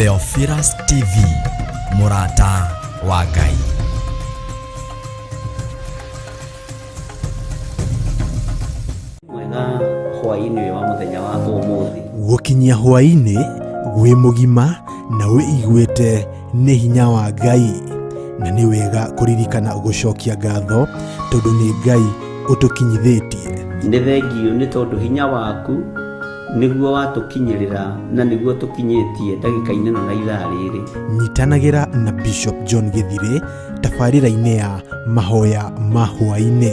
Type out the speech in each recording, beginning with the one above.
Theophilus TV, mũrata wa Ngai. Mwega hwaĩ-inĩ ũyũ wa mũthenya wa ũmũthĩ. Gũkinyia hwaĩ-inĩ wĩ mũgima na wĩiguĩte nĩ hinya wa Ngai, na nĩ wega kũririkana gũcokia ngatho tondũ nĩ Ngai ũtũkinyithĩtie. Nĩ thengiũ nĩ tondũ hinya waku nĩguo watũkinyĩrĩra na nĩguo tũkinyĩtie ndagĩka-inĩ ĩno na ithaa rĩrĩ. Nyitanagĩra na Bishop John Gĩthirĩ tabarĩra-inĩ ya mahoya ma hwaĩ-inĩ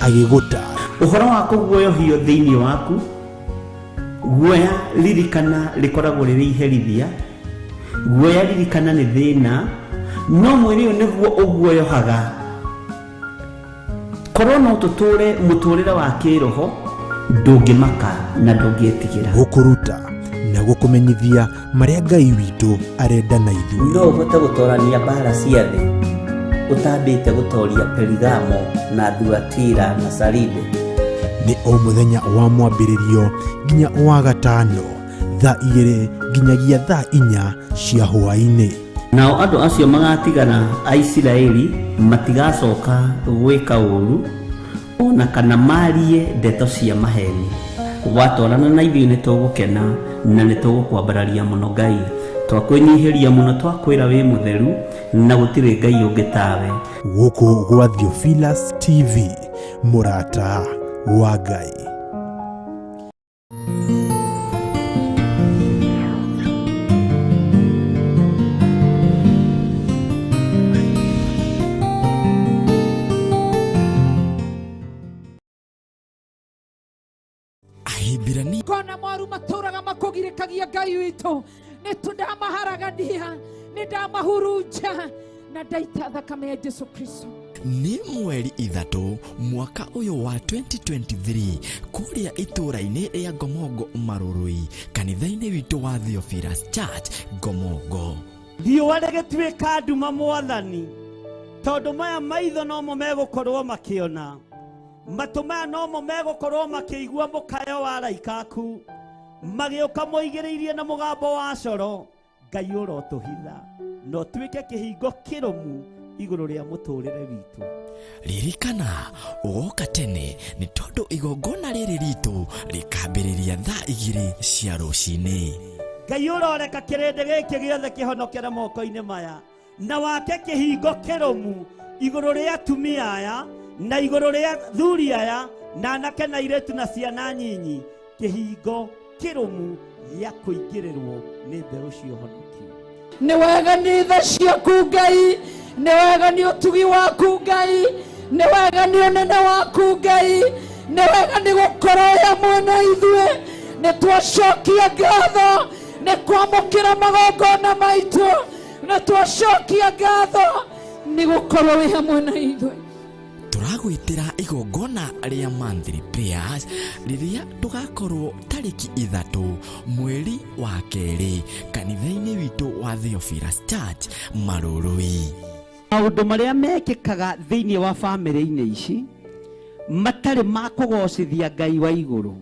agĩgũtaara. Ũhoro wa kũguoyohio thĩinĩ waku, guoya ririkana rĩkoragwo rĩrĩ iherithia, guoya ririkana nĩ thĩna, no mwĩrĩ ũyũ nĩguo ũguoyohaga. Korwo no tũtũre mũtũrĩre wa kĩroho, ndũngĩmaka na ndũngĩtigĩra. Gũkũruta na gũkũmenyithia marĩa Ngai witũ arenda na ithuĩ. No ũhote gũtorania mbara cia thĩ ũtambĩte gũtoria Perigamo na Thuatira na Saride? Nĩ o mũthenya wa mwambĩrĩrio nginya wa gatano thaa 2 nginyagia thaa 4 cia hwaĩ-inĩ. Nao andũ acio magatigara a Isiraeli matigacoka gwĩka ũũru o na kana maarie ndeto cia maheeni. Watwarana na ithuĩ nĩ tũgũkena na nĩ tũgũkwambararia mũno Ngai. Twakwĩnyihĩria mũno twakwĩra wĩ mũtheru na gũtirĩ Ngai ũngĩ tawe. Gũkũ gwa Theophilus TV, mũrata wa Ngai. Ahibirania Kona mwaru matũraga makũgirĩkagia Ngai witũ, nĩ ndamaharagania, nĩ ndamahurunja na ndaita thakame ya Jesu Kristo. Nĩ mweri 3 mwaka ũyũ wa 2023 kũrĩa itũũra-inĩ rĩa Ngomongo Marũrũi, kanitha-inĩ witũ wa Theophilus Church Ngomongo. Riũa rĩgĩtuĩka nduma mwathani, tondũ maya maitho nomo megũkorwo makĩona, matũ maya nomo megũkorwo makĩigua mũkayo wa araika aku magĩũka moigĩrĩirie na mũgambo wa coro. Ngai ũrotũhitha na ũtuĩke kĩhingo kĩrũmu igũrũ rĩa mũtũrĩre witũ. Ririkana ũgoka tene nĩ tondũ igongona rĩrĩ ritũ rĩkambĩrĩria thaa 2 cia rũcinĩ. Ngai ũroreka kĩrĩndĩ gĩkĩ gĩothe kĩhonokere moko-inĩ maya na wake kĩhingo kĩrũmu igũrũ rĩa atumia aya na igũrũ rĩa thuri aya na anake na airĩtu na ciana nyinyi, kĩhingo kĩrũmu gĩa kũingĩrĩrwo nĩ mbeũ cia ũhonokio. Nĩ wega nĩ tha ciaku Ngai, nĩ wega nĩ ũtugi waku Ngai, nĩ wega nĩ ũnene waku Ngai, nĩ wega nĩ gũkorwo wĩ hamwe na ithuĩ. Nĩ twacokia ngatho nĩ kwamũkĩra magongona maitũ, nĩ twacokia ngatho nĩ gũkorwo wĩ hamwe na ithuĩ. Tũragwĩtĩra igongona rĩa monthly prayers rĩrĩa tũgakorwo tarĩki 3 mweri wa 2 kanitha-inĩ witũ wa Theophilus Church Marũrũi. Maũndũ marĩa mekĩkaga thĩinĩ wa bamĩrĩ-inĩ ici matarĩ ma kũgocithia Ngai wa igũrũ,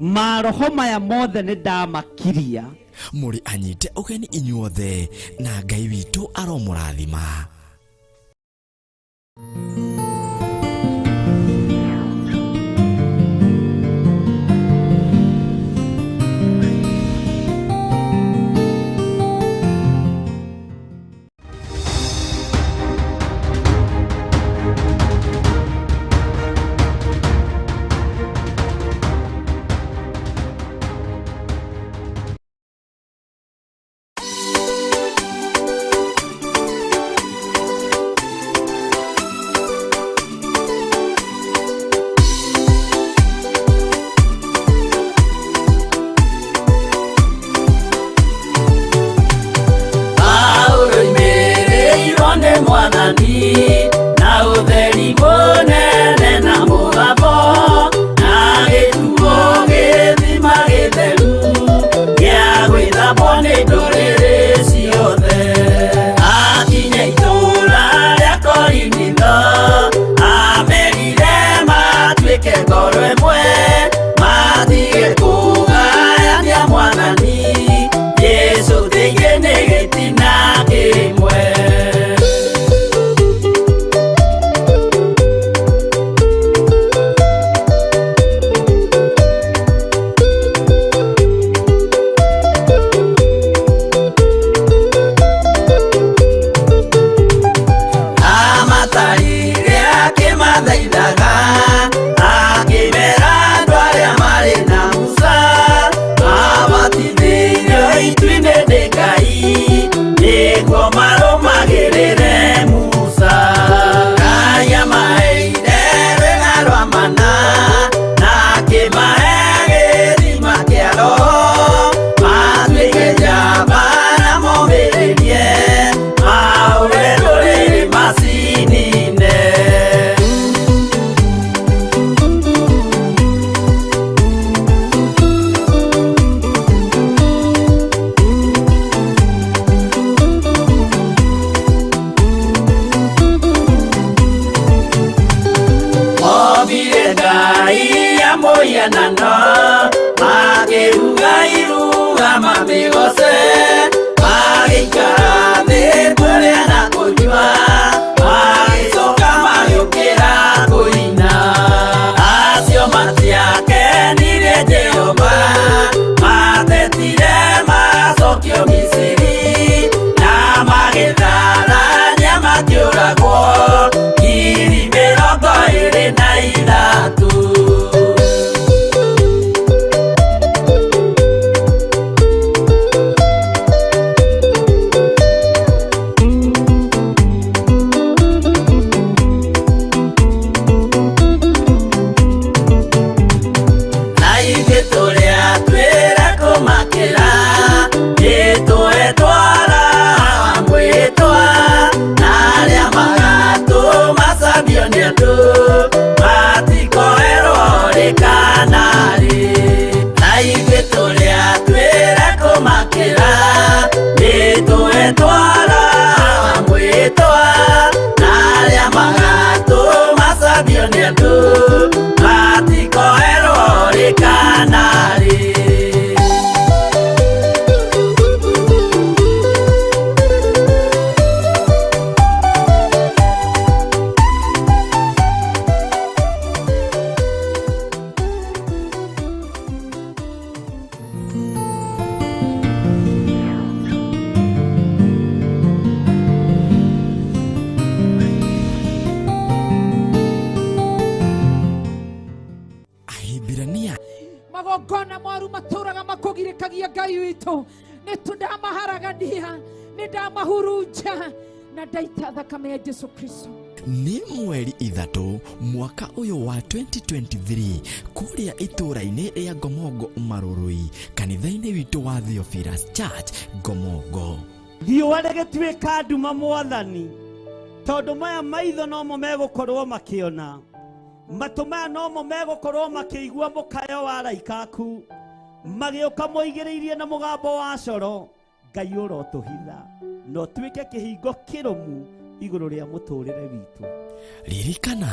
maroho maya mothe nĩ ndamakiria. Mũrĩ anyite ũgeni inyuothe na Ngai witũ aromũrathima. Na ũtheri mũnene na mũgambo, na gĩtuo gĩthima gĩtheru gĩa gwĩthambwo nĩ ndũrĩrĩ ciothe. Akinya itũũra rĩa Korinitho, amerire matuĩke ngoro ĩmwe, matige kũgayania Mwathani Jesũ thĩinĩ. matũraga makũgirĩkagia Ngai witũ nĩ tũndamaharagania nĩ ndamahurunja na ndaita thakame ya Jesu Kristo. Nĩ mweri 3 mwaka ũyũ wa 2023 kũrĩa itũũra-inĩ rĩa Ngomongo Marurui, kanitha-inĩ witũ wa Theophilus Church Ngomongo. Riũa rĩgĩtuĩka nduma mwathani, tondũ maya maitho nomo megũkorwo makĩona, matũ maya nomo megũkorwo makĩigua mũkayo wa araika aku magĩũka moigĩrĩirie na mũgambo wa coro. Ngai ũrotũhitha na ũtuĩke kĩhingo kĩrũmu igũrũ rĩa mũtũrĩre witũ. Ririkana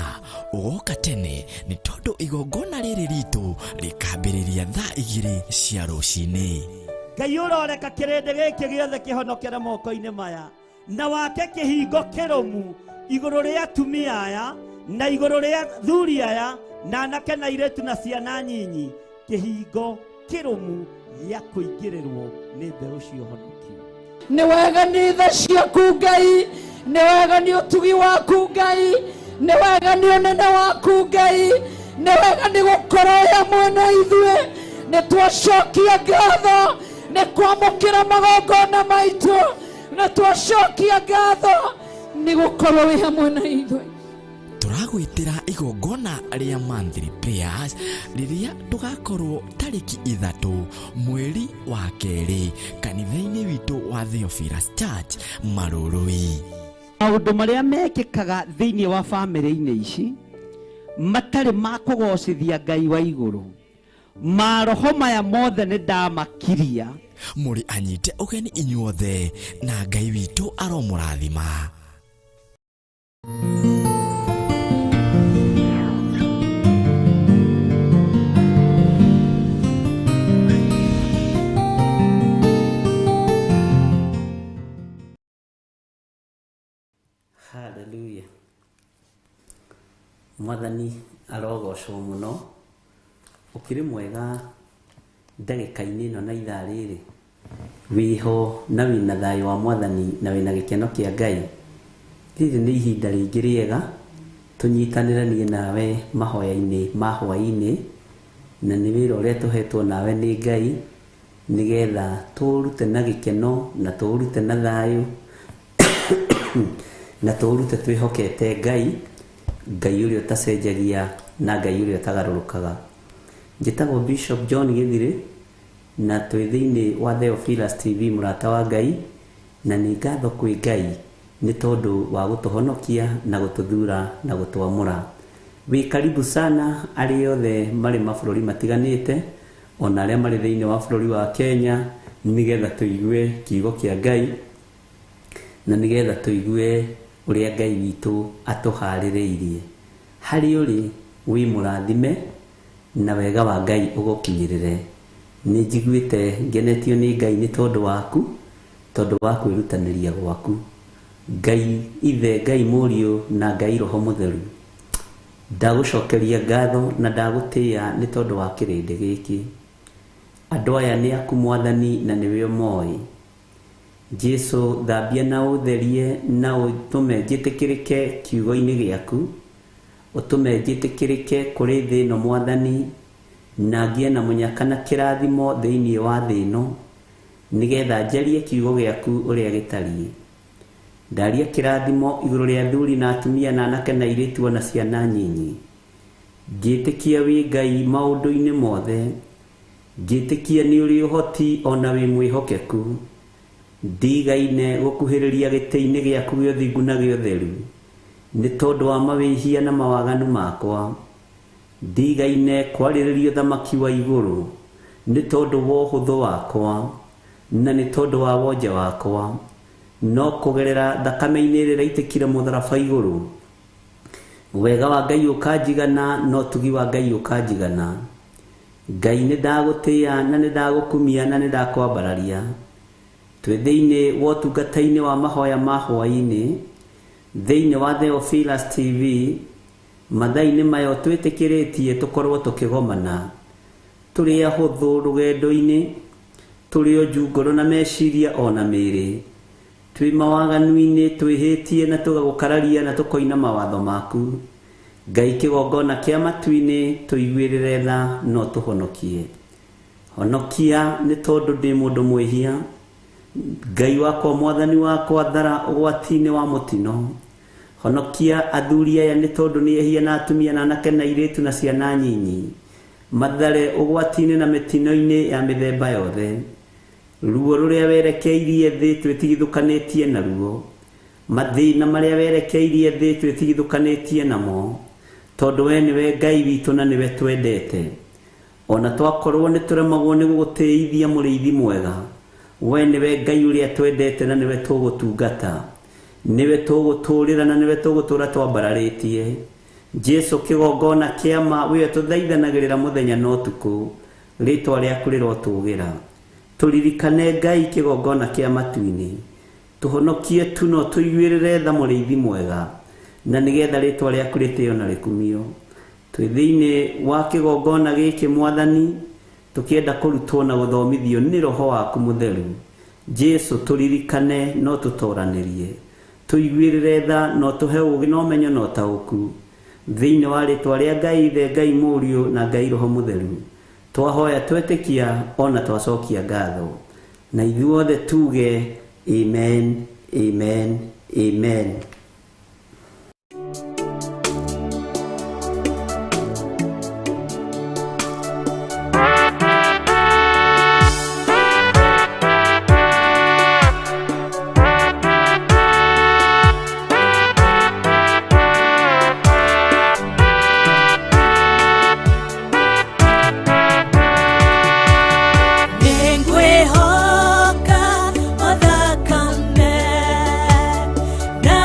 ũgoka tene nĩ tondũ igongona rĩrĩ ritũ rĩkambĩrĩria thaa 2 cia rũcinĩ. Ngai ũroreka kĩrĩndĩ gĩkĩ gĩothe kĩhonokere moko-inĩ maya na wake kĩhingo kĩrũmu igũrũ rĩa atumia aya na igũrũ rĩa thuri aya na anake na airĩtu na ciana nyinyi, kĩhingo kĩrũmu gĩa kũingĩrĩrwo nĩ mbeũ cia ũhonokio. Nĩ wega nĩ tha ciaku Ngai, nĩ wega nĩ ũtugi waku Ngai, nĩ wega nĩ ũnene waku Ngai, nĩ wega nĩ gũkorwo wĩ hamwe na ithuĩ. Nĩ twacokia ngatho nĩ kwamũkĩra magongona maitũ, nĩ twacokia ngatho nĩ gũkorwo wĩ hamwe na ithuĩ. Tũragwĩtĩra igongona rĩa monthly prayers rĩrĩa tũgakorwo tarĩki 3 mweri wa 2 kanitha-inĩ witũ wa Theophilus Church Marurui. Maũndũ marĩa mekĩkaga thĩinĩ wa bamĩrĩ-inĩ ici matarĩ ma kũgocithia Ngai wa igũrũ, maroho maya mothe nĩ ndamakiria. Mũrĩ anyite ũgeni inyuothe na Ngai witũ aromũrathima. Hallelujah. Mwathani arogocwo mũno. Ũkĩrĩ mwega ndagĩka-inĩ ĩno na ithaa rĩrĩ, wĩho na wĩna thayũ wa mwathani na wĩna gĩkeno kĩa Ngai. Rĩrĩ nĩ ihinda rĩngĩ rĩega tũnyitanĩre niĩ nawe mahoya-inĩ ma hwaĩ-inĩ, na nĩ wĩra ũrĩa tũhetwo nawe nĩ Ngai nĩgetha tũũrute na gĩkeno na tũũrute na thayũ na tũũrute twĩhokete Ngai, Ngai ũrĩa ũtacenjagia na Ngai ũrĩa ũtagarũrũkaga. Njĩtagwo Bishop John Gĩthirĩ na twĩ thĩinĩ wa Theophilus TV mũrata wa Ngai, na nĩ ngatho kwĩ Ngai nĩ tondũ wa gũtũhonokia na gũtũthura na gũtwamũra. Wĩ karibu sana arĩa othe marĩ mabũrũri matiganĩte ona arĩa marĩ thĩinĩ wa bũrũri wa Kenya, nĩgetha tũigue kiugo kĩa Ngai na nĩgetha tũigue ũrĩa Ngai witũ atũharĩrĩirie. Harĩ ũrĩ wĩ mũrathime na wega wa Ngai ũgũkinyĩrĩre. Nĩ njiguĩte ngenetio nĩ Ngai nĩ tondũ waku, tondũ wa kwĩrutanĩria gwaku. Ngai Ithe, Ngai Mũriũ na Ngai Roho Mũtheru, ndagũcokeria ngatho na ndagũtĩĩa nĩ tondũ wa kĩrĩndĩ gĩkĩ. Andũ aya nĩ aku mwathani na nĩwe ũmoĩ. Jesu, thambia na ũtherie na ũtũme njĩtĩkĩrĩke kiugo-inĩ gĩaku, ũtũme njĩtĩkĩrĩke kũrĩ thĩ ĩno mwathani, na ngĩe na mũnyaka na kĩrathimo thĩinĩ wa thĩ ĩno, nĩgetha njarie kiugo gĩaku ũrĩa gĩtariĩ. Ndaria kĩrathimo igũrũ rĩa athuri na atumia na anake na airĩtu ona ciana nyinyi. Ngĩtĩkia wĩ Ngai maũndũ-inĩ mothe, ngĩtĩkia nĩ ũrĩ ũhoti ona wĩ mwĩhokeku. Ndigaine gũkuhĩrĩria gĩtĩ-inĩ gĩaku gĩa ũthingu na gĩa ũtheru nĩ tondũ wa mawĩhia na mawaganu makwa. Ndigaine kwarĩrĩria ũthamaki wa igũrũ nĩ tondũ wa ũhũthũ wakwa na nĩ tondũ wa wonje wakwa, no kũgerera thakame-inĩ ĩrĩa ĩraitĩkire mũtharaba igũrũ. Wega wa Ngai ũkanjigana na ũtugi wa Ngai ũkanjigana. Ngai nĩ ndagũtĩĩa na nĩ ndagũkumia na nĩ ndakwambararia. Twĩ thĩinĩ wa ũtungata-inĩ wa mahoya ma hwaĩ-inĩ thĩinĩ wa Theophilus TV mathaa-inĩ maya twĩtĩkĩrĩtie tũkorwo tũkĩgomana, tũrĩ ahũthũ rũgendo-inĩ, tũrĩ onju ngoro na meciria ona mĩĩrĩ, twĩ mawaganu-inĩ twĩhĩtie na tũgagũkararia na tũkoina mawatho maku. Ngai kĩgongona kĩa matu-inĩ tũiguĩrĩre tha no tũhonokie. Honokia nĩ tondũ ndĩ mũndũ mwĩhia. Ngai wakwa, mwathani wakwa, thara ũgwati-inĩ wa mũtino. Honokia athuri aya nĩ tondũ nĩ ehia, na atumia na anake na airĩtu na ciana nyinyi. Mathare ũgwati-inĩ na mĩtino-inĩ ya mĩthemba yothe. Ruo rũrĩa werekeirie thĩ twĩtigithũkanĩtie naruo, mathĩna marĩa werekeirie thĩ twĩtigithũkanĩtie namo, tondũ we nĩwe Ngai witũ na nĩwe twendete. Ona twakorwo nĩ tũremagwo nĩ gũgũtĩithia mũrĩithi mwega, we nĩwe Ngai ũrĩa twendete na nĩwe tũgũtungata, nĩwe tũgũtũrĩra na nĩwe tũgũtũra twambararĩtie. Jesu kĩgongona kĩama, wĩwe tũthaithanagĩrĩra mũthenya na ũtukũ, rĩtwa rĩaku rĩrotũgĩra. Tũririkane Ngai kĩgongona kĩa matu-inĩ, tũhonokie tu no tũiguĩrĩre tha mũrĩithi mwega, na nĩgetha rĩtwa rĩaku rĩtĩo na rĩkumio. Twĩ thĩinĩ wa kĩgongona gĩkĩ mwathani, tũkĩenda kũrutwo na gũthomithio nĩ roho waku mũtheru. Jesu tũririkane no tũtoranĩrie, tũiguĩrĩre tha no tũhe ũũgĩ na ũmenyo na ũtaũku. Thĩinĩ wa rĩtwa rĩa Ngai Ithe, Ngai Mũriũ na Ngai Roho Mũtheru, twahoya twetĩkia ona twacokia ngatho, na ithuothe tuge amen, amen, amen. Nĩngwĩhoka o thakame na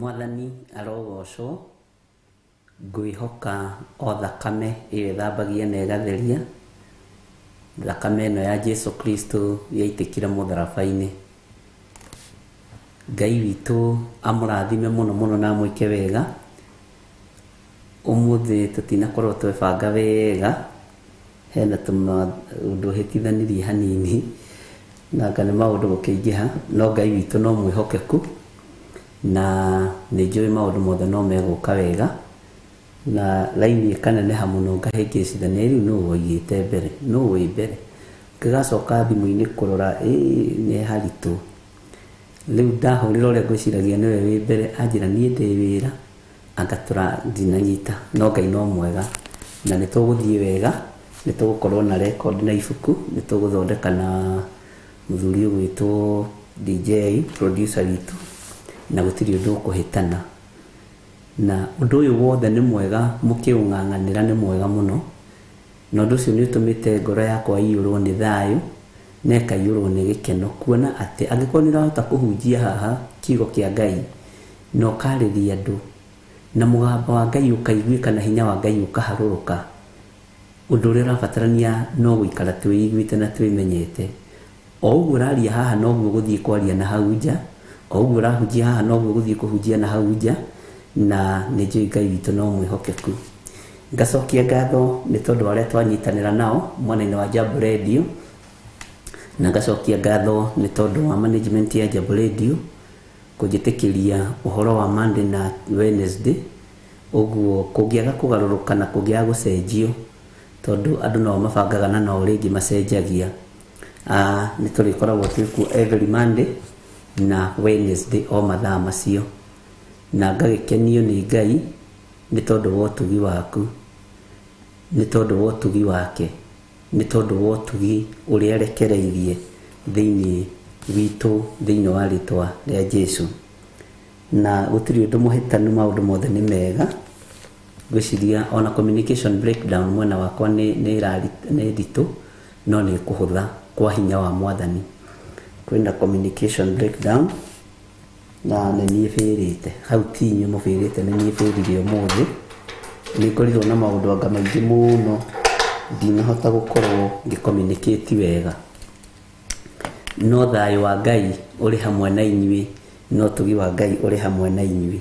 Mwathani arogocwo. Ngwĩhoka o thakame ĩyo ĩthambagia na ĩgatheria, thakame ĩno ya Jesu Kristo yaitĩkire mũtharaba-inĩ. Ngai witũ amũrathime mũno mũno na amwĩke wega. Ũmũthĩ tũtinakorwo twebanga wega, hena tũmaũndũ hĩtithanirie hanini, na anga nĩ maũndũ gũkĩingĩha, no Ngai witũ no mwĩhokeku, na nĩ njũĩ maũndũ mothe no megũka wega. Na raini ĩkaneneha mũno ngahĩngĩcithania rĩu nũ woigĩte mbere, nũ wĩ mbere. Ngĩgacoka thimũ-inĩ kũrora ĩĩ nĩ haritũ. Rĩu ndahũrĩra ũrĩa ngwĩciragia nĩwe wĩ mbere, anjĩra niĩ ndĩ wĩra, anga tũra ndinanyita, no Ngai no mwega na nĩ tũgũthiĩ wega, nĩ tũgũkorwo na record na ibuku, nĩ tũgũthondeka na mũthuri ũgwĩtwo DJ producer witũ, na gũtirĩ ũndũ ũkũhĩtana. Na ũndũ ũyũ wothe nĩ mwega, mũkĩũng'ang'anĩra nĩ mwega mũno, na ũndũ ũcio nĩ ũtũmĩte ngoro yakwa ĩiyũrwo nĩ thayũ na ĩkaiyũrwo nĩ gĩkeno, kuona atĩ angĩkorwo nĩ ũrahota kũhunjia haha kiugo kĩa Ngai na ũkarĩria andũ na mũgambo wa Ngai ũkaiguĩka na hinya wa Ngai ũkaharũrũka, ũndũ ũrĩa ũrabatarania no gũikara twĩiguĩte na twĩmenyete. O ũguo ũraria haha noguo ũgũthiĩ kwaria na hau nja, o ũguo ũrahunjia haha noguo ũgũthiĩ kũhunjia na hau nja, na nĩ njũĩ Ngai witũ no mwĩhokeku. Ngacokia ngatho nĩ tondũ wa arĩa twanyitanĩra nao mwena-inĩ wa Jambo Radio, na ngacokia ngatho nĩ tondũ wa management ya Jambo Radio kũnjĩtĩkĩria ũhoro wa Monday na Wednesday. Ũguo kũngĩaga kũgarũrũka na kũngĩaga gũcenjio, tondũ andũ no mabangaga na no rĩngĩ macenjagia, nĩ tũrĩkoragwo twĩ kuo every Monday na Wednesday o mathaa macio. Na ngagĩkenio nĩ Ngai nĩ tondũ wa ũtugi waku, nĩ tondũ wa ũtugi wake, nĩ tondũ wa ũtugi ũrĩa arekereirie thĩinĩ witũ, thĩinĩ wa rĩtwa rĩa Jesu. Na gũtirĩ ũndũ mũhĩtanu, maũndũ mothe nĩ mega. Ngwĩciria ona communication breakdown mwena wakwa nĩ nditũ, no nĩ kũhũtha kwa hinya wa Mwathani. Kwĩna communication breakdown na nĩ niĩ bĩrĩte hau, ti inyuĩ mũbĩrĩte, nĩ niĩ bĩrire ũmũthĩ. Nĩ ngorirwo na maũndũ anga maingĩ mũno, ndinahota gũkorwo ngĩ-communicate wega, no thayũ wa Ngai ũrĩ hamwe na inyuĩ, no ũtugi wa Ngai ũrĩ hamwe na inyuĩ.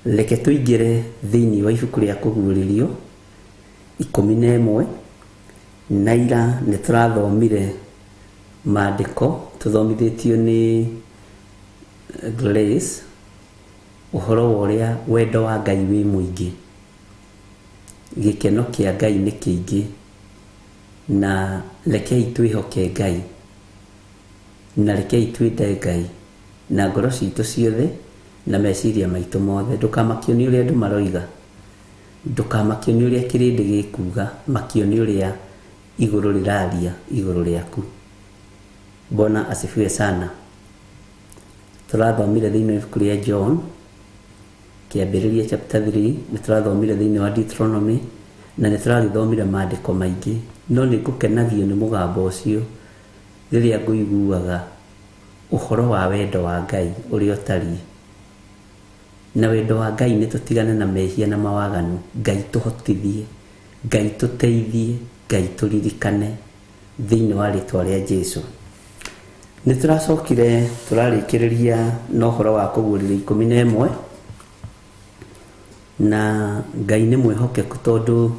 Reke tũingĩre thĩinĩ wa ibuku rĩa Kũguũrĩrio 11. Na ira nĩ tũrathomire maandĩko tũthomithĩtio nĩ Grace, ũhoro wa ũrĩa wendo wa Ngai wĩ mũingĩ, gĩkeno kĩa Ngai nĩ kĩingĩ, na rekei twĩhoke Ngai, na rekei twende Ngai na ngoro citũ ciothe na meciria maitũ mothe. Ndũkamakio nĩ ũrĩa andũ maroiga, ndũkamakio nĩ ũrĩa kĩrĩndĩ gĩkuga, makio nĩ ũrĩa igũrũ rĩraria igũrũ rĩaku. Bwana asifiwe sana. Tũrathomire thĩinĩ wa ibuku rĩa John kĩambĩrĩria chapter 3, nĩ tũrathomire thĩinĩ wa Deuteronomy, na nĩ tũragĩthomire maandĩko maingĩ, no nĩ ngũkenagio nĩ mũgambo ũcio rĩrĩa ngũiguaga ũhoro wa wendo wa Ngai ũrĩa ũtariĩ. Na wendo wa Ngai nĩ tũtigane na mehia na mawaganu. Ngai tũhotithie, Ngai tũteithie, Ngai tũririkane thĩinĩ wa rĩtwa rĩa Jesu. Nĩ tũracokire tũrarĩkĩrĩria na ũhoro wa Kũguũrĩrio 11, na Ngai nĩ mwĩhokeku tondũ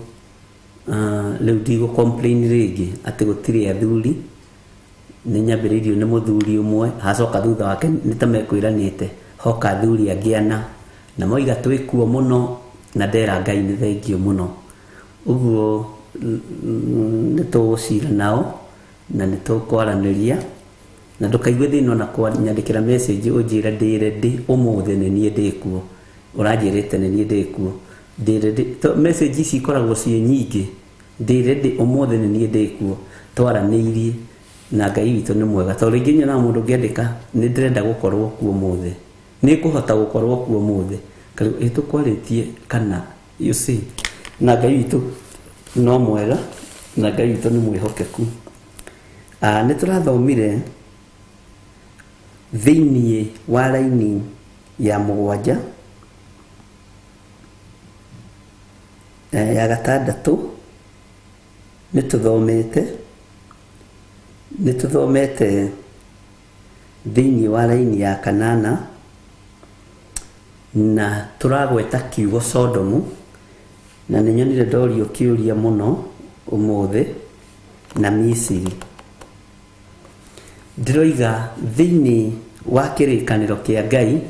rĩu ndigũ complain rĩngĩ atĩ gũtirĩ athuri. Nĩ nyambĩrĩirio nĩ mũthuri ũmwe, hacoka thutha wake nĩ ta mekwĩranĩte hoka athuri angĩ ana, na moiga twĩkuo mũno, na ndera Ngai nĩ thengio mũno. Ũguo nĩ tũgũcira nao na nĩ tũkwaranĩria, na ndũkaigue thĩna ona nyandĩkĩra message ũnjĩre ndĩ ready ũmũthĩ, nĩ niĩ ndĩkuo, ũranjĩrĩte nĩ niĩ ndĩkuo, ndĩ ready. Message ici ikoragwo ciĩ nyingĩ, ndĩ ready ũmũthĩ, nĩ niĩ ndĩkuo, twaranĩirie na Ngai witũ nĩ mwega. Tondũ rĩngĩ nyonaga mũndũ ũngĩandĩka nĩ ndĩrenda gũkorwo kuo ũmũthĩ, nĩ ngũhota gũkorwo kuo ũmũthĩ, ĩ tũkwarĩtie kana, you see. Na Ngai witũ no mwega, na Ngai witũ nĩ mwĩhokeku. Nĩ tũrathomire thĩinĩ wa raini ya mũgwanja ya gatandatũ nĩ tũthomete thĩinĩ wa raini ya kanana na tũragweta kiugo Sodomu na nĩ nyonire ndorio kĩũria mũno ũmũthĩ na Misiri. Ndĩroiga thĩinĩ wa kĩrĩkanĩro kĩa Ngai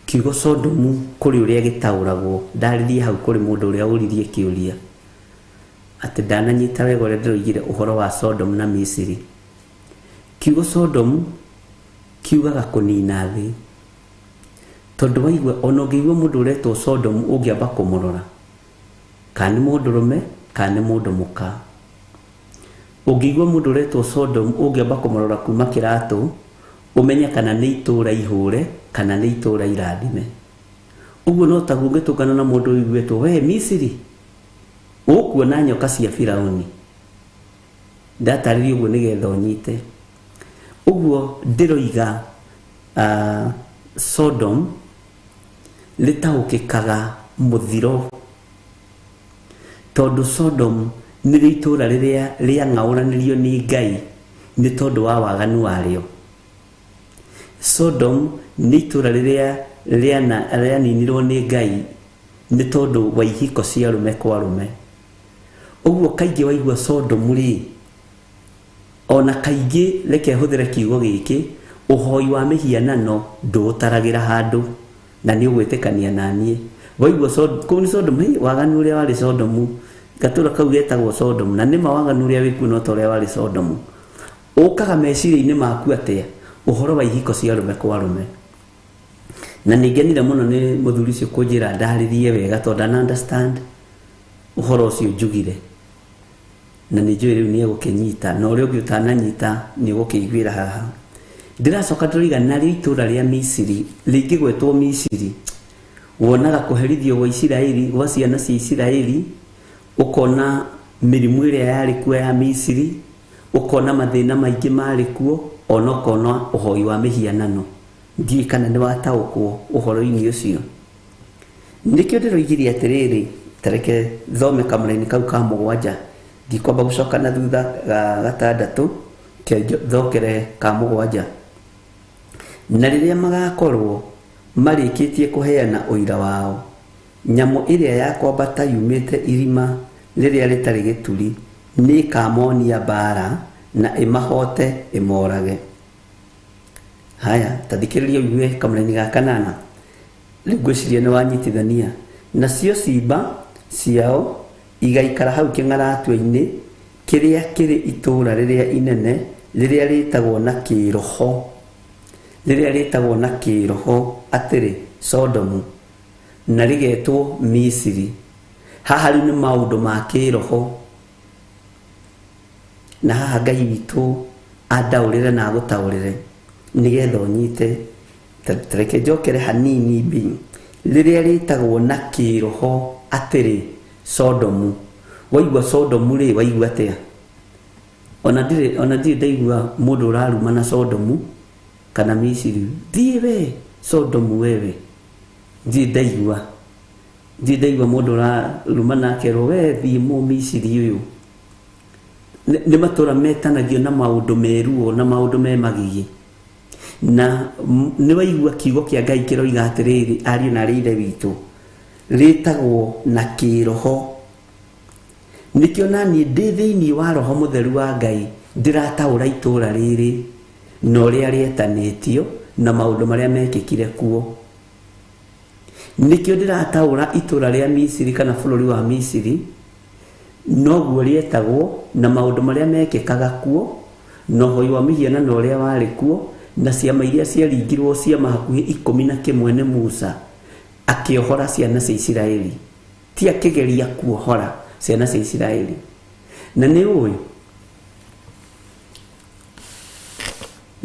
kiugo Sodomu kũrĩ ũrĩa gĩtaũragwo. Ndarĩrie hau kũrĩ mũndũ ũrĩa ũririe kĩũria atĩ ndananyita wega ũrĩa ndĩroigire ũhoro wa Sodomu na Misiri. Kiugo Sodomu kiugaga kũnina thĩ, tondũ waigua ona ũngĩigua mũndũ ũretwo Sodomu ũngĩamba kũmũrora kana nĩ mũndũrũme kana nĩ mũndũ mũka. Ũngĩigua mũndũ ũretwo Sodomu ũngĩamba kũmũrora kuma kĩratũ ũmenye kana nĩ itũũra ihũre kana nĩ itũũra irathime. Ũguo no taguo ũngĩtũngana na mũndũ ũiguĩtwo we Misiri ũkuona nyoka cia Firauni. Ndatarĩria ũguo nĩgetha ũnyite. Ũguo ndĩroiga Sodom rĩtaũkĩkaga mũthiro, tondũ Sodom nĩrĩo itũũra rĩrĩa rĩang'aũranĩrio nĩ Ngai nĩ tondũ wa waganu warĩo. Sodom nĩ itũũra rĩrĩa rĩaninirwo nĩ Ngai nĩ tondũ wa ihiko cia arũme kwa arũme. Ũguo kaingĩ waigua Sodom rĩ, ona kaingĩ reke hũthĩre kiugo gĩkĩ, ũhoi wa mĩhianano ndũũtaragĩra handũ na nĩ ũgwĩtĩkania na niĩ. Waigua kũu nĩ Sodom, waganu ũrĩa warĩ Sodomu, gatũra kau getagwo Sodom, na nĩma waganu ũrĩa wĩkuo no ta ũrĩa warĩ Sodomu. Ũkaga meciria-inĩ maku atĩa ũhoro wa ihiko cia arũme kwa arũme. Na nĩ ngenire mũno nĩ mũthuri ũcio kũnjĩra ndarĩrie wega tondũ ndana understand ũhoro ũcio njugire, na nĩ njũĩ rĩu nĩ egũkĩnyita, na ũrĩa ũngĩ ũtananyita nĩ ũgũkĩiguĩra haha. Ndĩracoka ndĩroiga narĩo itũũra rĩa Misiri rĩngĩgwetwo Misiri, wonaga kũherithio gwa Isiraeli, gwa ciana cia Isiraeli, ũkona mĩrimũ ĩrĩa yarĩ kuo ya Misiri, ũkona mathĩna maingĩ marĩ kuo, ona ũkona ũhoi wa mĩhianano. Ndiũĩ kana nĩ wataũkwo ũhoro-inĩ ũcio. Nĩkĩo ndĩroigire atĩrĩrĩ, tareke thome kamũraini kau ka mũgwanja, ndikwamba gũcoka na thutha ga gatandatũ, thokere ka mũgwanja. Na rĩrĩa magakorwo marĩkĩtie kũheana ũira wao, nyamũ ĩrĩa ya kwambata yumĩte irima rĩrĩa rĩtarĩ gĩturi nĩ ĩkamonia mbaara na ĩmahote ĩmorage. Haya, ta thikĩrĩria ũigue kamũraini ga kanana. Rĩu ngwĩciria nĩ wanyitithania. Nacio ciimba ciao igaikara hau kĩng'aratua-inĩ kĩrĩa kĩrĩ itũũra rĩrĩa inene rĩrĩa rĩtagwo na kĩroho, rĩrĩa rĩtagwo na kĩroho atĩrĩ Sodomu, na rĩgetwo Misiri. Haha rĩu nĩ maũndũ ma kĩroho, na haha Ngai witũ andaũrĩre na agũtaũrĩre nĩgetha ũnyite. Tareke njokere hanini mbi. Rĩrĩa rĩtagwo na kĩroho atĩrĩ Sodomu. Waigua Sodomu rĩ, waigua atĩa? Ona ndirĩ ndaigua mũndũ ũraruma na Sodomu kana Misiri. Thiĩ we Sodomu wewe. Ndirĩ ndaigua mũndũ ũraruma na akerwo we thiĩ Mũmisiri ũyũ. Nĩ matũũra metanagio na maũndũ meruo na maũndũ me magigi. Na nĩ waigua kiugo kĩa Ngai kĩroiga atĩrĩrĩ, ariũ na arĩ ithe witũ, rĩtagwo na kĩroho. Nĩkĩo naniĩ ndĩ thĩinĩ wa roho mũtheru wa Ngai ndĩrataũra itũũra rĩrĩ na ũrĩa rĩetanĩtio na maũndũ marĩa mekĩkire kuo. Nĩkĩo ndĩrataũra itũũra rĩa Misiri kana bũrũri wa Misiri noguo rĩetagwo na maũndũ marĩa mekĩkaga kuo, na ũhoi wa mĩhianano ũrĩa warĩ kuo, na ciama iria ciaringirwo ciama hakuhĩ 11 nĩ Musa akĩohora ciana cia Isiraeli. Ti akĩgeria kuohora ciana cia Isiraeli. Na nĩ ũĩ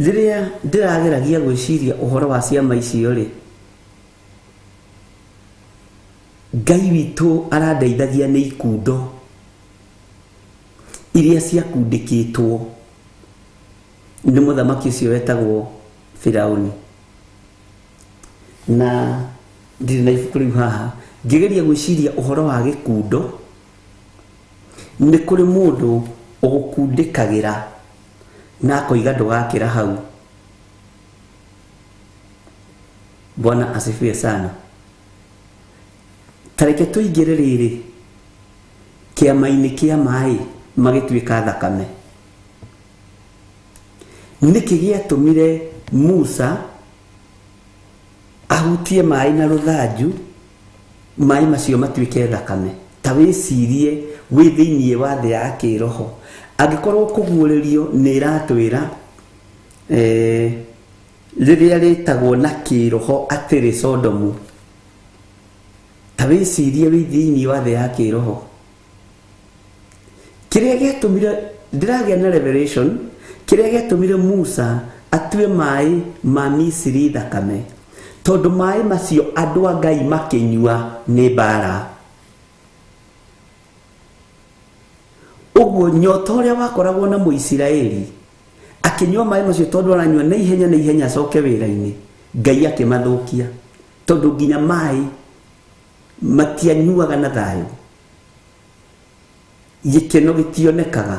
rĩrĩa ndĩrageragia gwĩciria ũhoro wa ciama icio rĩ, Ngai witũ arandeithagia nĩ ikundo iria ciakundĩkĩtwo nĩ mũthamaki ũcio wetagwo Firauni. Na ndirĩ na ibuku rĩu haha ngĩgeria gwĩciria ũhoro wa gĩkundo nĩ kũrĩ mũndũ ũgũkundĩkagĩra na akoiga ndũgakĩra hau. Bwana asifiwe sana. Tareke tũingĩre rĩrĩ kĩama-inĩ kĩa maĩ magĩtuĩka thakame. Nĩkĩ gĩatũmire Musa ahutie maĩ na rũthanju maĩ macio matuĩke thakame? Ta wĩcirie wĩ thĩinĩ wa thĩ ya kĩroho, angĩkorwo kũguũrĩrio nĩ ĩratwĩra rĩrĩa rĩtagwo na kĩroho atĩrĩ Sodomu. Ta wĩcirie wĩ thĩinĩ wa thĩ ya kĩroho kĩrĩa gĩatũmire ndĩragĩa na revelation, kĩrĩa gĩatũmire Musa atue maĩ ma Misiri thakame, tondũ maĩ macio andũ a Ngai makĩnyua nĩ mbara. Ũguo nyota ũrĩa wakoragwo na Mũisiraeli akĩnyua maĩ macio, tondũ aranyua na ihenya na ihenya acoke wĩra-inĩ, Ngai akĩmathũkia, tondũ nginya maĩ matianyuaga na thayũ, gĩkeno gĩtionekaga,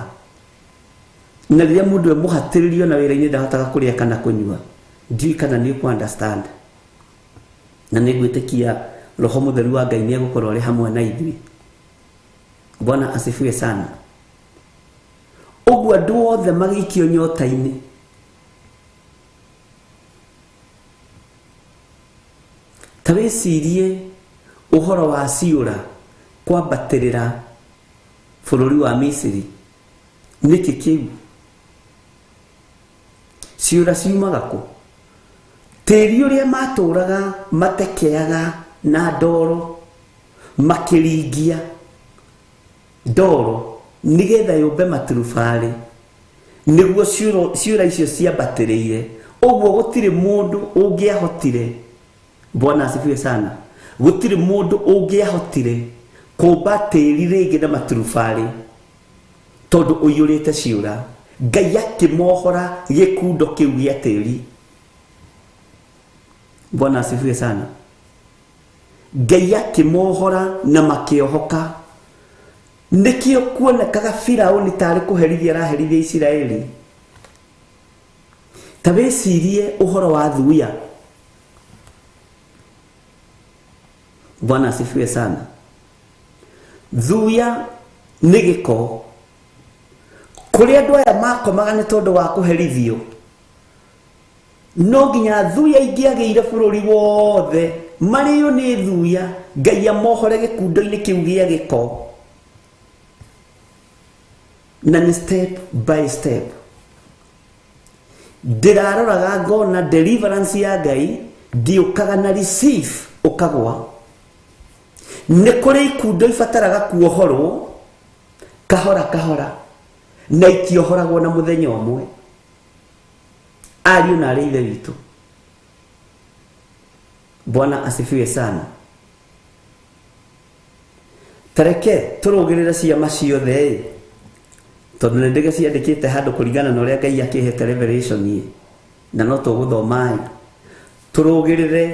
na rĩrĩa mũndũ emũhatĩrĩrio na wĩra-inĩ ndahotaga kũrĩa kana kũnyua. Ndiũĩ kana nĩ ũkũ understand, na nĩ ngwĩtĩkia Roho Mũtheru wa Ngai nĩ egũkorwo arĩ hamwe na ithuĩ. Bwana asifiwe sana. Ũguo andũ othe magĩikio nyota-inĩ. Ta wĩcirie ũhoro wa ciũra kwambatĩrĩra bũrũri wa Misiri. Nĩkĩ kĩu? Ciũra ciumaga kũ? Tĩri ũrĩa matũraga matekeaga na ndoro, makĩringia ndoro nĩgetha yũmbe maturubarĩ, nĩguo ciũra icio ciambatĩrĩire. Ũguo gũtirĩ mũndũ ũngĩahotire, Bwana asifiwe sana, gũtirĩ mũndũ ũngĩahotire kũmba tĩri rĩngĩ na maturubarĩ tondũ ũiyũrĩte ciũra. Ngai akĩmohora gĩkundo kĩu gĩa tĩri. Bwana asifiwe sana. Ngai akĩmohora na makĩohoka. Nĩkĩo kuonekaga Firaũni tarĩ kũherithia araherithia Isiraeli. Ta wĩcirie ũhoro wa thuya. Bwana asifiwe sana. Thuya nĩ gĩko kũrĩa andũ aya makomaga nĩ tondũ wa kũherithio. No nginya thuya ingĩagĩire bũrũri wothe marĩo nĩ thuya, Ngai amohore gĩkundo-inĩ kĩu gĩa gĩko. Na nĩ step by step. Ndĩraroraga ngona deliverance ya Ngai ndiũkaga na receive ũkagwa. Nĩ kũrĩ ikundo ibataraga kuohorwo kahora kahora, na itiohoragwo na mũthenya ũmwe. Ariũ na arĩ ithe witũ, Bwana asifiwe sana. Tareke tũrũgĩrĩre ciama ciothe ĩ, tondũ nĩ ndĩge ciandĩkĩte handũ kũringana na ũrĩa Ngai akĩhete revelation ĩ, na no tũgũthoma ĩ. Tũrũgĩrĩre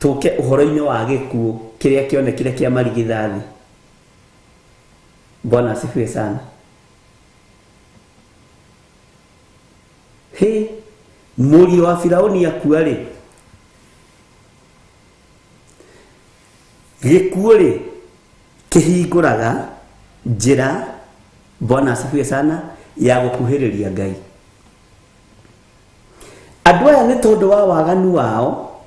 tũke ũhoro-inĩ wa gĩkuũ kĩrĩa kĩonekire kĩa marigithathi. Bwana asifiwe sana. Hĩ, mũriũ wa Firaũni akua rĩ, gĩkuũ rĩ kĩhingũraga njĩra, Bwana asifiwe sana, ya gũkuhĩrĩria Ngai. Andũ aya nĩ tondũ wa waganu wao,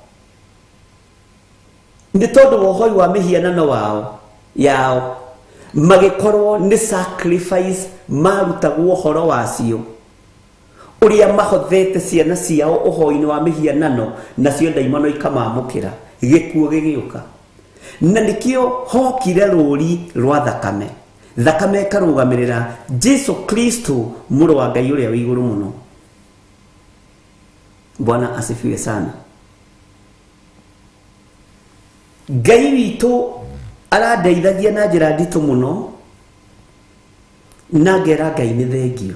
nĩ tondũ wa ũhoi wa mĩhianano wao yao, magĩkorwo nĩ sacrifice marutagwo ũhoro wacio, ũrĩa mahothete ciana ciao ũhoi-inĩ wa mĩhianano, nacio ndaimono ikamamũkĩra, gĩkuũ gĩgĩũka. Na nĩkĩo hokire rũri rwa thakame. Thakame ĩkarũgamĩrĩra Jesu Kristo, mũrũ wa Ngai ũrĩa wĩ igũrũ mũno. Bwana asifiwe sana. Ngai witũ arandeithagia na njĩra nditũ mũno, na ngera Ngai nĩ thengio.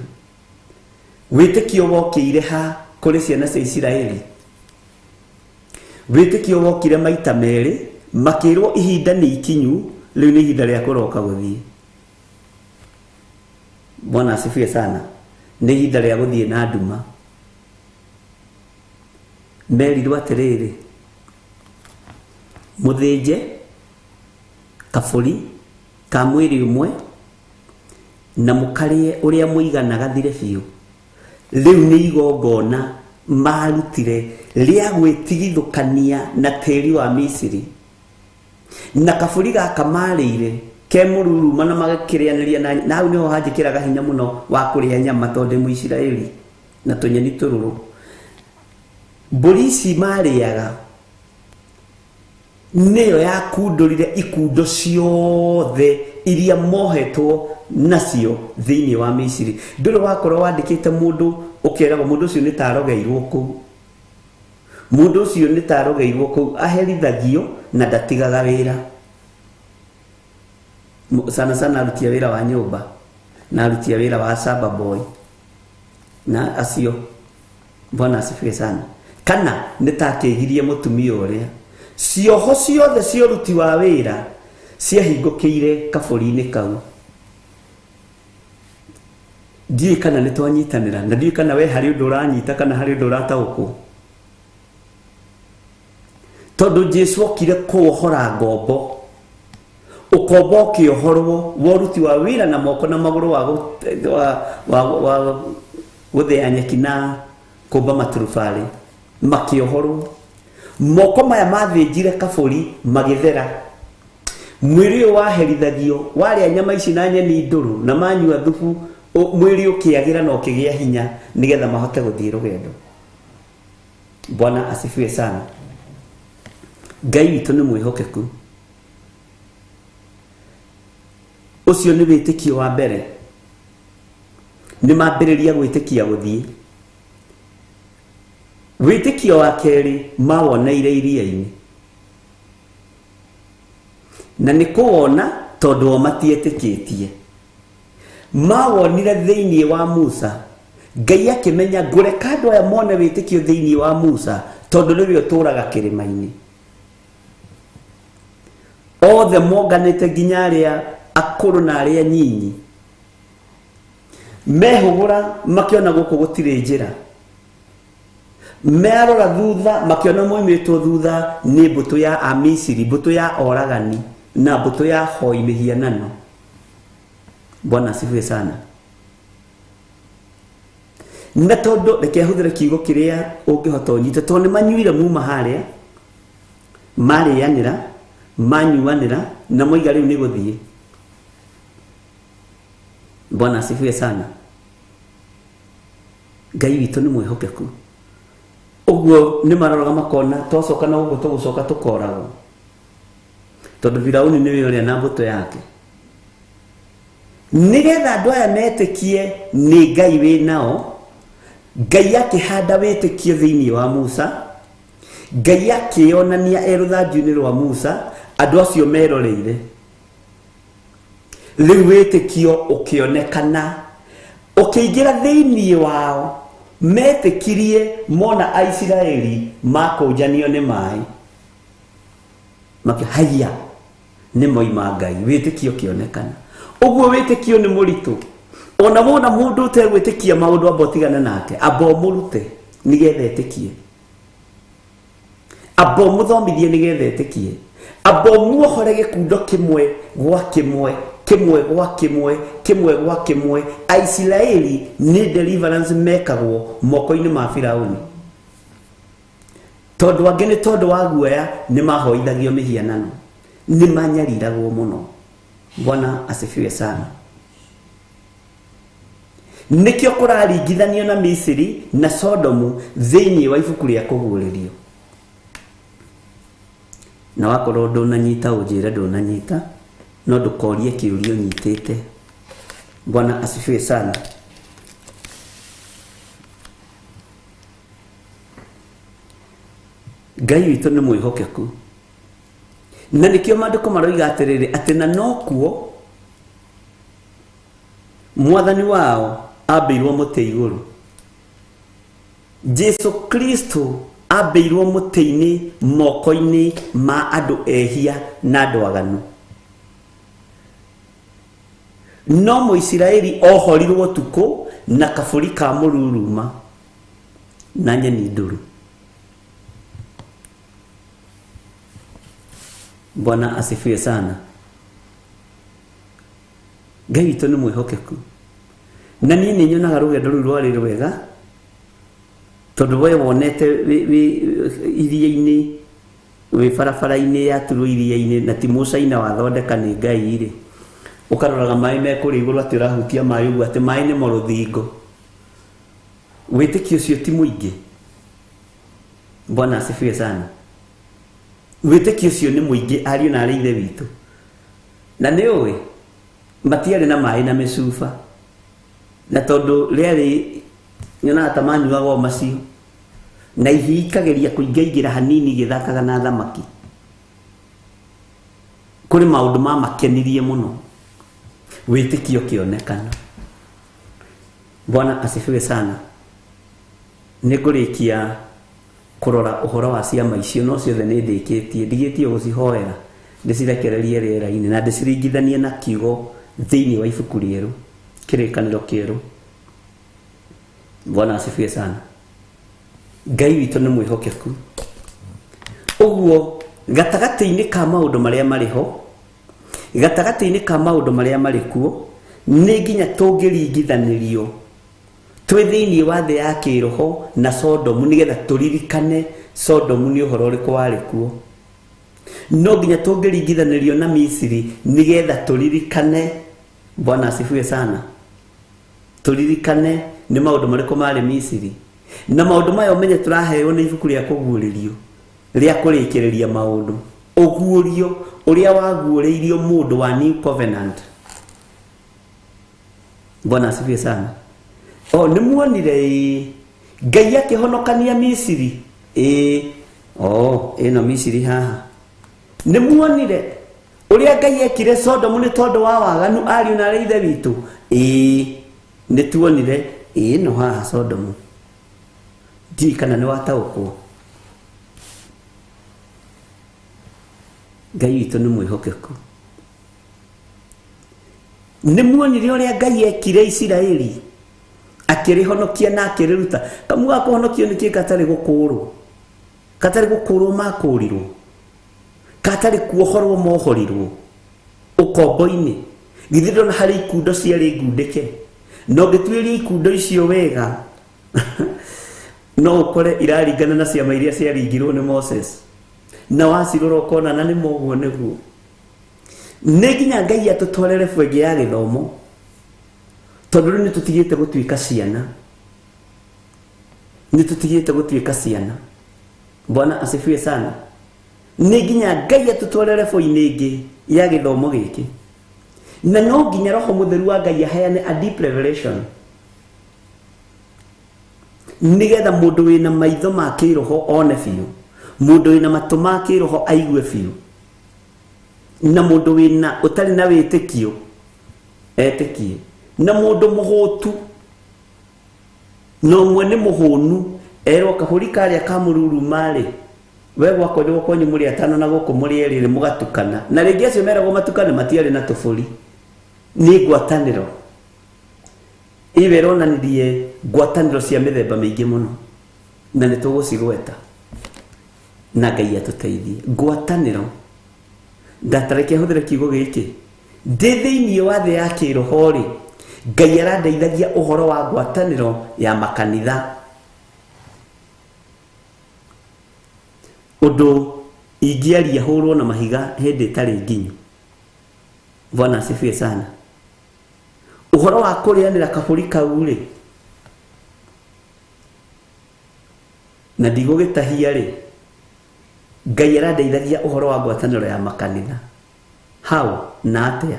Wĩtĩkio wokĩire ha kũrĩ ciana cia Isiraeli? Wĩtĩkio wokire maita merĩ, makĩrwo ihinda nĩ ikinyu, rĩu nĩ ihinda rĩa kũroka gũthiĩ. Bwana asifiwe sana. Nĩ ihinda rĩa gũthiĩ na nduma. Merirwo atĩrĩrĩ, mũthĩnje kabũri ka mwĩrĩ ũmwe na mũkarĩe ũrĩa mũigana gathire biũ. Rĩu nĩ igongona marutire rĩa gwĩtigithũkania na tĩri wa Misiri. Na kabũri gaka marĩire ke mũruruma na magakĩrĩanĩria na hau nĩho hanjĩkĩraga hinya mũno wa kũrĩa nyama tondũ ndĩ Mũisiraeli na tũnyeni tũrũrũ. Mbũri ici marĩaga nĩyo yakundũrire ikundo ciothe iria mohetwo nacio thĩinĩ wa Misiri. Ndũrĩ wakorwo wandĩkĩte mũndũ ũkeragwo mũndũ ũcio nĩ ta arogeirwo kũu, mũndũ ũcio nĩ ta arogeirwo kũu, aherithagio na ndatigaga wĩra. Sana sana aruti a wĩra wa nyũmba na aruti a wĩra wa shamba boy na acio. Bwana asifiwe sana. Kana nĩ ta akĩgirie mũtumia ũrĩa cioho ciothe cia ũruti wa wĩra ciahingũkĩire kabũri-inĩ kau. Ndiũĩ kana nĩ twanyitanĩra, na ndiũĩ kana we harĩ ũndũ ũranyita kana harĩ ũndũ ũrataũkwo. Tondũ Jesu okire kũwohora ngombo, ũkombo ũkĩohorwo wa ũruti wa wĩra na moko na magũrũ wa gũthĩa nyeki na kũmba maturubarĩ, makĩohorwo. Moko maya mathĩnjire kabũri magĩthera. Mwĩrĩ ũyũ waherithagio, warĩa nyama ici na nyeni ndũrũ na manyua thubu, mwĩrĩ ũkĩagĩra na ũkĩgĩa hinya nĩgetha mahote gũthiĩ rũgendo. Bwana asifiwe sana. Ngai witũ nĩ mwĩhokeku. Ũcio nĩ wĩtĩkio wa mbere. Nĩ mambĩrĩria gwĩtĩkia gũthiĩ. Wĩtĩkio wa kerĩ mawoneire iria-inĩ. Na nĩ kũwona tondũ o matietĩkĩtie. Mawonire thĩinĩ wa Musa. Ngai akĩmenya ngũreka andũ aya mone wĩtĩkio thĩinĩ wa Musa tondũ nĩwe ũtũraga kĩrĩma-inĩ. Othe monganĩte nginya arĩa akũrũ na arĩa nyinyi. Mehũgũra makĩona gũkũ gũtirĩ njĩra. Merora thutha makĩona moimĩtwo thutha nĩ mbũtũ ya Amisiri, mbũtũ ya oragani na mbũtũ ya hoi mĩhianano. Bwana asifiwe sana. Na tondũ reke hũthĩre kiugo kĩrĩa ũngĩhota ũnyite, tondũ nĩ manyuire muma harĩa, marĩanĩra, manyuanĩra na moiga rĩu nĩ gũthiĩ. Bwana asifiwe sana. Ngai witũ nĩ mwĩhokeku. Ũguo nĩ maroraga makona twacoka na gũkũ tũgũcoka tũkoragwo, tondũ Firauni nĩwe ũrĩa na mbũtũ yake. Nĩgetha andũ aya metĩkie nĩ Ngai wĩ nao, Ngai akĩhanda wĩtĩkio thĩinĩ wa Musa, Ngai akĩonania e rũthanju-inĩ rwa Musa, andũ acio meroreire. Rĩu wĩtĩkio ũkĩonekana, ũkĩingĩra thĩinĩ wao, metĩkirie mona Aisiraeli makũnjanio nĩ maĩ. Makĩ haiya nĩ moima Ngai, wĩtĩkio ũkĩonekana. Ũguo wĩtĩkio nĩ mũritũ. Ona wona mũndũ ũtegwĩtĩkia maũndũ amba ũtigane nake, amba ũmũrute nĩgetha etĩkie. Amba ũmũthomithie nĩgetha etĩkie. Amba ũmuohore gĩkundo kĩmwe gwa kĩmwe, kĩmwe gwa kĩmwe, kĩmwe gwa kĩmwe. Aisiraeli nĩ deliverance mekagwo moko-inĩ ma Firauni. Tondũ angĩ nĩ tondũ wa guoya nĩ mahoithagio mĩhianano, nĩ manyariragwo mũno. Bwana asifiwe sana. Nĩkĩo kũraringithanio na Misiri na Sodomu thĩinĩ wa ibuku rĩa Kũguũrĩrio. Na wakorwo ndũnanyita ũnjĩre ndũnanyita, no ndũkorie kĩũria ũnyitĩte. Bwana asifiwe sana. Ngai witũ nĩ mwĩhokeku. Na nĩkĩo maandĩko maroiga atĩrĩrĩ, atĩ na nokuo mwathani wao ambĩirwo mũtĩ igũrũ. Jesu Kristo Ambĩirwo mũtĩ-inĩ moko-inĩ ma andũ ehia na andũ aganu. No Mũisiraeli ohorirwo ũtukũ na kabũri ka mũruruma na nyeni ndũrũ. Bwana asifiwe sana. Ngai witũ nĩ mwĩhokeku. Na niĩ nĩ nyonaga rũgendo rũu rwarĩ rwega tondũ we wonete wĩ iria-inĩ wĩ barabara-inĩ yaturwo iria-inĩ na ti mũcaina wathondeka nĩ Ngai rĩ, ũkaroraga maĩ me kũrĩa igũrũ atĩ ũrahutia maĩ ũguo atĩ maĩ nĩmo rũthingo. Wĩtĩkio ũcio ti mũingĩ. Bwana asifiwe sana. Wĩtĩkio ũcio nĩ mũingĩ ariũ na arĩ ithe witũ. Na nĩ ũĩ matiarĩ na maĩ na mĩcuba na tondũ rĩarĩ nyonaga ta manyuaga o macio na ihi ikageria kũingaingĩra hanini igĩthakaga na thamaki. Kũrĩ maũndũ mamakenirie mũno, wĩtĩkio ũkĩonekana. Bwana asifiwe sana. Nĩ ngũrĩkia kũrora ũhoro wa ciama icio, no ciothe nĩ ndĩkĩtie, ndigĩtie gũcihoera ndĩcirekererie rĩera-inĩ na ndĩciringithanie na kiugo thĩinĩ wa ibuku rĩerũ, kĩrĩkanĩro kĩerũ. Bwana asifiwe sana. Ngai witũ nĩ mwĩhokeku. Ũguo gatagatĩ-inĩ ka maũndũ marĩa marĩ ho, gatagatĩ-inĩ ka maũndũ marĩa marĩ kuo, nĩ nginya tũngĩringithanĩrio twĩ thĩinĩ wa thĩ ya kĩroho na Sodomu, nĩgetha tũririkane Sodomu nĩ ũhoro ũrĩkũ warĩ kuo. No nginya tũngĩringithanĩrio na Misiri nĩgetha tũririkane. Bwana asifiwe sana. Tũririkane nĩ maũndũ marĩkũ marĩ Misiri. Na maũndũ maya ũmenye tũraheo nĩ ibuku rĩa kũguũrĩrio, rĩa kũrĩkĩrĩria maũndũ. Ũguũrio ũrĩa waguũrĩirio mũndũ wa New Covenant. Bwana asifiwe sana. O nĩ muonire ĩĩ Ngai akĩhonokania Misiri ĩĩ o ĩno Misiri haha. Nĩ muonire ũrĩa Ngai ekire Sodomu nĩ tondũ wa waganu ariũ na arĩ ithe witũ ĩĩ nĩ tuonire ĩĩ ĩno haha Sodomu. Ndiũĩ kana nĩ wataũkwo. Ngai witũ nĩ mwĩhokeku. Nĩ muonire ũrĩa Ngai ekire Isiraeli akĩrĩhonokia na akĩrĩruta. Kamu ga kũhonokio nĩ kĩ gatarĩ gũkũũrwo, gatarĩ gũkũũrwo makũũrirwo, gatarĩ kuohorwo mohorirwo ũkombo-inĩ. Githĩ ndona harĩ ikundo ciarĩ ngundĩke, na ũngĩtuĩria ikundo icio wega no ũkore iraringana na ciama iria ciaringirwo nĩ Moses, na wacirora ũkona na nĩ moguo nĩguo. Nĩ nginya Ngai atũtwarĩre bwengi ya gĩthomo, tondũ rĩu nĩ tũtigĩte gũtuĩka ciana, nĩ tũtigĩte gũtuĩka ciana. Bwana asifiwe sana. Nĩ nginya Ngai atũtwarĩre boi-inĩ ĩngĩ ya gĩthomo gĩkĩ, na no nginya Roho Mũtheru wa Ngai aheane a deep revelation, nĩgetha mũndũ wĩna maitho ma kĩroho one biũ, mũndũ wĩna matũ ma kĩroho aigue biũ, na mũndũ wĩna ũtarĩ na wĩtĩkio etĩkie, na mũndũ mũhũtu na ũmwe nĩ mũhũnu erwo kabũri karĩa ka mũruruma-rĩ, we gwakwa nĩ kwanyu mũrĩ atano na gũkũ mũrĩ erĩ rĩ, mũgatukana. Na rĩngĩ acio meragwo matukane matiarĩ na tũbũri, nĩ ngwatanĩro. Ĩyo ĩronanirie ngwatanĩro cia mĩthemba mĩingĩ mũno, na nĩ tũgũcigweta na Ngai atũteithie. Ngwatanĩro, ndatareke hũthĩre kiugo gĩkĩ, ndĩ thĩinĩ wa thĩ ya kĩroho rĩ, Ngai arandeithagia ũhoro wa ngwatanĩro ya makanitha. Ũndũ ingĩaria hũrwo na mahiga hĩndĩ ĩtarĩ nginyu. Bwana asifiwe sana. Ũhoro wa kũrĩanĩra kabũri kau rĩ, na ndigũgĩtahia rĩ, Ngai arandeithagia ũhoro wa ngwatanĩro ya makanitha. How na atĩa?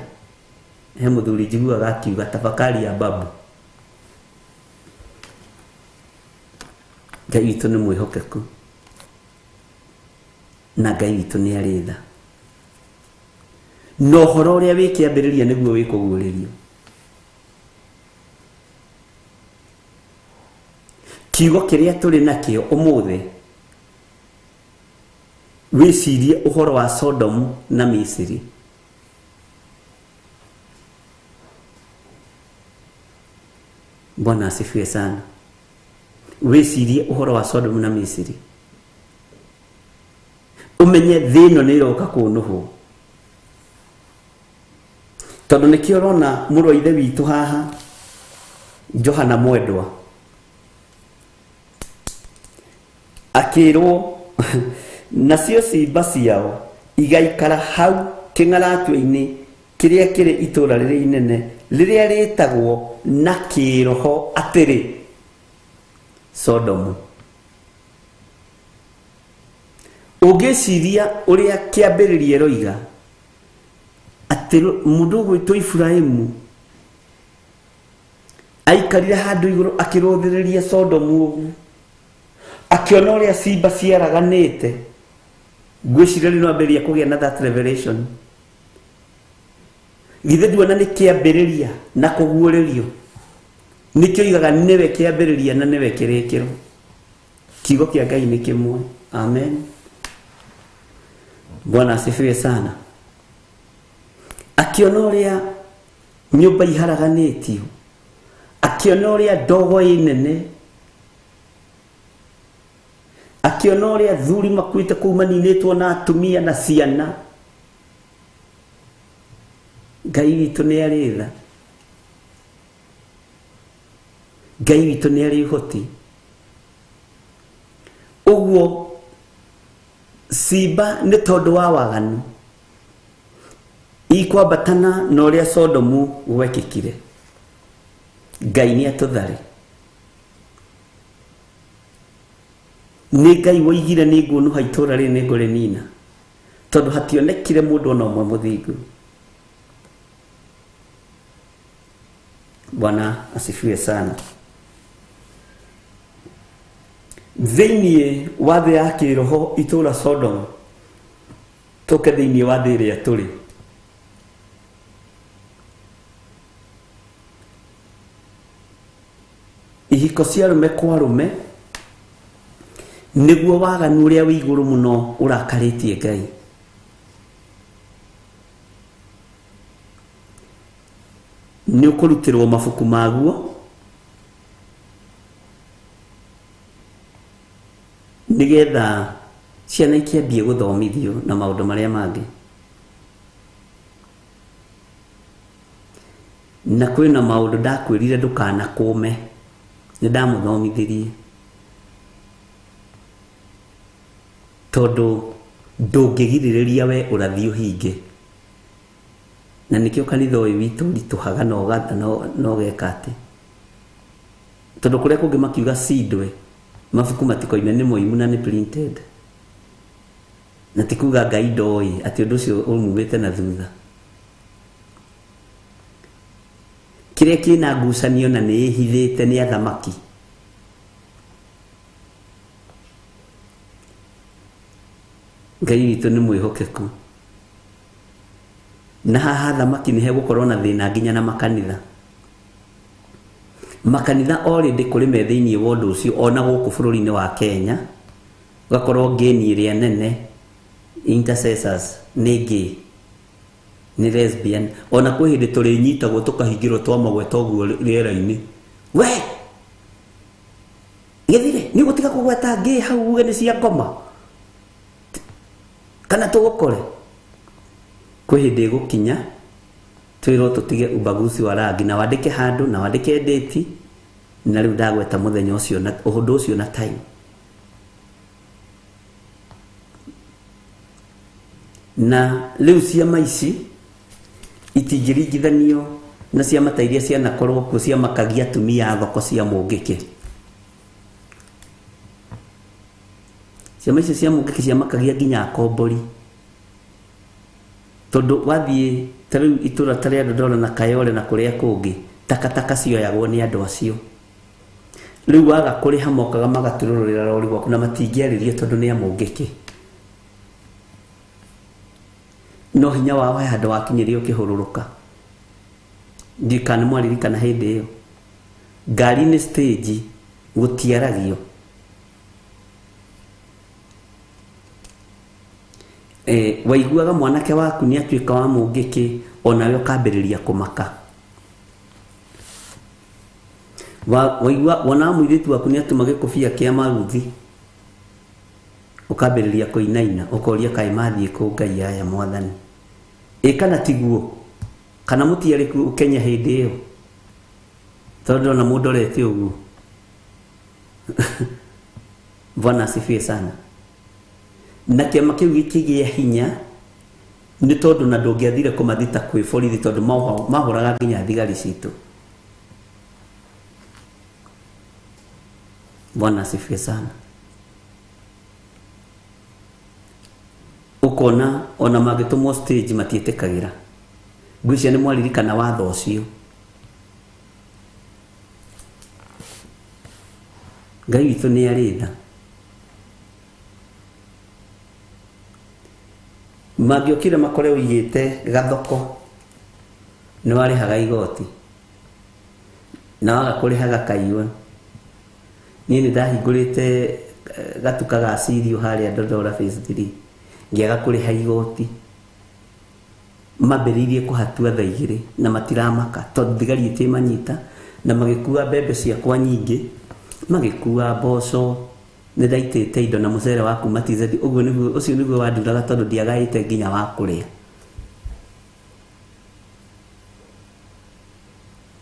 He mũthuri njiguaga akiuga tafakari ya babu. Ngai witũ nĩ mwĩhokeku, na Ngai witũ nĩ arĩ tha, na ũhoro ũrĩa wĩ kĩambĩrĩria nĩguo wĩkũguũrĩrio. Kiugo kĩrĩa tũrĩ nakĩo ũmũthĩ Wĩcirie ũhoro wa Sodom na Misiri. Bwana asifiwe sana. Wĩcirie ũhoro wa Sodom na Misiri. Ũmenye thĩ ĩno nĩ ĩroka kũnũhwo. Tondũ nĩkĩo ũrona mũrũ wa ithe witũ haha Johana Mwendwa akĩrwo nacio cimba ciao igaikara hau kĩng'aratua-inĩ kĩrĩa kĩrĩ itũũra rĩrĩa inene rĩrĩa rĩtagwo na kĩroho atĩrĩ Sodomu. Ũngĩciria ũrĩa kĩambĩrĩria ĩroiga atĩ mũndũ ũgwĩtwo Iburahĩmu aikarire handũ igũrũ akĩrũthĩrĩria Sodomu ũguo, akĩona ũrĩa cimba ciaraganĩte. Ngwĩciria rĩu no ambĩrĩria kũgĩa na that revelation. Githĩ nduona nĩ kĩambĩrĩria na kũguũrĩrio? Nĩkĩo oigaga nĩwe kĩambĩrĩria na nĩwe kĩrĩkĩro. Kiugo kĩa Ngai nĩ kĩmwe. Amen. Bwana asifiwe sana. Akĩona ũrĩa nyũmba iharaganĩtio, akĩona ũrĩa ndogo ĩ nene, akĩona ũrĩa athuri makuĩte kũu maninĩtwo na atumia na ciana. Ngai witũ nĩ arĩ tha. Ngai witũ nĩ arĩ ũhoti. Ũguo cimba nĩ tondũ wa waganu ikwambatana na ũrĩa Sodomu gwekĩkire. Ngai nĩ atũthare. Nĩ Ngai woigire nĩ nguũnũha itũũra rĩrĩ nĩ ngũrĩnina, tondũ hationekire mũndũ ona ũmwe mũthingu. Bwana asifiwe sana. Thĩinĩ wa thĩ ya kĩroho itũũra Sodom, tũke thĩinĩ wa thĩ ĩrĩa tũrĩ. Ihiko cia arũme kwa arũme nĩguo waganu ũrĩa wĩ igũrũ mũno ũrakarĩtie Ngai. Nĩ ũkũrutĩrwo mabuku maguo nĩgetha ciana ikĩambie gũthomithio na maũndũ marĩa mangĩ. Na kwĩna maũndũ ndakwĩrire ndũkanakũme, nĩ ndamũthomithirie tondũ ndũngĩgirĩrĩria we ũrathi ũhinge. Na nĩkĩo kanitha ũyũ witũ ũritũhaga na ũgeka atĩ, tondũ kũrĩa kũngĩ makiuga cindwe mabuku matikoime nĩ moimu na nĩ printed, na ti kuga Ngai ndoĩ atĩ ũndũ ũcio ũmumĩte na thutha. Kĩrĩa kĩna ngucanio na nĩ ĩhithĩte nĩ athamaki. Ngai witũ nĩ mwĩhokeku. Na haha athamaki nĩ hegũkorwo na thĩna nginya na makanitha. Makanitha already kũrĩ me thĩinĩ wa ũndũ ũcio ona gũkũ bũrũri-inĩ wa Kenya, ũgakorwo ngĩni ĩrĩa nene intercessors nĩ gay, nĩ lesbian. Ona kwĩ hĩndĩ tũrĩnyitagwo tũkahingĩrwo twamagweta ũguo rĩera-inĩ. We gĩthire nĩ ũgũtiga kũgweta gay hau uge nĩ cia ngoma kana tũgũkore. Kwĩ hĩndĩ ĩgũkinya twĩrwo tũtige ubaguzi wa rangi, na wandĩke handũ na wandĩke date, na rĩu ndagweta mũthenya ũcio na ũndũ ũcio na time. Na rĩu ciama ici itingĩringithanio na ciama ta iria cianakorwo kuo ciamakagia atumia a thoko cia mũngĩkĩ. Ciama icio cia mũngĩkĩ ciamakagia nginya akombori, tondũ wathiĩ ta rĩu itũũra ta rĩa Ndondora na Kayole na kũrĩa kũngĩ, takataka cioyagwo nĩ andũ acio. Rĩu waga kũrĩha mokaga magatũrũrĩra rori gwaku na matingĩarĩrio tondũ nĩ a mũngĩkĩ. No hinya wao he handũ wakinyĩrio ũkĩhũrũrũka. Ndiũĩ kana nĩ mwaririkana hĩndĩ ĩyo. Ngari-inĩ stage gũtiaragio. Waiguaga mwanake waku nĩ atuĩka wa mũngĩkĩ onawe ũkambĩrĩria kũmaka. Waigua wona mũirĩtu waku nĩ atuma gĩkũbia kĩa maruthi ũkambĩrĩria kũinaina ũkoria kaĩ mathiĩ kũ Ngai aya mwathani. Ĩ kana tiguo kana mũtiarĩ kuo Kenya hĩndĩ ĩyo tondũ ndona mũndũ orete ũguo. Bwana asifiwe sana. Na kĩama kĩu gĩkĩgĩa hinya nĩ tondũ na ndũngĩathire kũmathita kwĩ borithi tondũ mahũraga nginya thigari citũ. Bwana asifiwe sana. Ukona ona mangĩtũmwo stage matiĩtĩkagĩra. Ngwĩciria nĩ mwaririkana watho ũcio. Ngai witũ nĩ arĩ tha. Mangĩokire makore ũigĩte gathoko nĩ warĩhaga igoti na waga kũrĩha gakaiywo. Niĩ nĩ ndahingũrĩte gatuka ga cereal harĩa Dodora phase 3 ngĩaga kũrĩha igoti. Mambĩrĩirie kũhatua thaa igĩrĩ na matiramaka tondũ thigari ĩtĩmanyita na magĩkua mbembe ciakwa nyingĩ, magĩkua mboco, nĩ ndaitĩte indo na mũcere wa kuma TZ. Ũguo nĩguo ũcio nĩguo wanduraga tondũ ndiagaĩte nginya wa kũrĩa.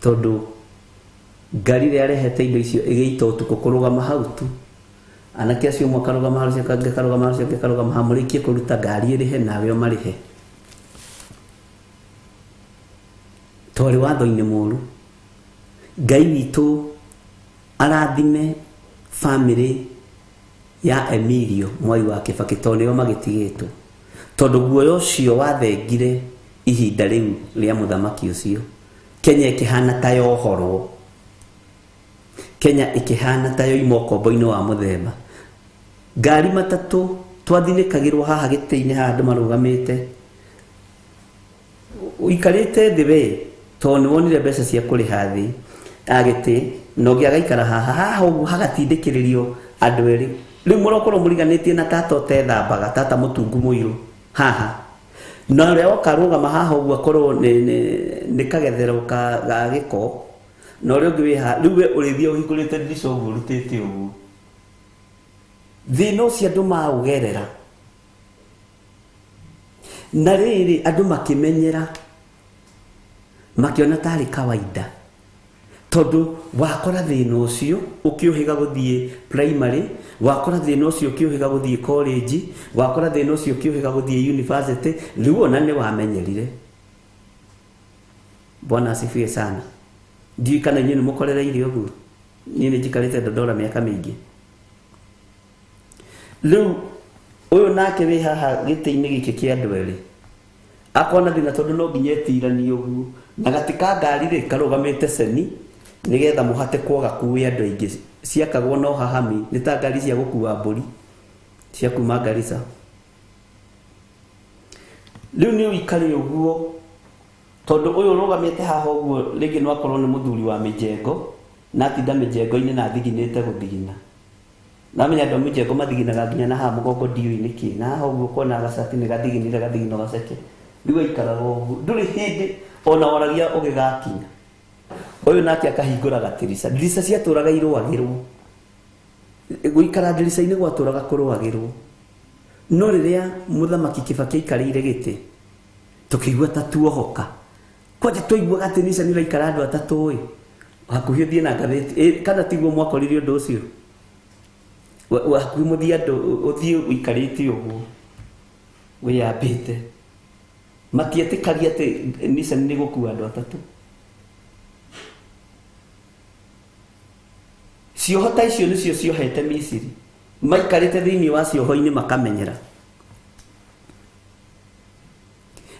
Tondũ ngari ĩrĩa yarehete indo icio ĩgĩita ũtukũ kũrũgama hau tu. Anake acio ũmwe akarũgama hau, ũcio ũngĩ akarũgama hau, ũcio ũngĩ akarũgama hau, mũrĩkie kũruta ngari ĩrĩhe nawe ũmarĩhe. Twarĩ watho-inĩ mũru. Ngai witũ arathime famĩlĩ ya Emilio Mwai wa Kibaki tondũ nĩo magĩtigĩtwo. Tondũ guoya ũcio wathengire ihinda rĩu rĩa mũthamaki ũcio. Kenya ĩkĩhana ta yohorwo. Kenya ĩkĩhana ta yoima ũkombo-inĩ wa mũthemba. Ngari matatũ twathinĩkagĩrwo haha gĩtĩ-inĩ haha andũ marũgamĩte. Ũikarĩte thĩ we tondũ nĩ wonire mbeca cia kũrĩha thĩ agĩtĩ na ũngĩ agaikara haha haha ũguo hagatindĩkĩrĩrio andũ erĩ. Rĩu mũrokorwo mũriganĩtie na tata ũtethambaga, tata mũtungu mũirũ haha. Na ũrĩa woka arũgama haha ũguo akorwo nĩ kagethero ga gĩko na ũrĩa ũngĩ wĩ haha. Rĩu we ũrĩthiĩ ũhingũrĩte ndirica ũguo ũrutĩte ũguo. Thĩna ũcio andũ maũgerera. Na rĩrĩ andũ makĩmenyera makĩona tarĩ kawaida. Tondũ wakora thĩna ũcio ũkĩũhĩga gũthiĩ primary, wakora thĩna ũcio ũkĩũhĩga gũthiĩ college, wakora thĩna ũcio ũkĩũhĩga gũthiĩ university, rĩu ona nĩ wamenyerire. Bwana asifiwe sana. Ndiũĩ kana inyuĩ nĩ mũkorereire ũguo. Niĩ nĩ njikarĩte Dodora mĩaka mĩingĩ. Rĩu ũyũ nake wĩ haha gĩtĩ-inĩ gĩkĩ kĩa andũ erĩ akona thĩna tondũ no nginya etiranie ũguo na gatĩ ka ngari rĩ karũgamĩte ceni nĩgetha mũhate kwaga kuue andũ aingĩ. Ciakagwo no hahami nĩ ta ngari cia gũkua mbũri cia kuma Garissa. Rĩu nĩ ũikare ũguo tondũ ũyũ ũrũgamĩte haha ũguo rĩngĩ no akorwo nĩ mũthuri wa mĩjengo na atinda mĩjengo-inĩ na athiginĩte gũthigina. Namenya andũ a mĩjengo mathiginaga nginya na haha mũgongo ndiũĩ nĩkĩ, na haha ũguo ũkona gacati nĩ gathiginire gathigino gaceke. Rĩu aikaraga ũguo ndũrĩ hĩndĩ ona woragia ũgĩgakinya. Ũyũ nake akahingũra gatirica. Ndirica ciatũraga irũagĩrwo. Gũikara ndirica-inĩ gwatũraga kũrũagĩrwo. No rĩrĩa mũthamaki Kibaki aikarĩire gĩtĩ tũkĩigua ta tuohoka. Kwanja twaiguaga atĩ Nissan ĩraikara andũ atatũ ĩ hakuhĩ ũthiĩ na ngathĩti kana tiguo mwakorire ũndũ ũcio. Hakuhĩ mũthiĩ andũ ũthiĩ ũikarĩte ũguo wĩyambĩte. Matietĩkagia atĩ Nissan nĩ gũkua andũ atatũ. Cioho ta icio nĩcio ciohete Misiri. Maikarĩte thĩinĩ wa cioho-inĩ makamenyera.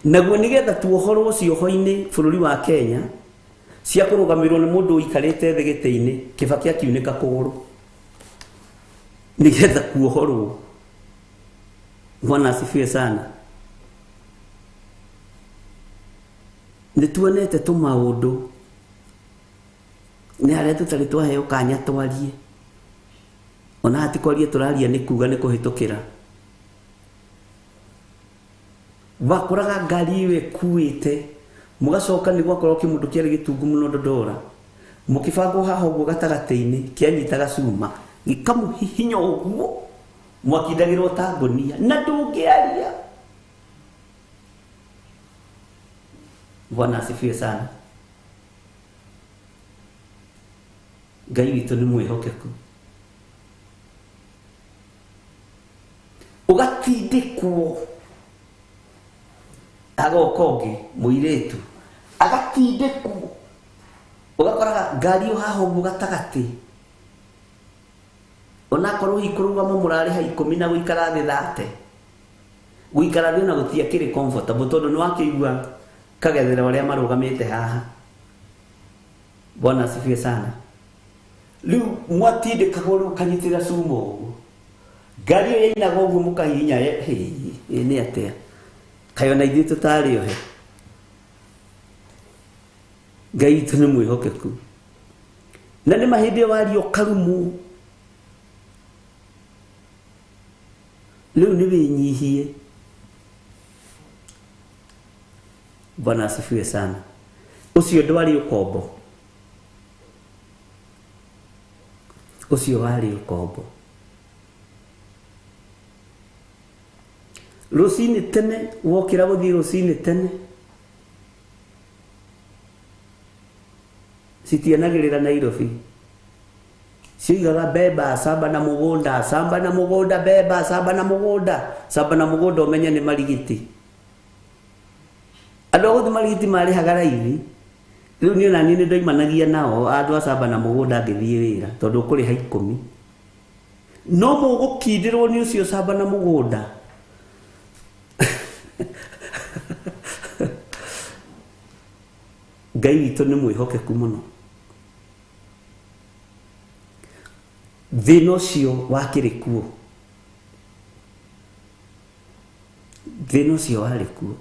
Naguo nĩgetha tuohorwo cioho-inĩ bũrũri wa Kenya cia kũrũgamĩrwo nĩ mũndũ ũikarĩte thĩ gĩtĩ-inĩ, Kibaki akiunĩka kũgũrũ nĩgetha kuohorwo. Bwana asifiwe sana. Nĩ tuonete tũmaũndũ nĩ harĩa tũtarĩ twaheo kanya twarie. Ona hatikwaria tũraria nĩ kuga nĩ kũhĩtũkĩra. Wakoraga ngari ĩyo ĩkuĩte mũgacoka nĩ gwakorwo kĩmũndũ kĩarĩ gĩtungu mũno Dodora mũkĩbangwo haha ũguo gatagatĩ-inĩ kĩanyitaga cuma gĩkamũhihinya ũguo mwakindagĩrwo ta ngũnia na ndũngĩaria. Bwana asifiwe sana. Ngai witũ nĩ mwĩhokeku. Ũgatindĩkwo agoka ũngĩ mũirĩtu agatindĩkwo ũgakoraga ngari ĩyo haha ũguo gatagatĩ onakorwo hihi kũrũgama mũrarĩha 10 na gũikara thĩ 30 gũikara thĩ ona gũtiakĩrĩ comfortable tondũ nĩ wakĩigua kagethera ũrĩa marũgamĩte haha. Bwana asifiwe sana. Rĩu mwatindĩkagwo rĩu ũkanyitĩrĩra cuma ũguo ngari ĩyo yainaga ũguo mũkahihinya nĩ atĩa kaĩ ona ithuĩ tũtarĩ ohe. Ngai witũ nĩ mwĩhokeku na nĩ mahĩndĩ ĩyo waria ũkarumwo. Rĩu nĩ wĩnyihie. Bwana asifiwe sana. Ũcio ndwarĩ ũkombo, ũcio warĩ ũkombo. Rũcinĩ tene wokĩra gũthiĩ rũcinĩ tene citianagĩrĩra Nairobi cioigaga beba samba na mũgũnda samba na mũgũnda beba samba na mũgũnda samba na mũgũnda ũmenye nĩ marigiti. Andũ a gũthiĩ marigiti marĩhaga raithi. Rĩu niĩ ona niĩ nĩ ndoimanagia nao andũ a samba na mũgũnda ngĩthiĩ wĩra tondũ ũkũrĩha 10 no mũgũkindĩrwo nĩ ũcio samba na mũgũnda. Ngai witũ nĩ mwĩhokeku mũno. Thĩna ũcio wakĩrĩ kuo, thĩna ũcio warĩ kuo,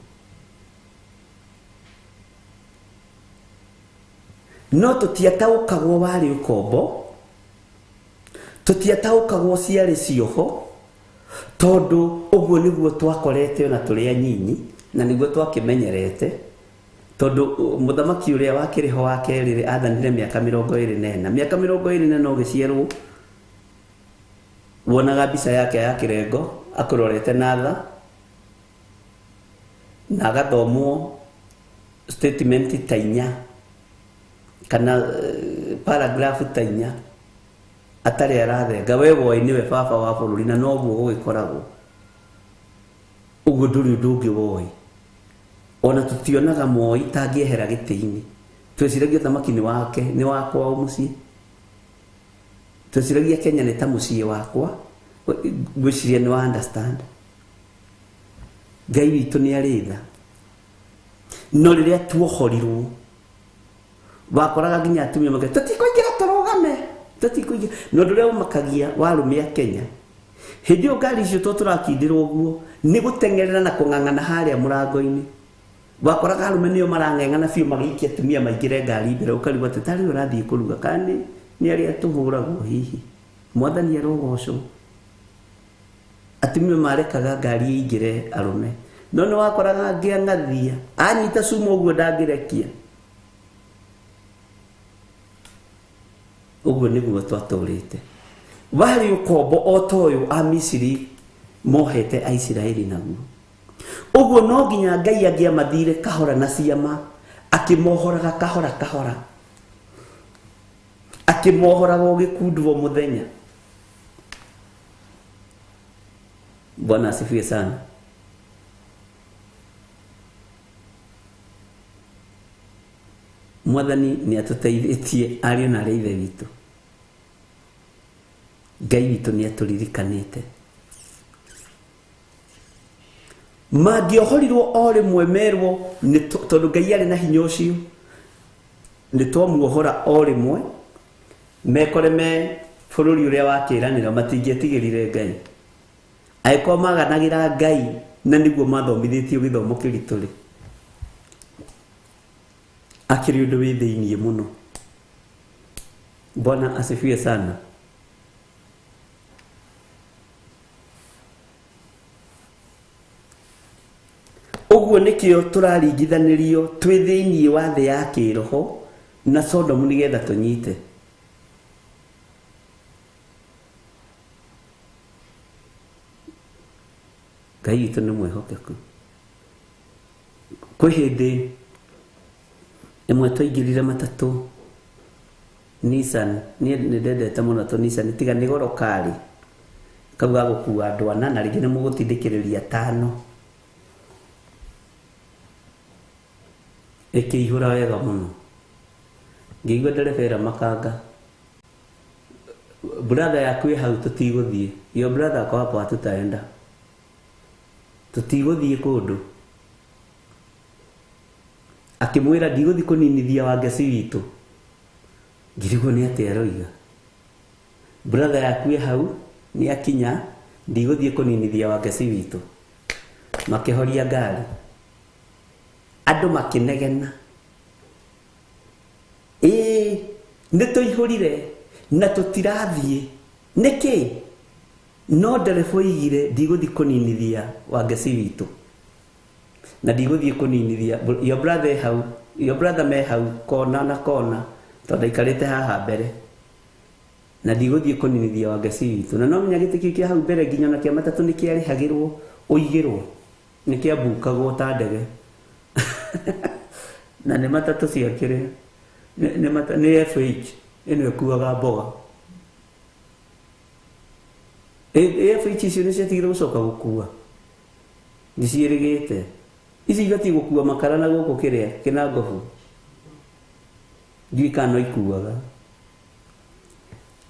no tũtiataũkagwo warĩ ũkombo, tũtiataũkagwo ciarĩ cioho tondũ ũguo nĩguo twakorete ona tũrĩ anyinyi na nĩguo twakĩmenyerete tondũ mũthamaki ũrĩa wakĩrĩ ho wa kerĩ athanire mĩaka 24 mĩaka 24 ũgĩciarwo wonaga mbica yake ya kĩrengo akũrorete na tha na agathomwo statement ta 4 kana paragraph ta 4 atarĩ arathenga we woi nĩwe baba wa bũrũri na noguo gũgĩkoragwo ũguo ndũrĩ ũndũ ũngĩ woi. Ona tũtionaga Moi tangĩehera gĩtĩ-inĩ twĩciragia ũthamaki nĩ wake nĩ wakwa o mũciĩ twĩciragia Kenya nĩ ta mũciĩ wakwa ngwĩciria nĩ wa understand. Ngai witũ nĩ arĩ tha no rĩrĩa tuohorirwo wakoraga nginya atumia mauga tũtikũingĩra tũrũgame tũtikũingĩra. Na ũndũ ũrĩa ũmakagia wa arũme a Kenya hĩndĩ ĩyo ngari icio tũrakindĩrwo ũguo nĩ gũteng'erera na kũng'ang'ana harĩa mũrango-inĩ wakoraga arũme nĩo marang'eng'ana biũ magĩikia atumia maingĩre ngari mbere ũkarigwo atĩ tarĩ ũrathiĩ kũruga kana nĩ arĩa tũhũragwo hihi. Mwathani arogocwo atumia marekaga ngari ĩingĩre arũme no nĩ wakoraga angĩang'athia anyita cuma ũguo ndangĩrekia. Ũguo nĩguo twatũrĩte. Warĩ ũkombo o ta ũyũ a Misiri mohete Aisiraeli naguo. Ũguo no nginya Ngai angĩamathire kahora na ciama akĩmohoraga kahora kahora akĩmohoraga ũgĩkundwo mũthenya. Bwana asifiwe sana. Mwathani nĩ atũteithĩtie ariũ na arĩa ithe witũ. Ngai witũ nĩ atũririkanĩte. Mangĩohorirwo o rĩmwe merwo tondũ Ngai arĩ na hinya ũcio nĩ twamuohora o rĩmwe mekore me bũrũri ũrĩa wa kĩĩranĩro matingĩetigĩrire Ngai. Angĩkorwo maganagĩra Ngai na nĩguo mathomithĩtio gĩthomo kĩritũ rĩ akĩrĩ ũndũ wĩ thĩiniĩ mũno. Bwana asifiwe sana. Nĩkĩo tũraringithanĩrio twĩ thĩinĩ wa thĩ ya kĩroho na Sodomu nĩgetha tũnyite. Ngai witũ nĩ mwĩhokeku. Kwĩ hĩndĩ ĩmwe twaingĩrire matatũ Nissan, niĩ nĩ ndendete mũno tũ Nissan, tiga nĩ goro karĩ kau ga gũkua andũ ana na rĩngĩ nĩ mũgũtindĩkĩrĩria 5. Ĩkĩihũra wega mũno. Ngĩigua ndereba ĩra makanga, brother yaku ĩ hau tũtigũthiĩ. Your brother ako hapo hatutaenda. Tũtigũthiĩ kũndũ. Akĩmwĩra ndigũthiĩ kũninithia Wangeci witũ. Ngĩrigwo nĩ atĩa aroiga. Brother yaku ĩ hau nĩ akinya, ndigũthiĩ kũninithia Wangeci witũ. Makĩhoria ngari. Andũ makĩnegena. Ĩĩ, nĩ tũihũrire na tũtirathiĩ. Nĩkĩ? No ndereba oigire ndigũthiĩ kũninithia Wangeci witũ. Na ndigũthiĩ kũninithia your brother hau, your brother me hau kona na kona tondũ aikarĩte haha mbere. Na ndigũthiĩ kũninithia Wangeci witũ. Na no menya gĩtĩ kĩu kĩa hau mbere nginya ona kĩa matatũ nĩ kĩarĩhagĩrwo ũigĩrwo. Nĩ kĩambukagwo ta ndege. Na nĩ matatũ ciakĩrĩ. Nĩ FH ĩno ĩkuaga mboga. FH icio nĩ ciatigire gũcoka gũkua. Nĩ ciĩrĩgĩte. Ici ibatiĩ gũkua makara na gũkũ kĩrĩa kĩna ngobu. Ndiũĩ kana no ikuaga.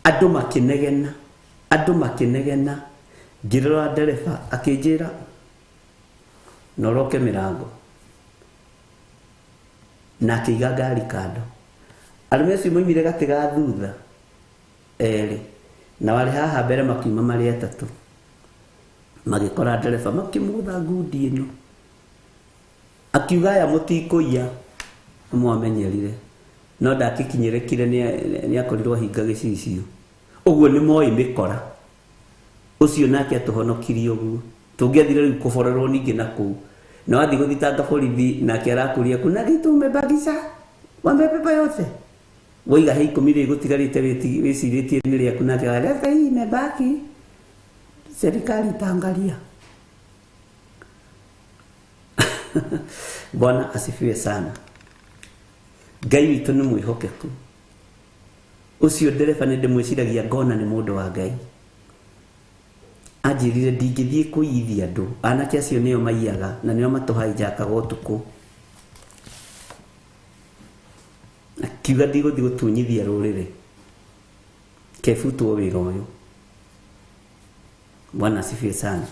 Andũ makĩnegena, andũ makĩnegena. Ngĩrora ndereba akĩnjĩra na ũroke mĩrango. Na akĩiga ngari kando. Arũme acio moimire gatĩ ga thutha erĩ, na warĩ haha mbere makiuma marĩ atatũ. Magĩkora ndereba makĩmũgũtha ngundi ĩno. Akiuga aya mũtikũiya, nĩmwamenyerire. No ndakĩkinyĩrĩkire nĩ akorirwo ahinga gĩcicio. Ũguo nĩ moĩ mĩkora. Ũcio nake atũhonokirie ũguo. Tũngĩathire rĩu kũborerwo ningĩ na kũu. Na wathiĩ gũthitanga borithi nake arakũria kuna kitu umebakisha? Wamebeba yote. Waiga he 10 rĩ gũtigarĩte wĩcirĩtie nĩ rĩaku nake areka hii imebaki. Serikali itaangalia. Bwana asifiwe sana. Ngai witũ nĩ mwĩhokeku. Ũcio ndereba nĩ ndĩmwĩciragia ngona nĩ mũndũ wa Ngai. Anjĩrire ndingĩthiĩ kũiyithia andũ. Anake acio nĩo maiyaga na nĩo matũhaijakaga ũtukũ. Akiuga ndigũthiĩ gũtunyithia rũrĩrĩ. Kebutwo wĩra ũyũ. Bwana asifiwe sana.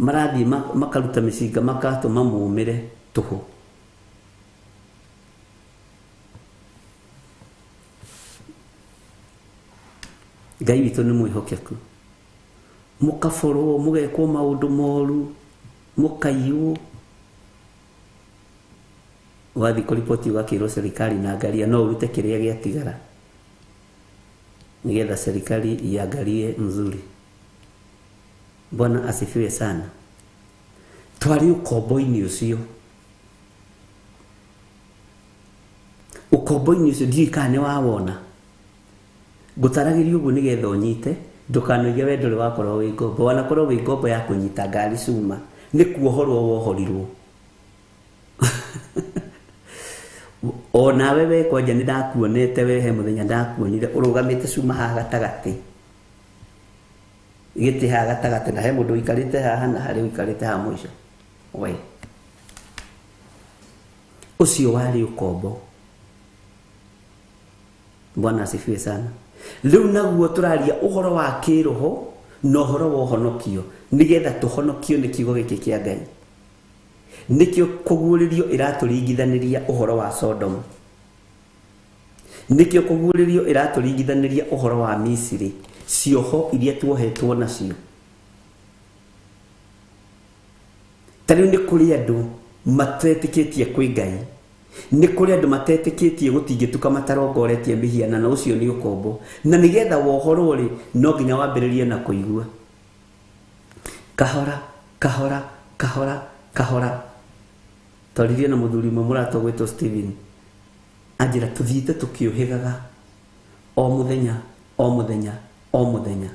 Marathiĩ makaruta mĩcinga makatũma mũmĩre tũhũ. Ngai witũ nĩ mwĩhokeku. Mũkaborwo, mũgekwo maũndũ moru, mũkaiywo. Wathiĩ kũriboti ũgakĩrwo serikali na angalia no ũrute kĩrĩa gĩatigara nĩgetha serikali iangalie mzuri. Bwana asifiwe sana. Twarĩ ũkombo-inĩ ũcio. Ũkombo-inĩ ũcio ndiũĩ kana nĩ wawona. Ngũtaragĩria ũguo nĩgetha ũnyite, ndũkanoige we ndũrĩ wakorwo wĩ ngombo. Wanakorwo wĩ ngombo ya kũnyita ngari cuma, nĩ kuohorwo wohorirwo. O nawe we kwanja nĩ ndakuonete we he mũthenya ndakuonire ũrũgamĩte cuma haha gatagatĩ. Gĩtĩ haha gatagatĩ na he mũndũ ũikarĩte haha na harĩ ũikarĩte haha mũico. We. Ũcio warĩ ũkombo. Bwana asifiwe sana. Rĩu naguo tũraria ũhoro wa kĩroho na ũhoro wa ũhonokio nĩgetha tũhonokio nĩ kiugo gĩkĩ kĩa Ngai. Nĩkĩo kũguũrĩrio ĩratũringithanĩria ũhoro wa Sodomu. Nĩkĩo kũguũrĩrio ĩratũringithanĩria ũhoro wa Misiri, cioho iria tuohetwo nacio. Ta rĩu nĩ kũrĩ andũ matetĩkĩtie kwĩ Ngai. Nĩ kũrĩ andũ matetĩkĩtie gũtingĩtuka matarongoretie mĩhianano, ũcio nĩ ũkombo. Na nĩgetha wohorwo rĩ, no nginya wambĩrĩrie na kũigua. Kahora, kahora, kahora, Kahora twaririe na muthuri ũmwe mũrata ũgwĩtwo Steven, anjĩra tũthiĩte tũkĩũhĩgaga o mũthenya o mũthenya o mũthenya.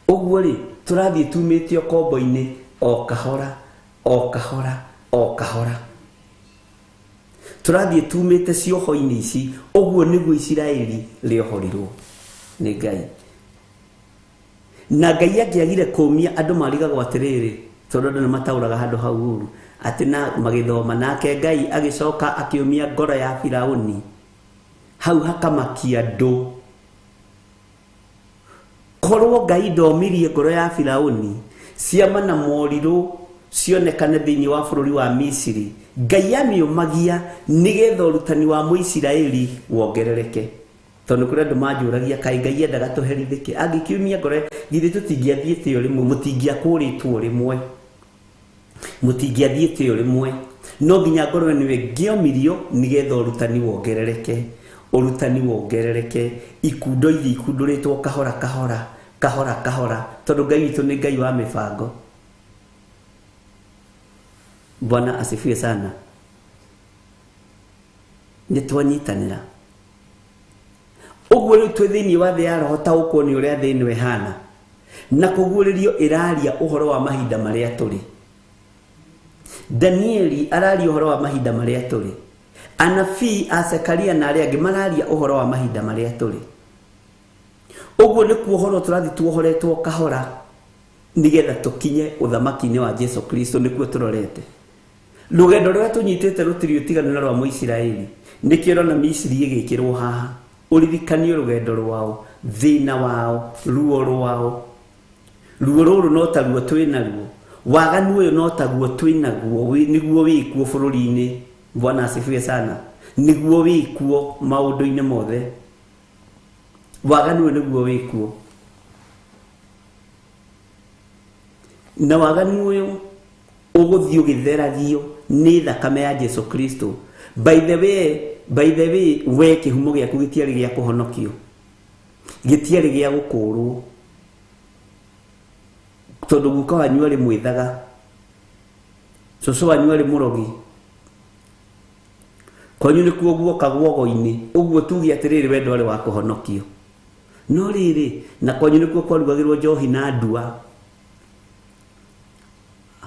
Ũguo rĩ, tũrathiĩ tumĩte ũkombo-inĩ o kahora o kahora o kahora, tũrathiĩ tumĩte cioho-inĩ ici. Ũguo nĩguo Isiraeli rĩohorirwo nĩ Ngai. Na Ngai angĩagire kũmia andũ marigagwo atĩrĩrĩ, tondũ andũ nĩmataũraga handũ hau ũru, atĩ na magĩthoma nake Ngai agĩcoka akĩũmia ngoro ya Firaũni, hau hakamakia andũ. Korwo Ngai ndomirie ngoro ya Firaũni, ciama na morirũ cionekane thĩinĩ wa bũrũri wa Misiri, Ngai amĩũmagia nĩgetha ũrutani wa Mũisiraeli wongerereke. Tondũ kũrĩ andũ manjũragia kaĩ Ngai endaga tũherithĩke, angĩkiumia ngoro githĩ tũtingĩathiĩte o rĩmwe, mũtingĩakũrĩtwo rĩmwe, mũtingĩathiĩte o rĩmwe. No nginya ngoro ĩno ĩngĩomirio nĩgetha ũrutani wongerereke, ũrutani wongerereke, ikundo ithi ikundũrĩtwo kahora kahora kahora kahora, tondũ Ngai witũ nĩ Ngai wa mĩbango. Bwana asifiwe sana. Nĩ twanyitanĩra ũguo rĩu twĩ thĩinĩ wa thĩ ya roho, taũkwo nĩ ũrĩa thĩ ĩno ĩhana, na kũguũrĩrio ĩraria ũhoro wa mahinda marĩa tũrĩ. Danieli araria ũhoro wa mahinda marĩa tũrĩ, anabii a Zekaria na arĩa angĩ mararia ũhoro wa mahinda marĩa tũrĩ. Ũguo nĩ kuohorwo tũrathiĩ tuohoretwo kahora nĩgetha tũkinye ũthamaki-inĩ wa Jesu Kristo, nĩkuo tũrorete. Rũgendo rũrĩa tũnyitĩte rũtirĩ ũtiganu na rwa Mũisiraeli. Nĩkĩo ũrona Misiri ĩgĩkĩrwo haha, ũririkanio rũgendo rwao, thĩna wao, ruo rwao. Ruo rũrũ no taruo twĩnaruo, waganu ũyũ no taguo twĩnaguo, nĩguo wĩkuo bũrũri-inĩ. Bwana asifiwe sana. Nĩguo wĩkuo maũndũ-inĩ mothe, waganu ũyũ nĩguo wĩkuo. Na waganu ũyũ ũgũthiĩ ũgĩtheragio nĩ thakame ya Jesu Kristo. By the way, we kĩhumo gĩaku gĩtiarĩ gĩa kũhonokio, gĩtiarĩ gĩa gũkũũrwo, tondũ guka wanyu arĩ mwĩthaga, cũcũ wanyu arĩ mũrogi, kwanyu nĩkuo guoka guogo-inĩ. Ũguo tuge atĩrĩrĩ, we ndwarĩ wa kũhonokio. No rĩrĩ, na kwanyu nĩkuo kwarugagĩrwo njohi na ndua.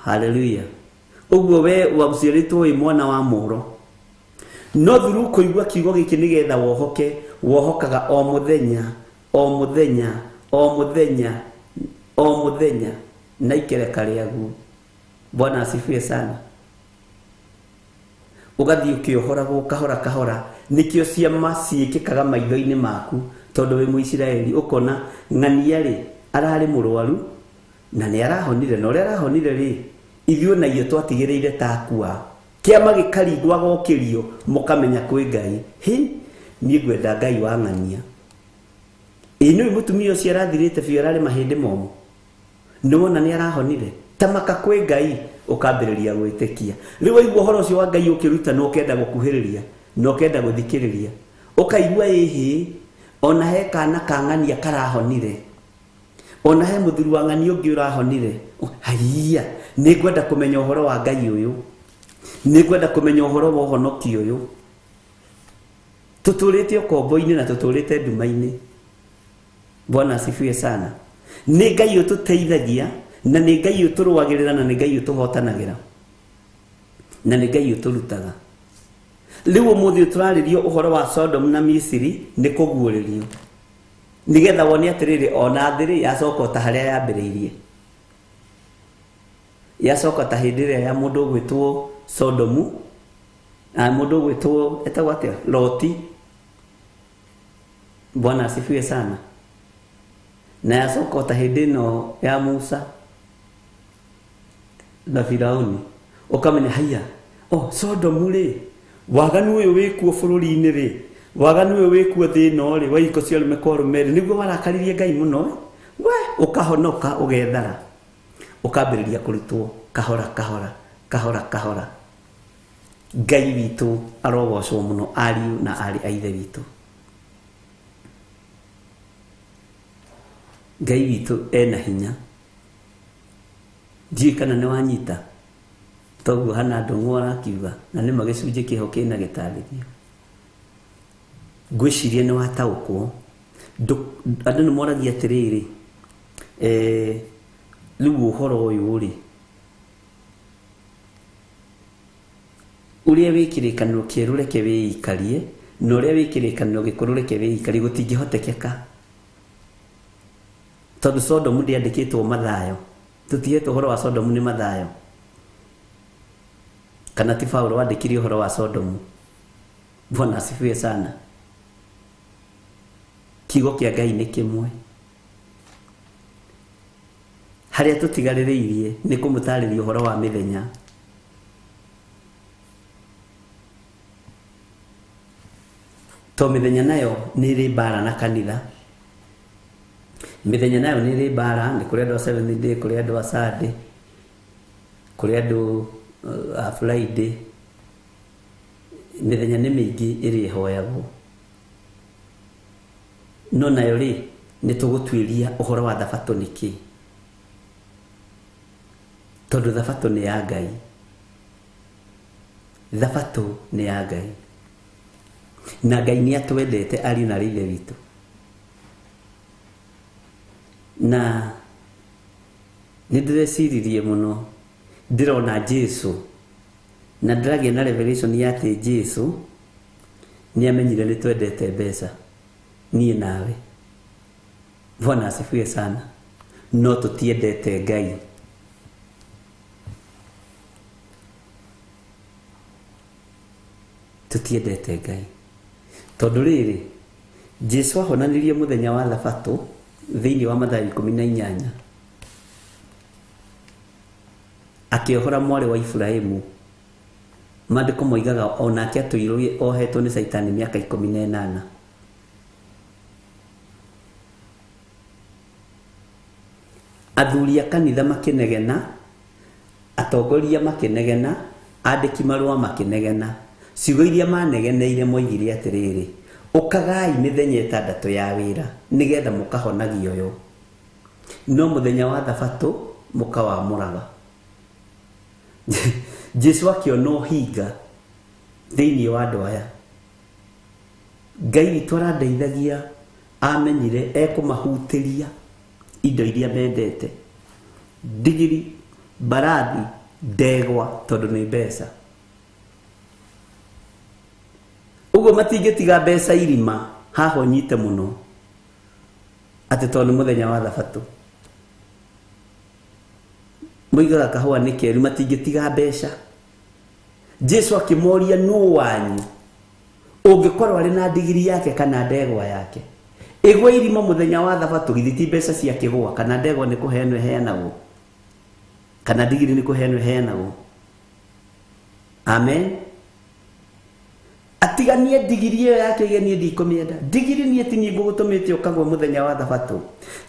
Haleluya. Ũguo we waciarĩtwo wĩ mwana wa mũro. No thuru kũigua kiugo gĩkĩ nĩgetha wohoke, wohokaga o mũthenya o mũthenya o mũthenya o mũthenya na ikereka rĩaguo. Bwana asifiwe sana. Ũgathiĩ ũkĩohoragwo kahora kahora, nĩkĩo ciama ciĩkĩkaga maitho-inĩ maku, tondũ wĩ Mũisiraeli. Ũkona ng'ania rĩ, ararĩ mũrwaru na nĩ arahonire, na ũrĩa arahonire rĩ, ithuĩ na ithuĩ twatigĩrĩire takua. Kĩama gĩkaringwo agokĩrio, mũkamenya kwĩ Ngai. Hĩ, niĩ ngwenda Ngai wa ng'ania. Ĩ nĩũĩ mũtumia ũcio arathirĩte biũ, ararĩ mahĩndĩ momũ, nĩwona nĩ arahonire. Tamaka kwĩ Ngai, ũkambĩrĩria gwĩtĩkia. Rĩu waigua ũhoro ũcio wa Ngai ũkĩrutanwo, ũkenda gũkuhĩrĩria na ũkenda gũthikĩrĩria, ũkaigua ĩhĩ, ona he kana ka ng'ania karahonire, ona he mũthuri wa ng'ania ũngĩ ũrahonire. Haiya, nĩ ngwenda kũmenya ũhoro wa Ngai ũyũ, nĩ ngwenda kũmenya ũhoro wa ũhonokio ũyũ. Tũtũrĩte ũkombo-inĩ na tũtũrĩte nduma-inĩ. Bwana asifiwe sana. Nĩ Ngai ũtũteithagia, na nĩ Ngai ũtũrũagĩrĩra, na nĩ Ngai ũtũhotanagĩra, na nĩ Ngai ũtũrutaga. Rĩu ũmũthĩ tũrarĩrio ũhoro wa Sodom na Misiri nĩ kũguũrĩrio, nĩgetha wone atĩrĩrĩ, ona thĩ rĩ yacoka ta harĩa yambĩrĩirie, yacoka ta hĩndĩ ĩrĩa ya mũndũ ũgwĩtwo Sodomu, na mũndũ ũgwĩtwo etagwo atĩa, Loti. Bwana asifiwe sana. Na yacoka ta hĩndĩ ĩno ya Musa na Firauni, ũkamenya haiya, oh, Sodomu rĩ, waganu ũyũ wĩkuo bũrũri-inĩ rĩ, waganu ũyũ wĩkuo thĩ ĩno rĩ, wa ihiko cia arũme kwa arũme rĩ, nĩguo warakaririe Ngai mũno. We ũkahonoka, ũgethara, ũkambĩrĩria kũrutwo kahora kahora kahora kahora. Ngai witũ arogocwo mũno, ariũ na aarĩ a Ithe witũ. Ngai witũ ena hinya. Ndiũĩ kana nĩ wanyita toguo hana ndũng'ũ arakiuga na nĩ ma gĩcunjĩ kĩho kĩna gĩtarĩrio. Ngwĩciria nĩ wataũkwo. Andũ nĩ moragia atĩrĩrĩ, rĩu ũhoro ũyũ rĩ, ũrĩa wĩ kĩrĩkanĩro kĩerũ reke wĩikarie na ũrĩa wĩ kĩrĩkanĩro gĩkũrũ reke wĩikarie, gũtingĩhotekeka tondũ Sodomu ndĩandĩkĩtwo Mathayo. Tũtihetwo ũhoro wa Sodomu nĩ Mathayo, kana ti Paulo wandĩkire ũhoro wa Sodomu. Bwana asifiwe sana. Kiugo kĩa Ngai nĩ kĩmwe. Harĩa tũtigarĩrĩirie nĩ kũmũtarĩria ũhoro wa mĩthenya. To mĩthenya nayo nĩ ĩrĩ mbara na kanitha. Mĩthenya nayo nĩ ĩrĩ mbara, nĩ kũrĩ andũ a Seventh Day, kũrĩ andũ a Sunday, kũrĩ andũ a Friday. Mĩthenya nĩ mĩingĩ ĩrĩa ĩhoyagwo. No nayo rĩ, nĩ tũgũtuĩria ũhoro wa thabatũ nĩkĩ? Tondũ thabatũ nĩ ya Ngai. Thabatũ nĩ ya Ngai. Na Ngai nĩ atwendete ariũ na Ithe witũ. Na nĩ ndĩreciririe mũno, ndĩrona Jesu na ndĩragĩa na revelation ya atĩ Jesu nĩ amenyire nĩ twendete mbeca, niĩ nawe. Bwana asifiwe sana. No tũtiendete Ngai. Tũtiendete Ngai. Tondũ rĩrĩ, Jesu ahonanirie mũthenya wa thabatũ thĩinĩ wa Mathayo 18. Akĩohora mwarĩ wa Iburahĩmu. Maandĩko moigaga onake atũirwo ohetwo nĩ Caitani mĩaka 18. Athuri a kanitha makĩnegena, atongoria makĩnegena, andĩki marũa makĩnegena. Ciugo iria manegeneire moigire atĩrĩrĩ, ũkagai mĩthenya 6 ya wĩra nĩgetha mũkahonagio yo, no mũthenya wa thabatũ mũkawamũraga. Jesu akĩona ũhinga thĩinĩ wa andũ aya. Ngai witũ arandeithagia, amenyire ekũmahutĩria indo iria mendete, ndigiri, mbarathi, ndegwa, tondũ nĩ mbeca. Ũguo matingĩtiga mbeca irima haha ũnyite mũno atĩ tondũ nĩ mũthenya wa thabatũ. Moigaga kahũa nĩ keru, matingĩtiga mbeca. Jesu akĩmoria, nũ wanyu ũngĩkorwo arĩ na ndigiri yake kana ndegwa yake ĩgwe irima mũthenya wa thabatũ, githĩ ti mbeca cia kĩgũa, kana ndegwa nĩ kũheanwo ĩheanagwo, kana ndigiri nĩ kũheanwo ĩheanagwo? Amen. Atiganie ndigiri ĩyo yake ige niĩ ndikũmĩenda. Ndigiri niĩ ti niĩ ngũgũtũmĩte ũkagwe mũthenya wa thabatũ.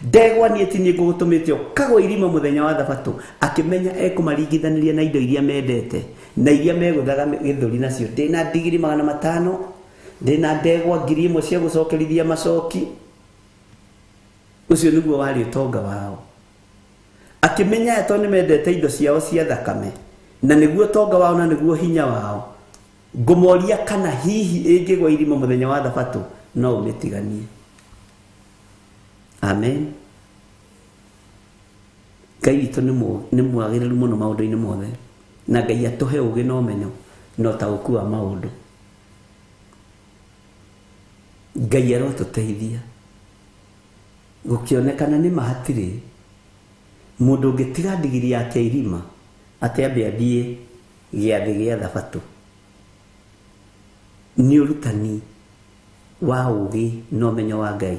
Ndegwa niĩ ti niĩ ngũgũtũmĩte ũkagwe irima mũthenya wa thabatũ. Akĩmenya ekũmaringithanĩria na indo iria mendete na iria megũthaga gĩthũri nacio. Ndĩna ndigiri 500, ndĩna ndegwa 1000 cia gũcokerithia macoki. Ũcio nĩguo warĩ ũtonga wao. Akĩmenya aya tondũ nĩmendete indo ciao cia thakame, na nĩguo ũtonga wao na nĩguo hinya wao. Ngũmoria kana hihi ĩngĩgwa irima mũthenya wa thabatũ no ũmĩtiganie. Amen. Ngai witũ nĩ mwagĩrĩru mũno maũndũ-inĩ mothe, na Ngai atũhe ũũgĩ na ũmenyo na ũtaũku wa maũndũ. Ngai arotũteithia. Gũkĩonekana nĩ ma hatirĩ mũndũ ũngĩtiga ndigiri yake irima atĩ ambe athiĩ gĩathĩ gĩa thabatũ. Nĩ ũrutani wa ũũgĩ na ũmenyo wa Ngai.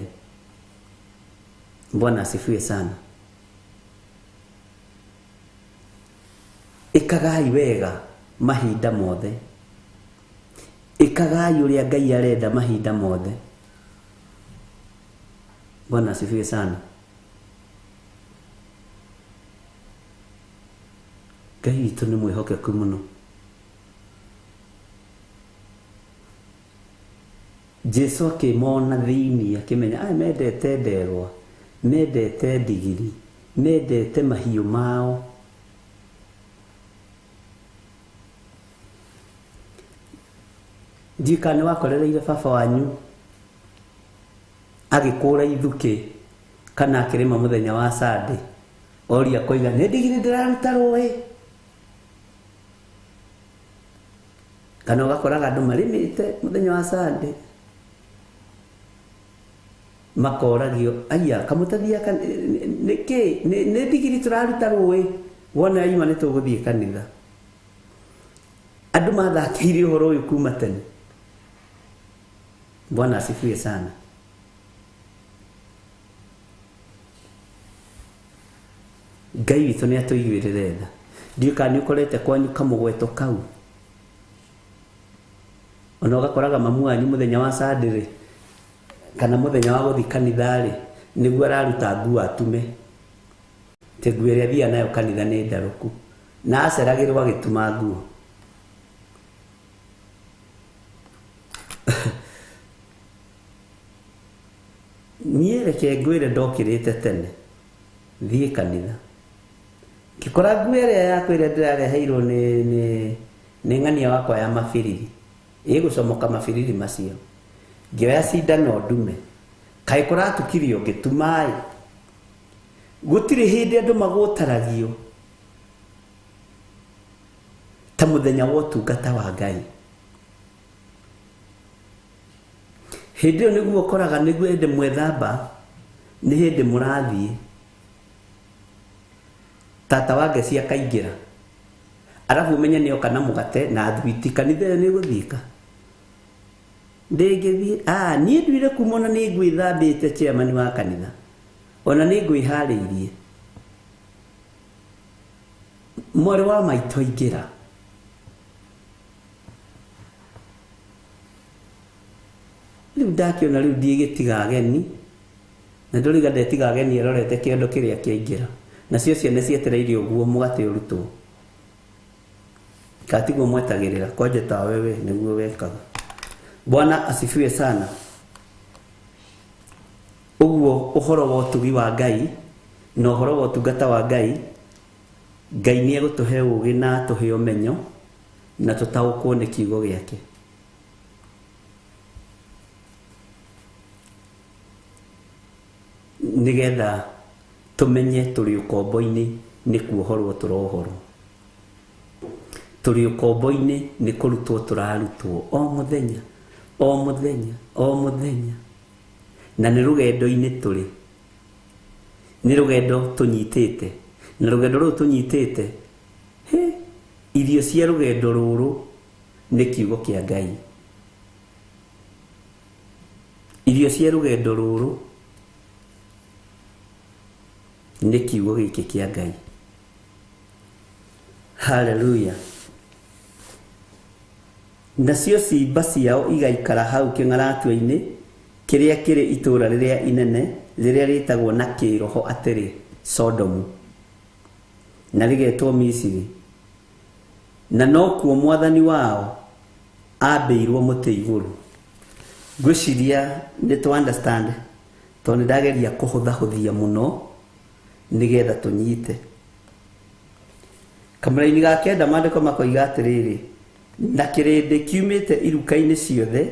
Bwana asifiwe sana. Ĩkagai wega mahinda mothe. Ĩkagai ũrĩa Ngai arenda mahinda mothe. Bwana asifiwe sana. Ngai witũ nĩ mwĩhokeku mũno. Jesu akĩmona thĩinĩ akĩmenya aya mendete ndegwa, mendete ndigiri, mendete mahiũ mao. Ndiũĩ kana nĩ wakorereire baba wanyu agĩkũra ithukĩ kana akĩrĩma mũthenya wa Sunday, oria akoiga nĩ ndigiri ndĩraruta rũĩ. Kana ũgakoraga andũ marĩmĩte mũthenya wa Sunday makoragio aya kamũtathia nĩkĩ nĩ ndigiri tũraruta rũĩ, wona yaima nĩ tũgũthiĩ kanitha. Andũ mathakĩire ũhoro ũyũ kuma tene. Bwana asifiwe sana. Ngai witũ nĩ atũiguĩrĩre tha. Ndiũĩ kana nĩ ũkorete kwanyu kamũgweto kau. Ona ũgakoraga mamu wanyu mũthenya wa Sunday rĩ, kana mũthenya wa gũthiĩ kanitha rĩ, nĩguo araruta nguo atume. Atĩ nguo ĩrĩa athiaga nayo kanitha nĩ ndarũku. Na aceragĩrwo agĩtuma nguo. Niĩ reke ngwĩre ndokĩrĩte tene thiĩ kanitha. Ngĩkora nguo ĩrĩa yakwa ĩrĩa ndĩrareheirwo nĩ nĩ nĩ ng'ania wakwa ya mabiriri ĩgũcomoka mabiriri macio. Ngĩoya cindano ndume. Kaĩ kũratukire ũngĩtuma-ĩ. Gũtirĩ hĩndĩ andũ magũtaragio ta mũthenya wa ũtungata wa Ngai. Hĩndĩ ĩyo nĩguo ũkoraga nĩguo hĩndĩ mwethamba, nĩ hĩndĩ mũrathiĩ. Tata wa Ngeci akaingĩra. Arabu ũmenye nĩ oka na mũgate na thwiti, kanitha ĩyo nĩ ĩgũthiĩka? Ndĩngĩthiĩ. Ah, niĩ nduire kuma ona nĩ ngwĩthambĩte chairman wa kanitha. Ona nĩ ngwĩharĩirie. Mwarĩ wa maitũ aingĩra. Rĩu ndakĩona rĩu ndiĩgĩtiga ageni, na ndũrĩga ndetiga ageni arorete kĩondo kĩrĩa kĩaingĩra. Nacio ciana cietereire ũguo mũgate ũrutwo. Katiguo mwetagĩrĩra, kwanja tawe we nĩguo wekaga. Bwana asifiwe sana. Ũguo ũhoro wa ũtugi wa Ngai na ũhoro wa ũtungata wa Ngai, Ngai nĩ egũtũhe ũgĩ na atũhe ũmenyo na tũtaũkwo nĩ kiugo gĩake. Nĩgetha tũmenye tũrĩ ũkombo-inĩ nĩ kuohorwo tũrohorwo. Tũrĩ ũkombo-inĩ nĩ kũrutwo tũrarutwo o mũthenya, o mũthenya, o mũthenya. Na nĩ rũgendo-inĩ tũrĩ. Nĩ rũgendo tũnyitĩte. Na rũgendo rũrũ tũnyitĩte, hĩ, irio cia rũgendo rũrũ nĩ kiugo kĩa Ngai. Irio cia rũgendo rũrũ nĩ kiugo gĩkĩ kĩa Ngai. Haleluya. Nacio ciimba ciao igaikara hau kĩng'aratua-inĩ kĩrĩa kĩrĩ itũũra rĩrĩa inene, rĩrĩa rĩĩtagwo na kĩĩroho atĩrĩ, Sodomu, na rĩgetwo Misiri, na nokuo Mwathani wao aambĩirwo mũtĩ igũrũ. Ngwĩciria nĩ tũ understand tondũ nĩ ndageria kũhũthahũthia mũno nĩgetha tũnyite. Kamũraini ga kenda maandĩko makoiga atĩrĩrĩ, na kĩrĩndĩ kiumĩte iruka-inĩ ciothe,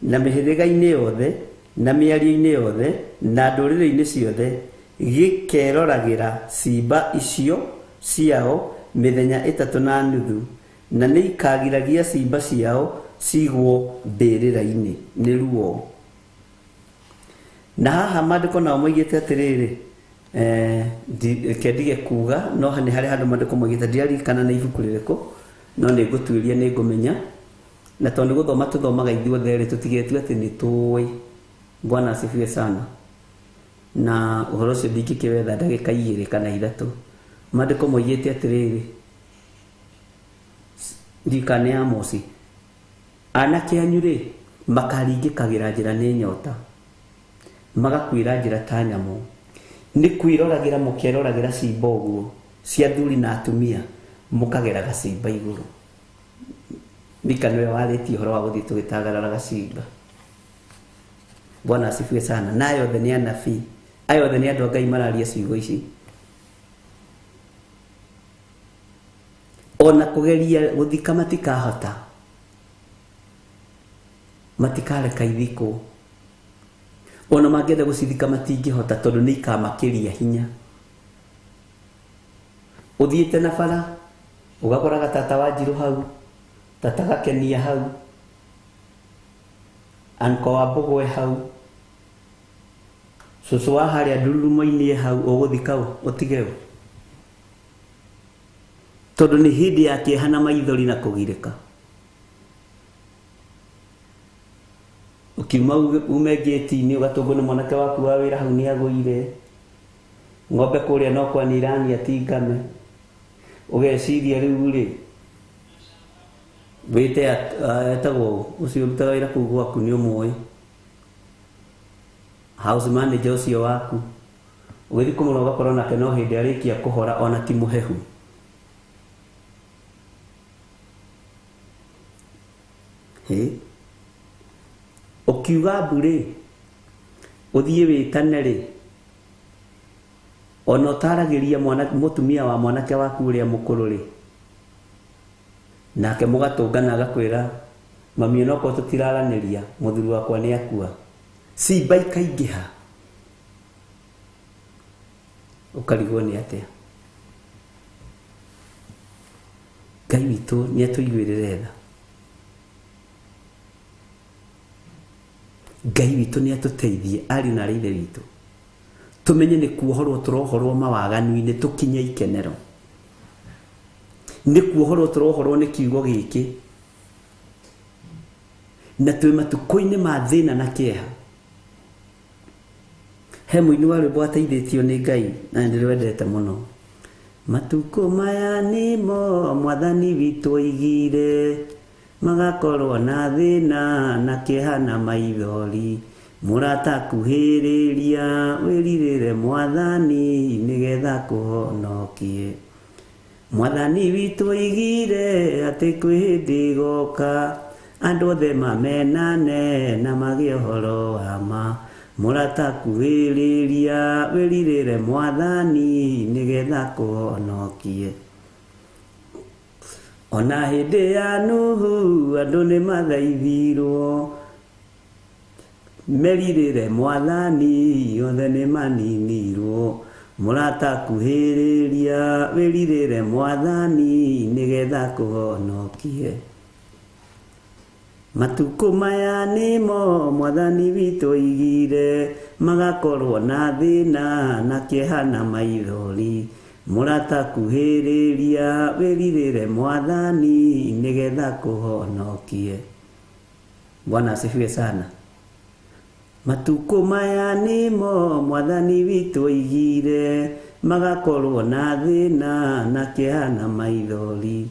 na mĩhĩrĩga-inĩ yothe, na mĩario-inĩ yothe, na ndũrĩrĩ-inĩ ciothe, gĩkeroragĩra ciimba icio ciao mĩthenya ĩtatũ na nuthu, na nĩikagiragia ciimba ciao ciigwo mbĩrĩra-inĩ nĩ ruo. Na haha maandĩko nao moigĩte atĩrĩrĩ, reke ndige kuga, no nĩ harĩ handũ maandĩko moigĩte, ndiraririkana nĩ ibuku rĩrĩkũ, no nĩ ngũtuĩria nĩ ngũmenya. Na tondũ nĩ gũthoma tũthomaga ithuothe rĩ, tũtigetue atĩ nĩ tũĩ. Bwana asifiwe sana. Na ũhoro ũcio ndingĩkĩwetha ndagĩka igĩrĩ kana ithatũ. Maandĩko moigĩte atĩrĩrĩ, ndiũĩ kana nĩ Amosi, anake anyu-rĩ, makaringĩkagĩra njĩra nĩ nyota, magakuĩra njĩra ta nyamũ. Nĩ kwĩroragĩra mũkeroragĩra ciimba ũguo, cia athuri na atumia, mũkageraga ciimba igũrũ. Mika nĩwe warĩtie ũhoro wa gũthiĩ tũgĩtagararaga ciimba. Bwana asifiwe sana. Na aya othe nĩ anabii, aya othe nĩ andũ a Ngai mararia ciugo ici. Ona kũgeria gũthika matikahota. Matikareka ithikwo. Ona mangĩenda gũcithika matingĩhota tondũ nĩ ikamakĩria hinya. Ũthiĩte na bara ũgakoraga tata wa Njirũ hau, tata Gakenia hau, anko wa Mbũgwe hau, cũcũ wa harĩa ndururumo-inĩ hau, ũgũthika ũ ũtige ũ? Tondũ nĩ hĩndĩ ya kĩeha na maithori na kũgirĩka. Ũkiuma ume ngĩti-inĩ ũgatũngwo nĩ mwanake waku wa wĩra hau nĩ agũire. Ng'ombe kũrĩa no kwanirania ti ngame. Ũgeciria rĩu rĩ, wĩte etagwo ũcio ũrutaga wĩra kũu gwaku nĩ ũmũĩ, house manager ũcio waku, ũgĩthiĩ kũmũrora ũgakora nake no hĩndĩ arĩkia kũhora ona ti mũhehu. Hĩ, ũkiuga mbu rĩ, ũthiĩ wĩtane rĩ, ona ũtaragĩria mũtumia wa mwanake waku ũrĩa mũkũrũ rĩ, nake mũgatũngana agakwĩra mami onokorwo tũtiraranĩria mũthuri wakwa nĩ akua. Cimba ikaingĩha. Ũkarigwo nĩ atĩa. Ngai witũ nĩ atũiguĩrĩre tha. Ngai witũ nĩ atũteithie ariũ na aarĩ a Ithe witũ. Tũmenye nĩ kuohorwo tũrohorwo mawaganu-inĩ tũkinye ikenero. Nĩ kuohorwo tũrohorwo nĩ kiugo gĩkĩ. Na twĩ matukũ-inĩ ma thĩna na kĩeha. He mũini wa rwĩmbo ateithĩtio nĩ Ngai na nĩ ndĩrwendete mũno. Matukũ maya nĩmo mwathani witũ oigire, magakorwo na thĩna na kĩeha na maithori. Mũrata kuhĩrĩria wĩrirĩre mwathani nĩgetha kũhonokie. Mwathani witũ oigire atĩ kwĩ hĩndĩ ĩgoka andũ othe mamenane na magĩe ũhoro wa ma. Mũrata kuhĩrĩria wĩrirĩre mwathani nĩgetha kũhonokie. Ona hĩndĩ ya Nuhu andũ nĩ mathaithirwo merirĩre mwathani othe nĩ maninirwo. Mũrata kuhĩrĩria wĩrirĩre mwathani nĩgetha kũhonokie. Matukũ maya nĩmo mwathani witũ oigire, magakorwo na thĩna na kĩeha na maithori. Mũrata kuhĩrĩria wĩrirĩre mwathani nĩgetha kũhonokie. Bwana asifiwe sana. Matukũ maya nĩmo mwathani witũ oigire, magakorwo na thĩna na kĩeha na maithori.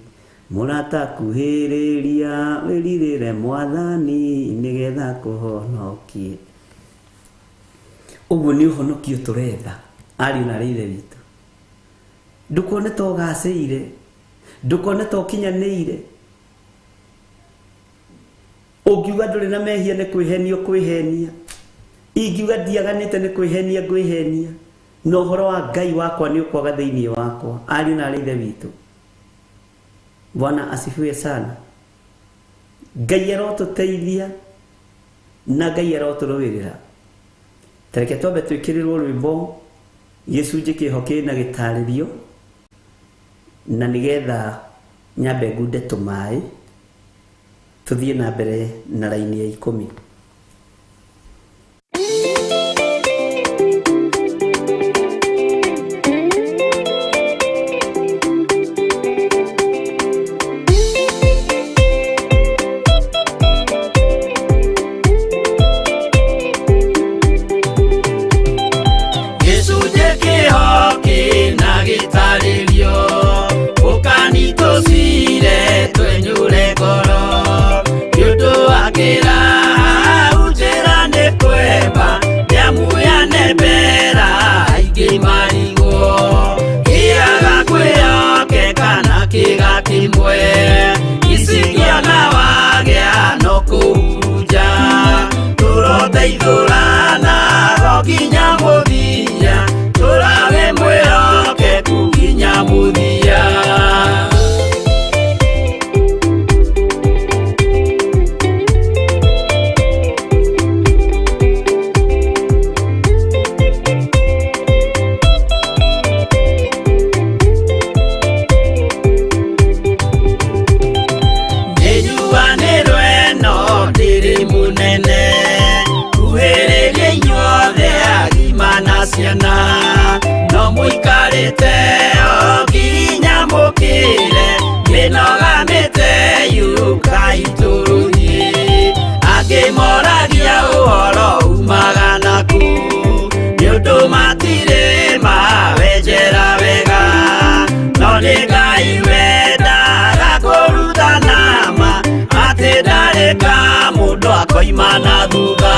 Mũrata kuhĩrĩria wĩrirĩre mwathani nĩgetha kũhonokie. Ũguo nĩ ũhonokio tũretha ariũ na aarĩ a Ithe witũ. Ndũkone ta ũgacĩire, ndũkone ta ũkinyanĩire. Ũngiuga ndũrĩ na mehia nĩ kwĩhenia ũkwĩhenia. Ingiuga ndiaganĩte nĩ kwĩhenia ngwĩhenia. Na ũhoro wa Ngai wakwa nĩ ũkwaga thĩinĩ wakwa. Ariũ na aarĩ a Ithe witũ, Bwana asifiwe sana. Ngai arotũteithia na Ngai arotũrũĩrĩra. Tareke twambe twĩkĩrĩrwo rwĩmbo gĩcunjĩ kĩho kĩna gĩtarĩrio, na nĩgetha nyambe ngunde tũmaĩ tũthiĩ na mbere na raini ya 10. Gĩcunjĩ kĩho kĩna gĩtarĩrio, ũkanitũcire twenyũre ngoro. Nĩ ũndũ wa kĩraha njĩra nĩ kwemba, nĩamuyane mbera aingĩ marigwo. Kĩaga kwĩhokeka na kĩga kĩmwe, icingĩona wagĩa no kũhurunja. Tũroteithũrana o nginya mũthia, tũrawe mwĩhokeku nginya mũthia. Koima na thutha.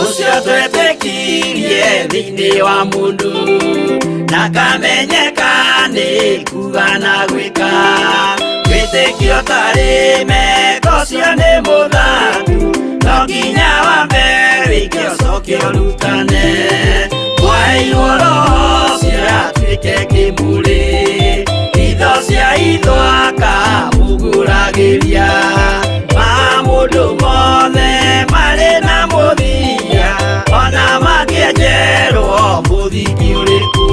Ũcio twetĩkirie thĩinĩ wa mũndũ ndakamenyeka nĩ kuga na gwĩka. Wĩtĩkio tarĩ meko ũcio nĩ mũthatu, no nginya wambe wĩke ũcoke ũrutane. Mwaheirwo roho ũcio atuĩke kĩmũrĩ, itho cia itho akamũgũragĩria. Maũndũ mothe marĩ na mũthia, ona mangĩenjerwo mũthingi ũrĩkũ.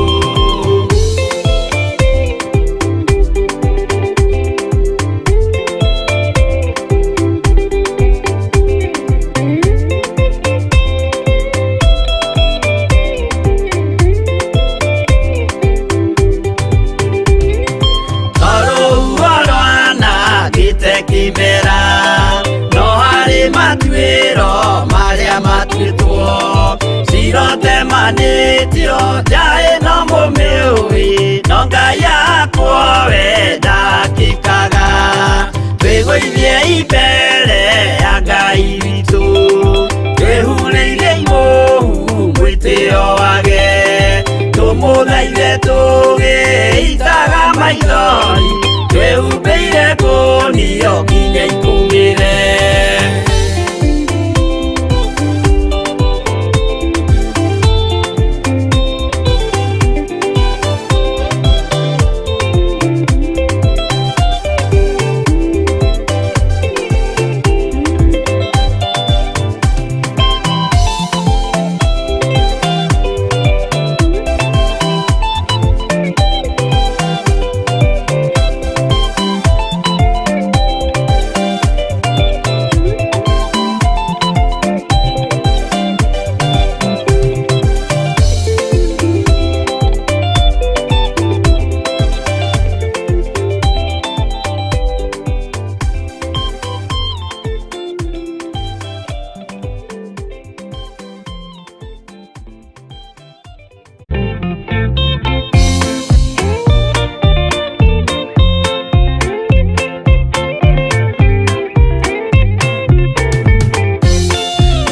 Tondũ rwanangĩte kĩmera, no harĩ matuĩro marĩa matuĩtwo. Cirotemanĩtio nja ĩno mũmĩũĩ, no Ngai yakwa we ndakĩkaga. Twĩgũithie mbere ya Ngai witũ, twĩhurĩire imũhu mwĩtĩo wage. Tũmũthaithe tũgĩitaga maithori, twĩhumbĩire ngũnio nginya ikũmĩre.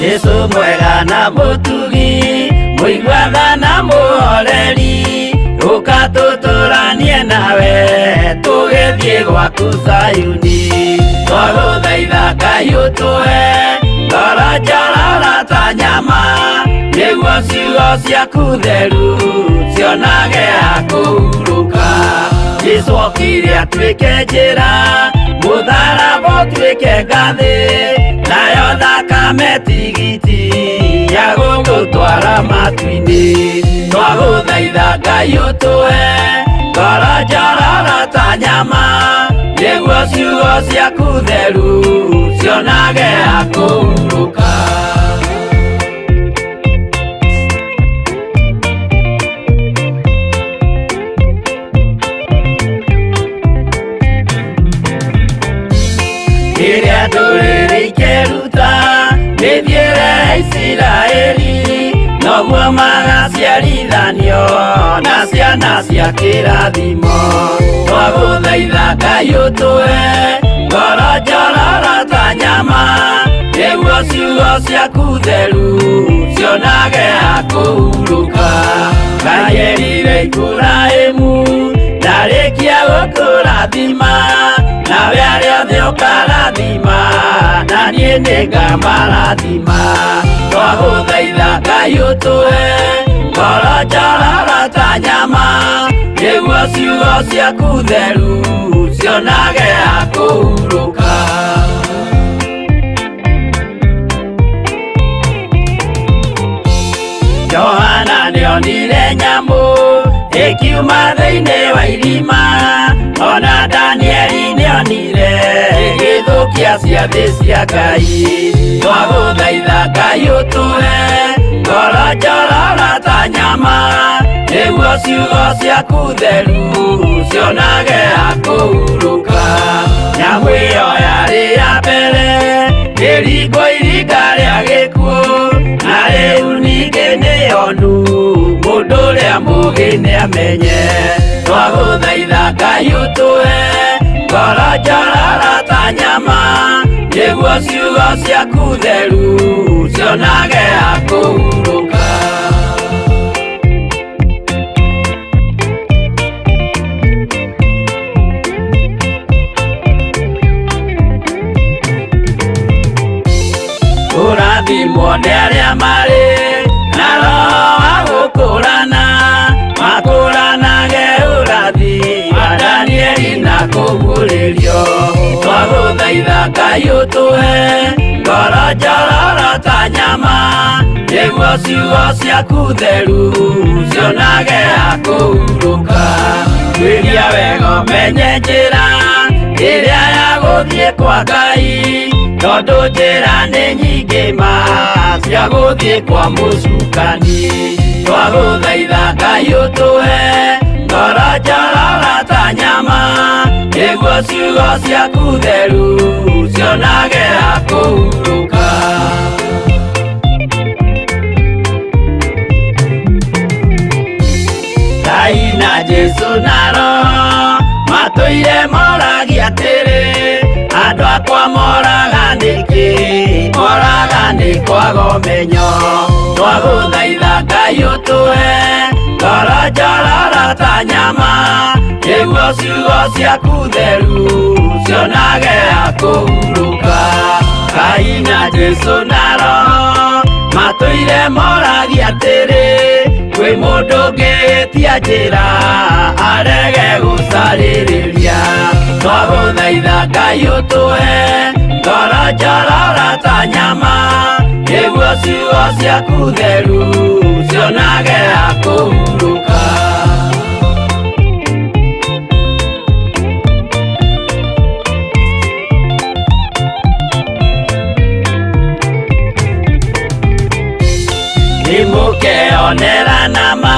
Jesu mwega na mũtugi, mũiguatha na mũhoreri, ũka tũtũranie nawe tũgĩthiĩ gwaku Zayuni. Twagũthaitha Ngai ũtũhe ngoro njororo ta nyama, nĩguo ciugo ciaku theru cionage ha kũhurũka. Jesu okire atuĩke njĩra, mũtharaba ũtuĩke ngathĩ, nayo thakame tigiti ya gũgũtwara matu-inĩ. Twagũthaitha Ngai ũtũhe ngoro njororo ta nyama, nĩguo ciugo ciaku theru cionage ha kũhurũka. Rĩrĩa ndũrĩrĩ ikeruta mĩthiĩre ya Isiraeli, noguo magaciarithanio na ciana cia kĩrathimo. Twagũthaitha Ngai ũtũhe ngoro njororo ta nyama, nĩguo ciugo ciaku theru cionage ha kũhurũka. Ngai erire Iburahĩmu ndarĩkia gũkũrathima, nawe arĩa othe ũkarathima, na niĩ nĩngamarathima. Twagũthaitha Ngai ũtũhe ngoro njororo ta nyama, nĩguo ciugo ciaku theru cionage ha kũhurũka. Johana nĩonire nyamũ ĩkiuma thĩinĩ wa irima, ona Danieli nĩonire ĩgĩthũkia ciathĩ cia Ngai. Twagũthaitha Ngai ũtũhe ngoro njororo ta nyama, nĩguo ciugo ciaku theru cionage ha kũhurũka. Nyamũ ĩyo yarĩ onu mũndũ ũrĩa mũũgĩ nĩamenye twagũthaitha Ngai ũtũhe ngoro njororo ta nyama nĩguo ciugo ciaku theru cionage ha kũhurũka. Kũrathimwo nĩ arĩa marĩ na roho wa gũkũrana makũranage ũrathi wa Danieli na kũguũrĩrio twagũthaitha Ngai ũtũhe ngoro njororo ta nyama nĩguo ciugo ciaku theru cionage ha kũhurũka. Tuĩria wega ũmenye njĩra ĩrĩa ya gũthiĩ kwa Ngai tondũ njĩra nĩ nyingĩ ma cia gũthiĩ kwa mũcukani twagũthaitha Ngai ũtũhe ngoro njororo ta nyama nĩguo ciugo ciaku theru cionage ha kũhurũka. Ngai na Jesũ na Roho matũire moragia atĩrĩ andũ akwa moraga nĩkĩ moraga nĩ kwaga ũmenyo twagũthaitha Ngai ũtũhe ngoro njororo ta nyama nĩguo ciugo ciaku theru cionage ha kũhurũka. Ngai na Jesũ na Roho matũire moragia atĩrĩ kwĩ mũndũ ũngĩtia njĩra arege gũcarĩrĩria twagũthaitha Ngai ũtũhe ngoro njororo ta nyama nĩguo ciugo ciaku theru cionage ha kũhurũka. Nĩmũkeonera nama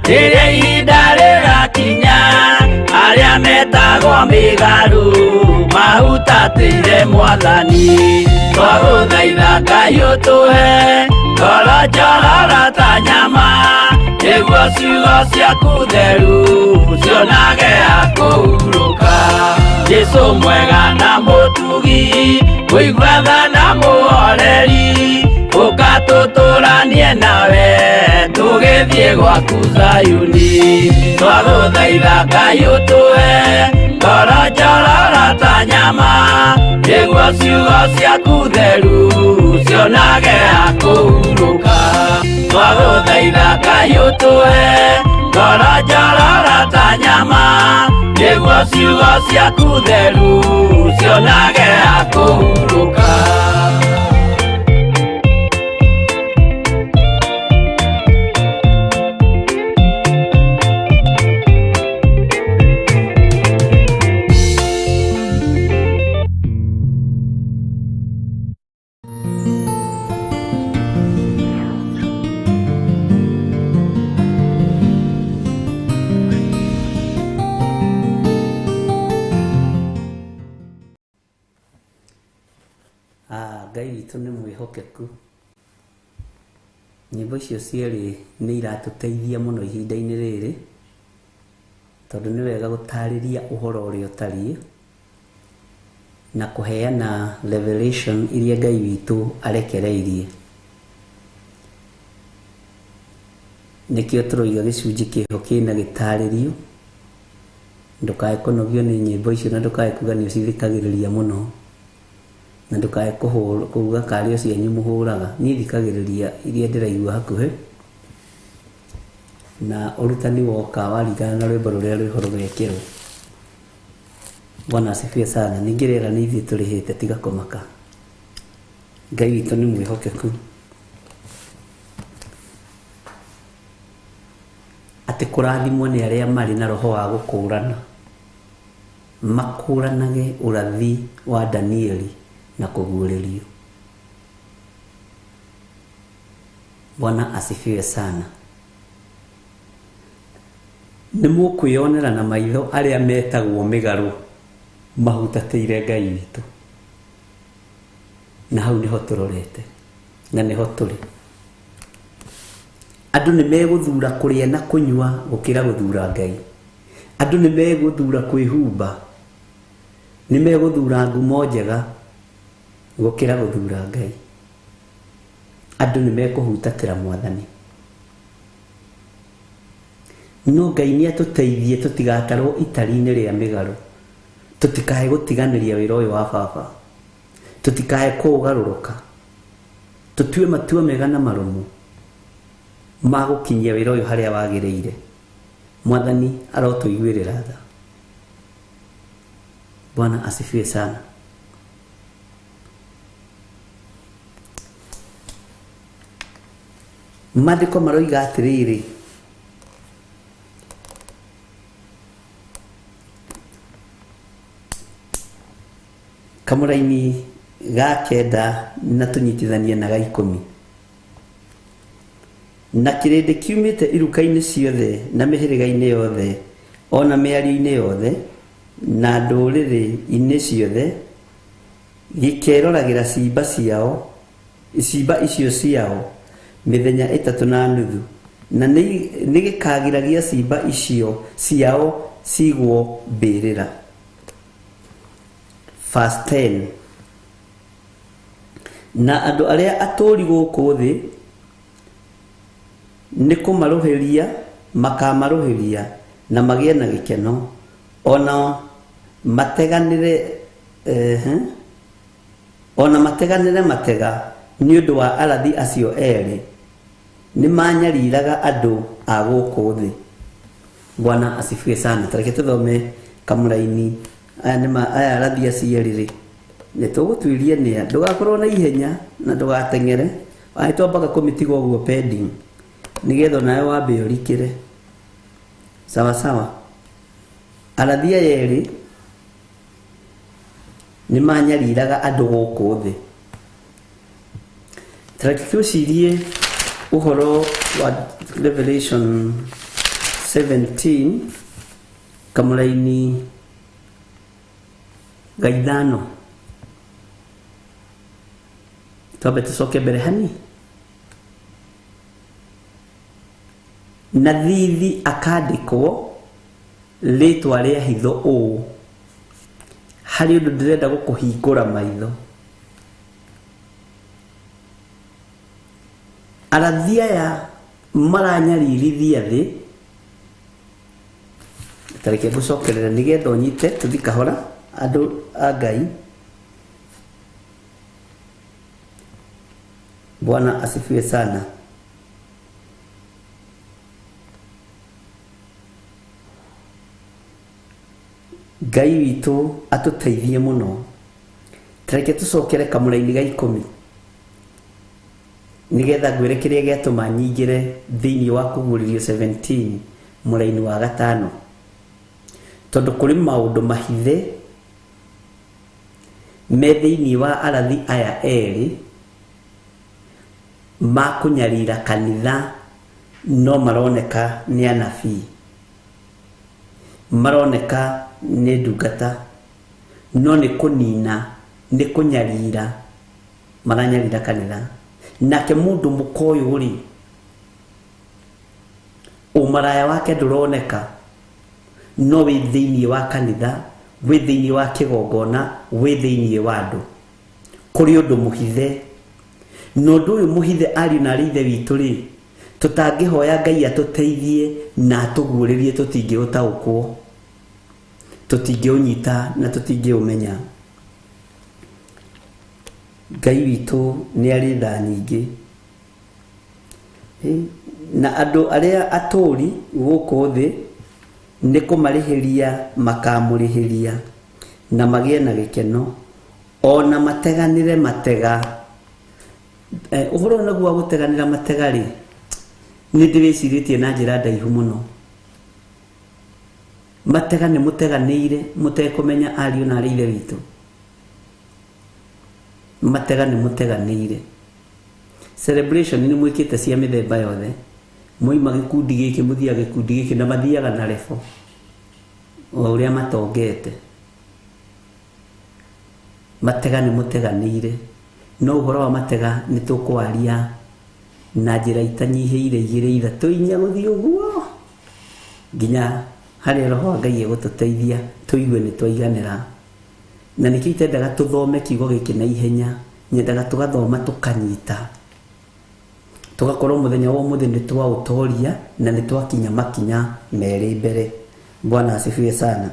rĩrĩa ihinda rĩgakinya arĩa metagwo mĩgarũ mahutatĩire Mwathani twagũthaitha Ngai ũtũhe ngoro njororo ta nyama nĩguo ciugo ciaku theru cionage ha kũhurũka. Jesũ mwega na mũtugi mũigua tha na mũhoreri ũka tũtũranie nawe tũgĩthiĩ gwaku Zayuni twagũthaitha Ngai ũtũhe ngoro njororo ta nyama nĩguo ciugo ciaku theru cionage ha kũhurũka. Twagũthaitha Ngai ũtũhe ngoro njororo ta nyama nĩguo ciugo ciaku theru cionage ha kũhurũka. Ngai witũ nĩ mwĩhokeku. Nyĩmbo icio cierĩ nĩ iratũteithia mũno ihinda-inĩ rĩrĩ tondũ nĩ wega gũtarĩria ũhoro ũrĩa ũtariĩ na kũheana revelation iria Ngai witũ arekereirie. Nĩkĩo tũroiga gĩcunjĩ kĩho kĩna gĩtarĩrio ndũkae kũnogio nĩ nyĩmbo icio na ndũkae kuga nĩ ũcithikagĩrĩria mũno na ndũkae kuga karĩ o cianyu mũhũraga. Niĩ thikagĩrĩria iria ndĩraigua hakuhĩ na ũrutani woka waringana na rwĩmbo rũrĩa rwĩho rũgekĩrwo. Bwana asifiwe sana. Ningĩ rĩera nĩ ithuĩ tũrĩhĩte tiga kũmaka. Ngai witũ nĩ mwĩhokeku. Atĩ kũrathimwo nĩ arĩa marĩ na roho wa gũkũrana makũranage ũrathi wa Danieli na kũguũrĩrio. Bwana asifiwe sana. Nĩ mũkwĩonera na maitho arĩa metagwo mĩgarũ mahutatĩire Ngai witũ. Na hau nĩho tũrorete na nĩho tũrĩ. Andũ nĩ megũthura kũrĩa na kũnyua gũkĩra gũthura Ngai. Andũ nĩ megũthura kwĩhumba, nĩ megũthura ngumo njega gũkĩra gũthura Ngai. Andũ nĩ mekũhutatĩra Mwathani. No Ngai nĩ atũteithie tũtigatarwo itari-inĩ rĩa mĩgarũ, tũtikae gũtiganĩria wĩra ũyũ wa baba, tũtikae kũũgarũrũka, tũtue matua mega na marũmu ma gũkinyia wĩra ũyũ harĩa wagĩrĩire. Mwathani arotũiguĩrĩra tha. Bwana asifiwe sana. Maandĩko maroiga atĩrĩrĩ, kamũraini ga 9 na tũnyitithanie na ga 10. Na kĩrĩndĩ kiumĩte iruka-inĩ ciothe na mĩhĩrĩga-inĩ yothe ona mĩario-inĩ yothe na ndũrĩrĩ-inĩ ciothe gĩkeroragĩra ciimba ciao, ciimba icio ciao mĩthenya 3.5, na nĩ gĩkagiragia ciimba icio ciao cigwo mbĩrĩra. Verse 10. Na andũ arĩa atũũri gũkũ thĩ nĩ kũmarũhĩria makamarũhĩria na magĩe na gĩkeno, ona mateganĩre ona mateganĩre matega nĩ ũndũ wa arathi acio erĩ nĩ manyariraga andũ a gũkũ thĩ. Bwana asifiwe sana. Tareke tũthome kamũraini aya nĩ aya arathi acio erĩ rĩ, nĩ tũgũtuĩria nĩa. Ndũgakorwo na ihenya na ndũgateng'ere, aya twambaga kũmĩtiga ũguo pending nĩgetha nawe wambe ũrikĩre. Sawa sawa. Arathi aya erĩ nĩ manyariraga andũ gũkũ thĩ. Tareke twĩcirie ũhoro wa Revelation 17 kamũraini ga 5. Twambe tũcoke mbere hani. Na thithi akandĩkwo rĩtwa rĩa hitho ũũ, harĩ ũndũ ndĩrenda gũkũhingũra maitho. Arathi aya maranyaririthia thĩ. Tareke ngũcokerera nĩgetha ũnyite, tũthi kahora andũ a Ngai. Bwana asifiwe sana. Ngai witũ atũteithie mũno. Tareke tũcokere kamũraini ga 10 nĩgetha ngwĩre kĩrĩa gĩatũma nyingĩre thĩinĩ wa kũguũrĩrio 17 mũraini wa 5, tondũ kũrĩ maũndũ mahithe me thĩinĩ wa arathi aya erĩ ma kũnyarira kanitha, no maroneka nĩ anabii, maroneka nĩ ndungata, no nĩ kũnina, nĩ kũnyarira maranyarira kanitha. Nake mũndũ mũka ũyũ rĩ, ũmaraya wake ndũroneka, no wĩ thĩinĩ wa kanitha, wĩ thĩinĩ wa kĩgongona, wĩ thĩinĩ wa andũ. Kũrĩ ũndũ mũhithe, na ũndũ ũyũ mũhithe ariũ na arĩ ithe witũ rĩ, tũtangĩhoya Ngai atũteithie na atũguũrĩrie tũtingĩũtaũkwo, tũtingĩũnyita na tũtingĩũmenya. Ngai witũ nĩ arĩ tha nyingĩ. Na andũ arĩa atũũri gũkũ thĩ nĩ kũmarĩhĩria makamũrĩhĩria na magĩe na gĩkeno, ona mateganĩre matega. Ũhoro naguo wa gũteganĩra matega rĩ, nĩ ndĩwĩcirĩtie na njĩra ndaihu mũno. Matega nĩ mũteganĩire mũtekũmenya ariũ na arĩ ithe witũ. Matega nĩ mũteganĩire. Celebration nĩ mwĩkĩte cia mĩthemba yothe, mwaima gĩkundi gĩkĩ mũthiaga gĩkundi gĩkĩ, na mathiaga na rebo o ũrĩa matongete. Matega nĩ mũteganĩire, no ũhoro wa matega nĩ tũkwaria na njĩra itanyihĩire 2 3 4 gũthiĩ ũguo nginya harĩa roho wa Ngai egũtũteithia tũigue nĩ twaiganĩra. Na nĩkĩo itendaga tũthome kiugo gĩkĩ na ihenya, nyendaga tũgathoma tũkanyita, tũgakorwo mũthenya wa ũmũthĩ nĩ twaũtoria na nĩ twakinya makinya merĩ mbere. Bwana asifiwe sana.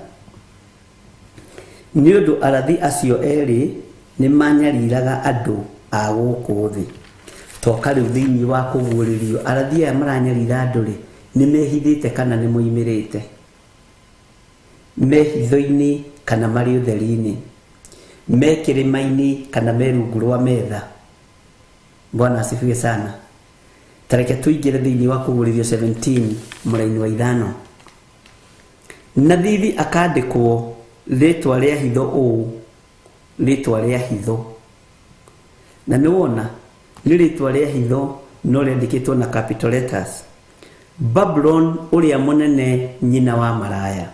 Nĩ ũndũ arathi acio erĩ nĩ manyariraga andũ a gũkũ thĩ. Toka rĩu thĩinĩ wa kũguũrĩrio, arathi aya maranyarira andũ rĩ, nĩ mehithĩte kana nĩ moimĩrĩte? Me hitho-inĩ kana marĩ ũtheri-inĩ? Me kĩrĩma-inĩ kana me rungu rwa metha? Bwana asifiwe sana. Tareke tũingĩre thĩinĩ wa kũguũrĩrio 17 mũraini wa 5. Na thithi akandĩkwo rĩtwa rĩa hitho ũũ, rĩtwa rĩa hitho. Na nĩ wona nĩ rĩtwa rĩa hitho no rĩandĩkĩtwo na capital letters. Babylon ũrĩa mũnene, nyina wa maraya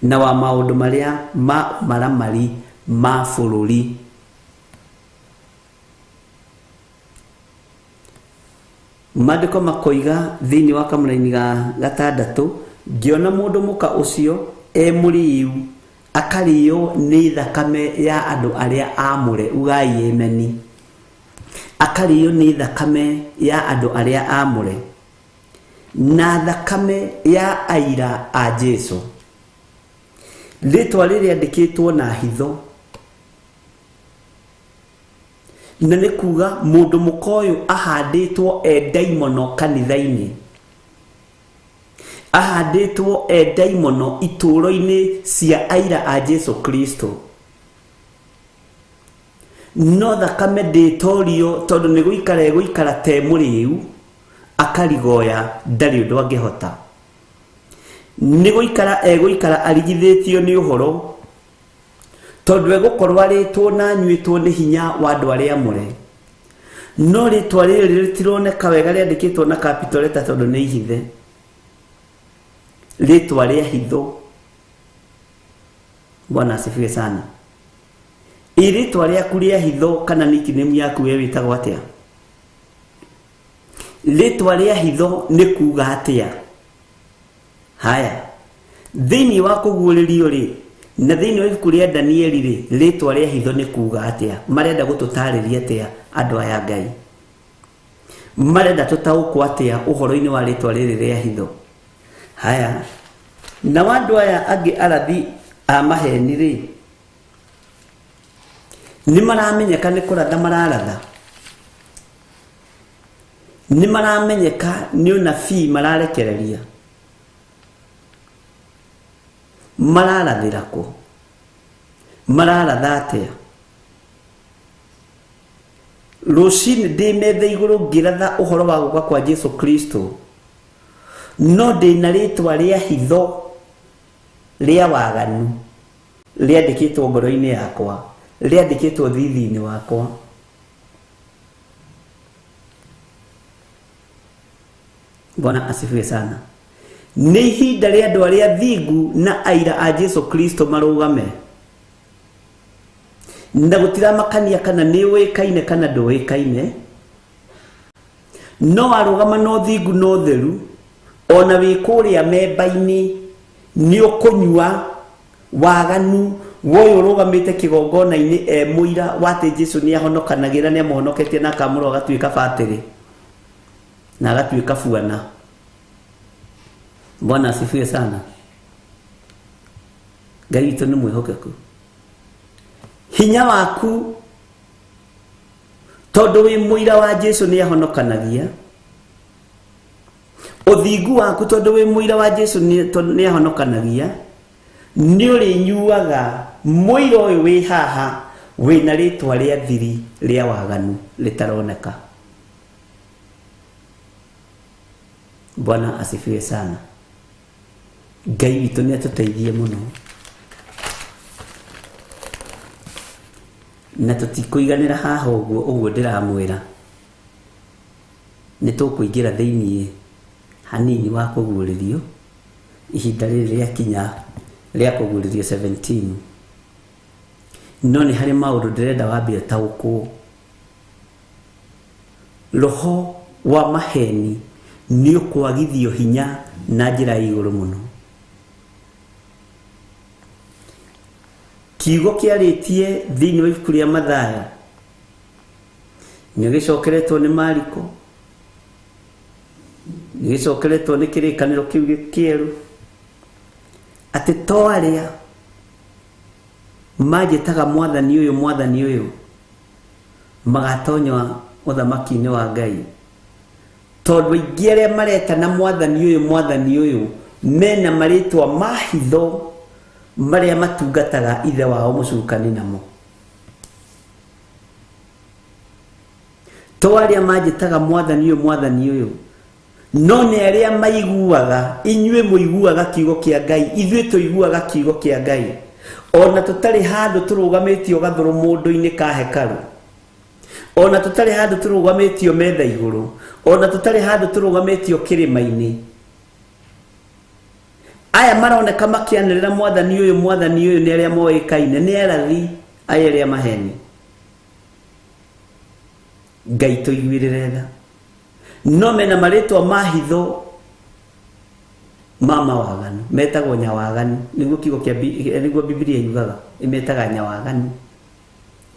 na wa maũndũ marĩa ma maramari ma bũrũri. Maandĩko makoiga thĩinĩ wa kamũraini ga 6, ngĩona mũndũ mũka ũcio e mũrĩu akarĩo nĩ thakame ya andũ arĩa aamũre, ugai emeni. Akarĩo nĩ thakame ya andũ arĩa aamũre na thakame ya aira a Jesu. Rĩtwa rĩrĩa rĩandĩkĩtwo na hitho, na nĩ kuga mũndũ mũka ũyũ ahandĩtwo e ndaimono kanitha-inĩ, ahandĩtwo e ndaimono itũũro-inĩ cia aira a Jesu Kristo. No thakame ndĩtorio tondũ nĩ gũikara ĩgũikara te mũrĩu, akarigoya ndarĩ ũndũ angĩhota. Nĩ gũikara egũikara arigithĩtio nĩ ũhoro, tondũ egũkorwo arĩtwo na anyuĩtwo nĩ hinya wa andũ arĩa amũre. No rĩtwa rĩrĩ rĩtironeka wega rĩandĩkĩtwo na capital letter tondũ nĩ ihithe. Rĩtwa rĩa hitho. Bwana asifiwe sana. Rĩtwa rĩaku rĩa hitho kana nickname yaku we wĩtagwo atĩa? Rĩtwa rĩa hitho nĩ kuga atĩa? Haya, thĩinĩ wa kũguũrĩrio rĩ, na thĩinĩ wa ibuku rĩa Danieli rĩ, rĩtwa rĩa hitho nĩ kuga atĩa? Marenda gũtũtarĩria atĩa andũ aya Ngai? Marenda tũtaũkwo atĩa ũhoro-inĩ wa rĩtwa rĩrĩ rĩa hitho? Haya, na andũ aya angĩ arathi a maheni rĩ, nĩ maramenyeka nĩ kũratha mararatha, nĩ maramenyeka nĩ ũnabii mararekereria, mararathĩra kũ? Mararatha atĩa? Rũcinĩ ndĩ metha igũrũ ngĩratha ũhoro wa gũka kwa Jesu Kristo, no ndĩna rĩtwa rĩa hitho rĩa waganu rĩandĩkĩtwo ngoro-inĩ yakwa, rĩandĩkĩtwo thithi-inĩ wakwa. Bwana asifiwe sana. Nĩ ihinda rĩa andũ arĩa thingu na aira a Jesu Kristo marũgame, na gũtiramakania kana nĩ ũĩkaine kana ndũĩkaine, no warũgama na ũthingu na ũtheru, ona wĩ kũrĩa memba-inĩ nĩ ũkũnyua waganu woyũ ũrũgamĩte kĩgongona-inĩ e mũira wa atĩ Jesu nĩ ahonokanagĩra, nĩ amũhonoketie na akamũrwo agatuĩka batĩrĩ na agatuĩka buana. Bwana asifiwe sana. Ngai witũ nĩ mwĩhokeku. Hinya waku tondũ wĩ mũira wa Jesu nĩ ahonokanagia, ũthingu waku tondũ wĩ mũira wa Jesu nĩ ahonokanagia, nĩ ũrĩnyuaga mũira ũyũ wĩ haha wĩna rĩtwa rĩa thiri rĩa waganu rĩtaroneka. Bwana asifiwe sana. Ngai witũ nĩ atũteithie mũno, na tũtikũiganĩra haha ũguo ũguo ndĩramwĩra. Nĩ tũkũingĩra thĩinĩ hanini wa kũguũrĩrio ihinda rĩrĩ rĩakinya rĩa kũguũrĩrio 17. No nĩ harĩ maũndũ ndĩrenda wambe ũtaũkwo. Roho wa maheni nĩ ũkwagithio hinya na njĩra ya igũrũ mũno. Kiugo kĩarĩtie thĩinĩ wa ibuku rĩa Mathayo nĩ gĩcokeretwo nĩ Mariko, nĩ gĩcokeretwo nĩ kĩrĩkanĩro kĩu kĩerũ, atĩ to arĩa manjĩtaga mwathani ũyũ mwathani ũyũ magatonywa ũthamaki-inĩ wa Ngai, tondũ aingĩ arĩa maretana mwathani ũyũ mwathani ũyũ mena marĩtwa ma hitho marĩa matungataga ithe wao mũcukani namo. To arĩa manjĩtaga mwathani ũyũ mwathani ũyũ, no nĩ arĩa maiguaga. Inyuĩ mũiguaga kiugo kĩa Ngai, ithuĩ tũiguaga kiugo kĩa Ngai, ona tũtarĩ handũ tũrũgamĩtio gathũrũ mũndũ-inĩ ka hekarũ, ona tũtarĩ handũ tũrũgamĩtio metha igũrũ, ona tũtarĩ handũ tũrũgamĩtio kĩrĩma-inĩ. Aya maroneka makĩanĩrĩra mwathani ũyũ mwathani ũyũ nĩ arĩa moĩkaine, nĩ arathi aya arĩa maheni. Ngai tũiguĩrĩre tha, no mena marĩtwa ma hitho ma mawaganu, metagwo nyawaganu, nĩguo kiugo kĩa nĩguo Bibilia yugaga, ĩmetaga nyawaganu.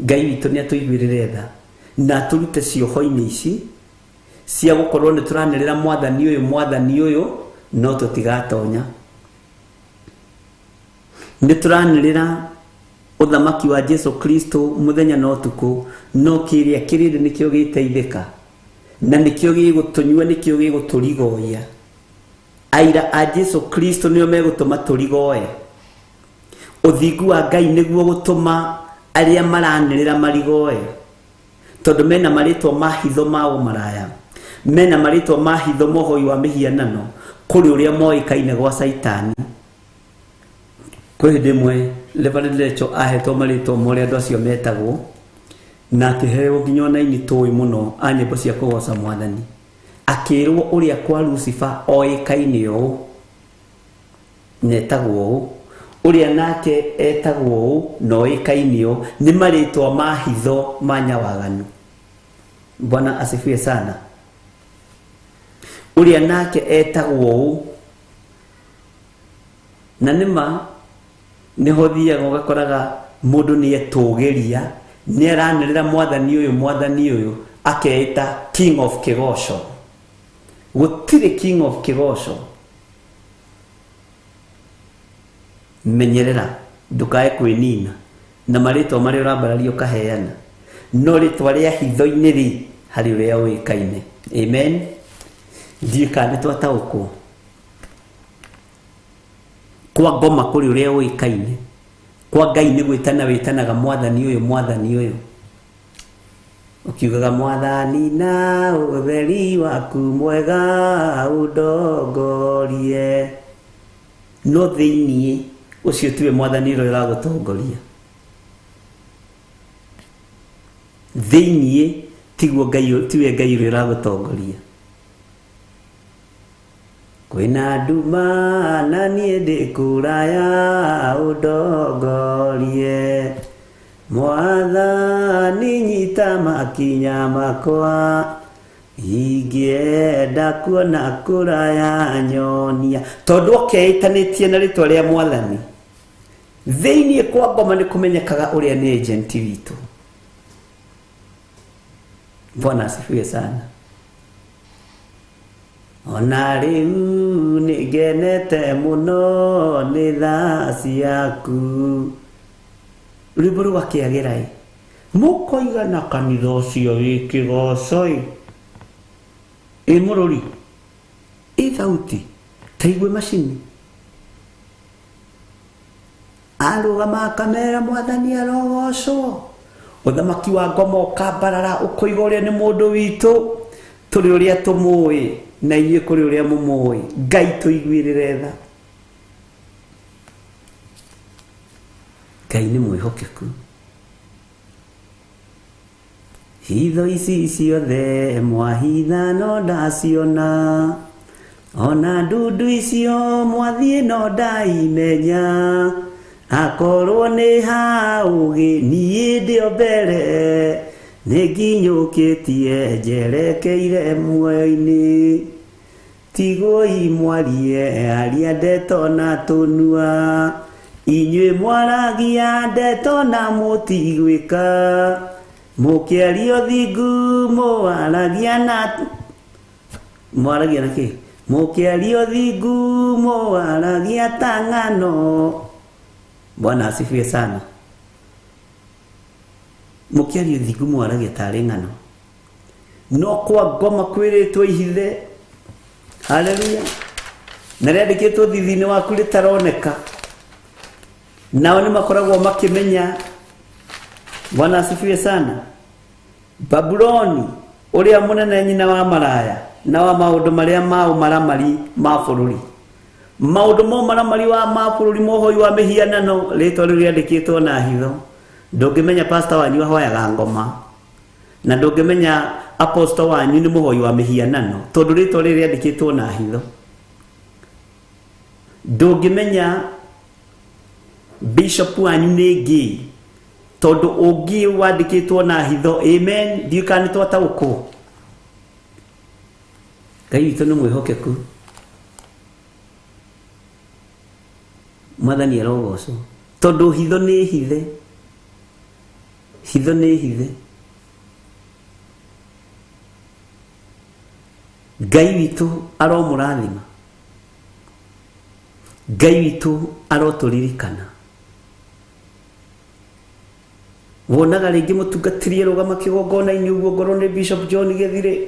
Ngai witũ nĩ atũiguĩrĩre tha na atũrute cioho-inĩ ici cia gũkorwo nĩ tũranĩrĩra mwathani ũyũ mwathani ũyũ no tũtigatonya. Nĩ tũranĩrĩra ũthamaki wa Jesu Kristo mũthenya na ũtukũ, no kĩrĩa kĩrĩndĩ nĩkĩo gĩteithĩka na nĩkĩo gĩgũtũnyua, nĩkĩo gĩgũtũrigoia. Aira a Jesu Kristo nĩo megũtũma tũrigoe. Ũthingu wa Ngai nĩguo gũtũma arĩa maranĩrĩra marigoe, tondũ mena marĩtwa ma hitho ma ũmaraya, mena marĩtwa ma hitho mohoi wa mĩhianano kũrĩ ũrĩa moĩkaine gwa Caitani. Kwĩ hĩndĩ ĩmwe Reverend Rachel ahetwo marĩtwa ma ũrĩa andũ acio metagwo, na akĩheo nginya ona aini tũĩ mũno a nyĩmbo cia kũgoca mwathani, akĩrwo ũrĩa kwa Lucifer oĩkaine ũũ na etagwo ũũ, ũrĩa nake etagwo ũũ na oĩkaine ũũ. Nĩ marĩtwa ma hitho ma nyawaganu. Bwana asifiwe sana. Ũrĩa nake etagwo ũũ, na nĩma nĩho thiaga ũgakoraga mũndũ nĩ etũgĩria, nĩ aranĩrĩra mwathani ũyũ mwathani ũyũ, akeĩta King of Kĩgoco. Gũtirĩ King of Kĩgoco. Menyerera ndũkae kwĩnina na marĩtwa marĩa ũrambararia ũkaheana, no rĩtwa rĩa hitho-inĩ rĩ harĩ ũrĩa ũĩkaine. Amen. Ndiũĩ kana nĩ twataũkwo. Kwa ngoma kũrĩ ũrĩa ũĩkaine, kwa Ngai nĩ gwĩtana wĩtanaga mwathani ũyũ mwathani ũyũ, ũkiugaga mwathani na ũtheri waku mwega ũndongorie, no thĩiniĩ ũcio tiwe mwathani ũrĩa ũragũtongoria. Thĩiniĩ tiguo Ngai, tiwe Ngai ũrĩa ũragũtongoria. Kwĩna nduma na niĩ ndĩ kũraya ũndongorie, mwathani nyita makinya makwa, ingĩenda kuona kũraya nyonia. Tondũ okeĩtanĩtie na rĩtwa rĩa mwathani, thĩiniĩ kwa ngoma nĩ kũmenyekaga ũrĩa nĩ agent witũ. Bwana asifiwe sana. Ona rĩu nĩ ngenete mũno nĩ tha ciaku. Rwĩmbo rũgakĩagĩra ĩ, mũkoiga na kanitha ũcio wĩ kĩgoco ĩ, ĩ mũrũri ĩ thauti ta igue macini, arũgama akamera mwathani arogocwo. Ũthamaki wa ngoma ũkambarara ũkoiga ũrĩa nĩ mũndũ witũ, tũrĩ ũrĩa tũmũĩ na inyuĩ kũrĩ ũrĩa mũmũĩ. Ngai tũiguĩrĩre tha. Ngai nĩ mwĩhokeku. Hitho ici ciothe mwahitha no ndaciona, ona ndundu icio mwathiĩ no ndaimenya, akorwo nĩ ha ũgĩ niĩ ndĩ o mbere, Nĩ nginyũkĩtie njerekeire muoyo-inĩ. Tigoi mwarie aria ndeto na tũnua. Inyuĩ mwaragia ndeto na mũtigwĩka. Mũkĩaria ũthingu mũwaragia na mwaragia na kĩ? Mũkĩaria ũthingu mũwaragia ta ng'ano. Bwana asifiwe sana. Mũkĩaria ũthingu mũwaragia tarĩ ng'ano. No kwa ngoma kwĩrĩtwo ihithe. Haleluya. Na rĩandĩkĩtwo thithi-inĩ waku rĩtaroneka. Nao nĩ makoragwo makĩmenya. Bwana asifiwe sana. Babuloni ũrĩa mũnene nyina wa maraya na wa maũndũ marĩa ma ũmaramari ma bũrũri. Maũndũ ma ũmaramari wa ma bũrũri mohoi wa mĩhianano rĩtwa rĩu rĩandĩkĩtwo na hitho. Ndũngĩmenya pastor wanyu ahoyaga ngoma na ndũngĩmenya apostle wanyu nĩ mũhoi wa mĩhianano tondũ rĩtwa rĩrĩ rĩandĩkĩtwo na hitho. Ndũngĩmenya bishop wanyu nĩ gay tondũ ũngĩ wandĩkĩtwo na hitho. Amen. Ndiũĩ kana nĩ twataũkwo. Ngai witũ nĩ mwĩhokeku. Mwathani arogocwo tondũ hitho nĩ hithe. Hitho nĩ hithe. Ngai witũ aromũrathima. Ngai witũ arotũririkana. Wonaga rĩngĩ mũtungatĩri arũgama kĩgongona-inĩ ũguo ngorwo nĩ Bishop John Gĩthirĩ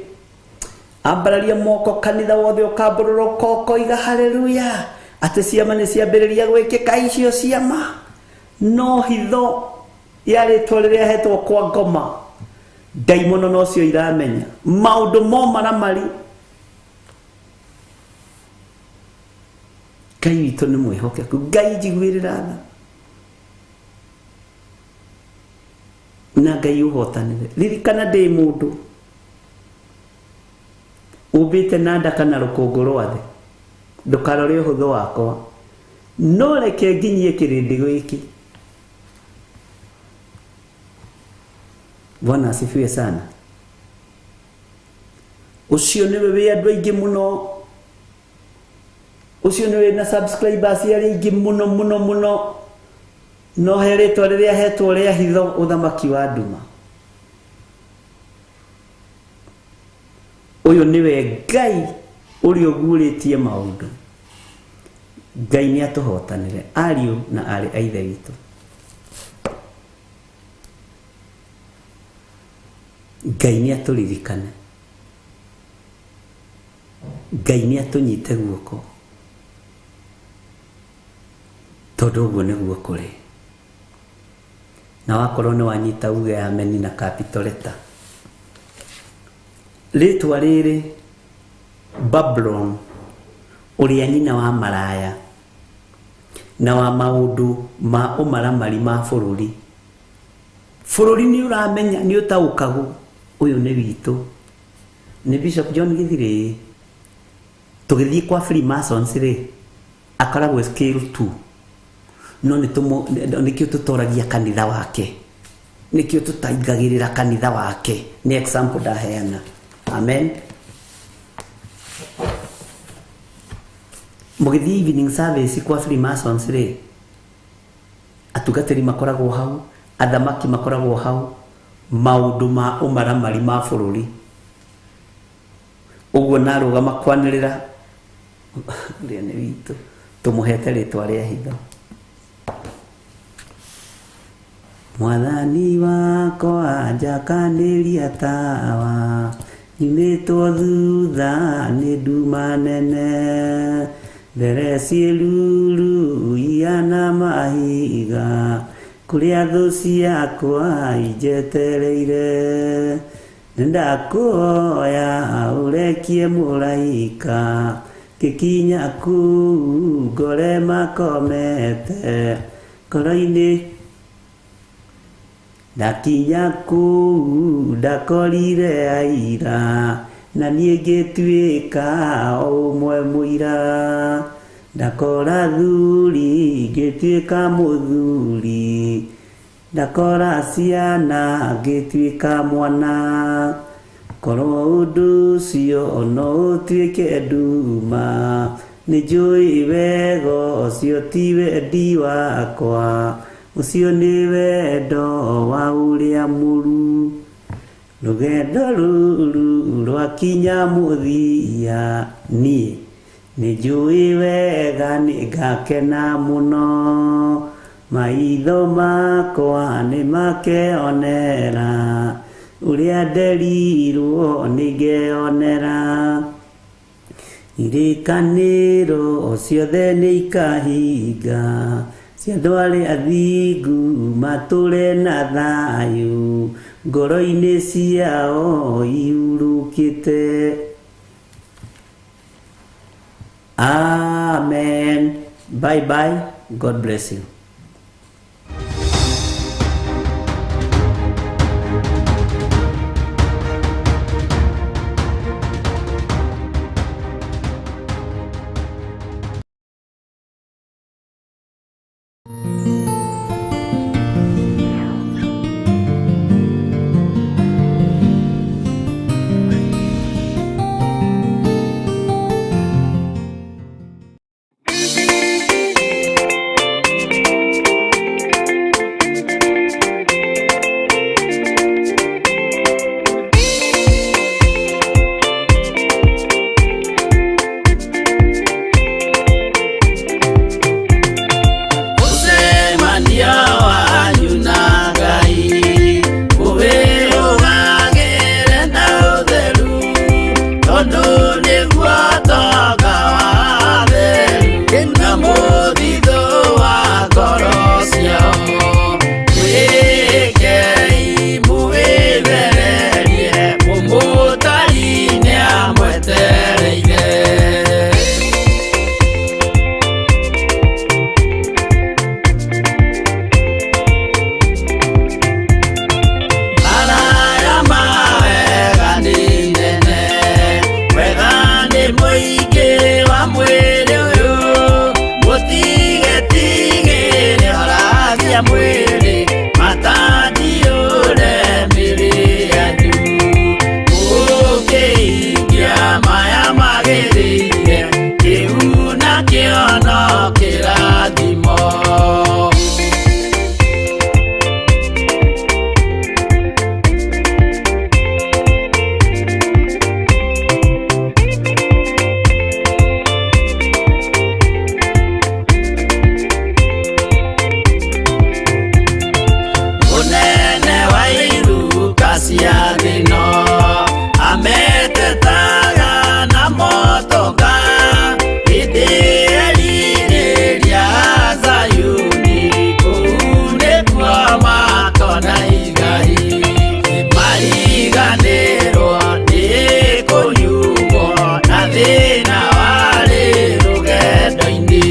ambararia moko kanitha wothe ũkambũrũrũka ũkoiga haleluya atĩ ciama nĩ ciambĩrĩria gwĩkĩka icio ciama no hitho ya rĩtwa rĩrĩa hetwo kwa ngoma ndaimono nocio iramenya maũndũ mo maramari. Ngai witũ nĩ mwĩhokeku. Ngai njiguĩrĩra tha na Ngai ũhotanĩre. Ririkana ndĩ mũndũ ũmbĩte na nda kana rũkũngũ rwa thĩ, ndũkarore ũhũthũ wakwa, no reke nginyie kĩrĩndĩ gĩkĩ. Bwana asifiwe sana. Ũcio nĩwe wĩ andũ aingĩ mũno, ũcio nĩwe na subscribers arĩa aingĩ mũno mũno mũno, no he rĩtwa rĩrĩa hetwo rĩa hitho ũthamaki wa nduma. Ũyũ nĩwe Ngai ũrĩa ũguũrĩtie maũndũ. Ngai nĩ atũhotanĩre ariũ na aarĩ a Ithe witũ. Ngai nĩ atũririkane. Ngai nĩ atũnyite guoko tondũ ũguo nĩguo kũrĩ. Na wakorwo nĩ wanyita uge ameni na capital letter. Rĩtwa rĩrĩ Babulon ũrĩa nyina wa maraya na wa maũndũ ma ũmaramari ma bũrũri. Bũrũri nĩ ũramenya nĩ ũtaũkagwo ũyũ nĩ witũ. Nĩ Bishop John Gĩthirĩ tũgĩthiĩ kwa Freemasons rĩ akoragwo scale 2 no nĩkĩo tũtoragia kanitha wake, nĩkĩo tũtaingagĩrĩra kanitha wake. Nĩ example ndaheana. Amen. Mũgĩthiĩ evening service kwa Freemasons rĩ atungatĩri makoragwo hau, athamaki makoragwo hau, maũndũ ma ũmaramari ma bũrũri. Ũguo narũgama kwanĩrĩra ũrĩa nĩ witũ tũmũhete rĩtwa rĩa hitho. Mwathani wakwa njakanĩria tawa nyumĩtwo thutha nĩ nduma nene mbere ciĩruru ihana mahiga kũrĩa thũ ciakwa injetereire. Nĩndakũhoya ũrekie mũraika ngĩkinya kũu ngore makomete ngoro-inĩ. Ndakinya kũu ndakorire aira na niĩ ngĩtuĩka o ũmwe mũira. Ndakora thuri ngĩtuĩka mũthuri Ndakora ciana ngĩtuĩka mwana. Korwo ũndũ ũcio no ũtuĩke nduma, nĩ njũĩ wega ũcio ti wendi wakwa, ũcio nĩ wendo wa ũrĩa mũru. Rũgendo rũrũ rwakinya mũthia, niĩ nĩ njũĩ wega nĩ ngakena mũno. Maitho makwa nĩ makeonera ũrĩa nderirwo nĩ ngeonera. Irĩkanĩro ciothe nĩ ikahinga, cia andũ arĩa athingu matũre na thayũ, ngoro-inĩ ciao ihurũkĩte. Amen. Bye bye. God bless you. Mũcemanio wanyu na Ngai ũwĩrũgagĩre na ũtheru, tondũ nĩguo ũtonga wa atheru na mũthithũ wa ngoro ciao. Mwĩkei mũwĩthererie, mũmũtari nĩamwetereire. Maraya mawega nĩ nene, wega nĩ mũingĩ wa mwĩrĩ ũyũ, mũtigetigĩre horagia mwĩrĩ, matandiũre mĩrĩ yanyu. Mũkĩhingia maya magĩrĩire, kĩu nakĩo no kĩrathimo. Mũnene wa iruka cia thĩno ametetaga na motoka, hĩndĩ erirĩria Zayuni, kũu nĩkuo makona igai. Mariganĩrwo nĩ kũnyuo na thĩna warĩ rũgendo-inĩ.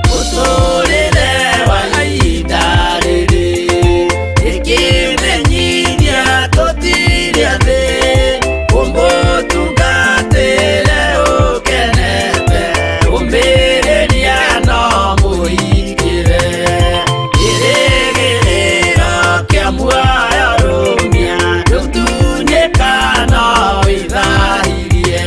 Mũtũrĩre wa ihinda rĩrĩ ĩkĩmenyithia tũtirĩ athĩ, ũmũtungatĩre ũkenete, ũmĩrĩria no mũhingĩre. Kĩrĩgĩrĩro kĩa muoyo rũmia, ndũtunyĩka no wĩthahirie.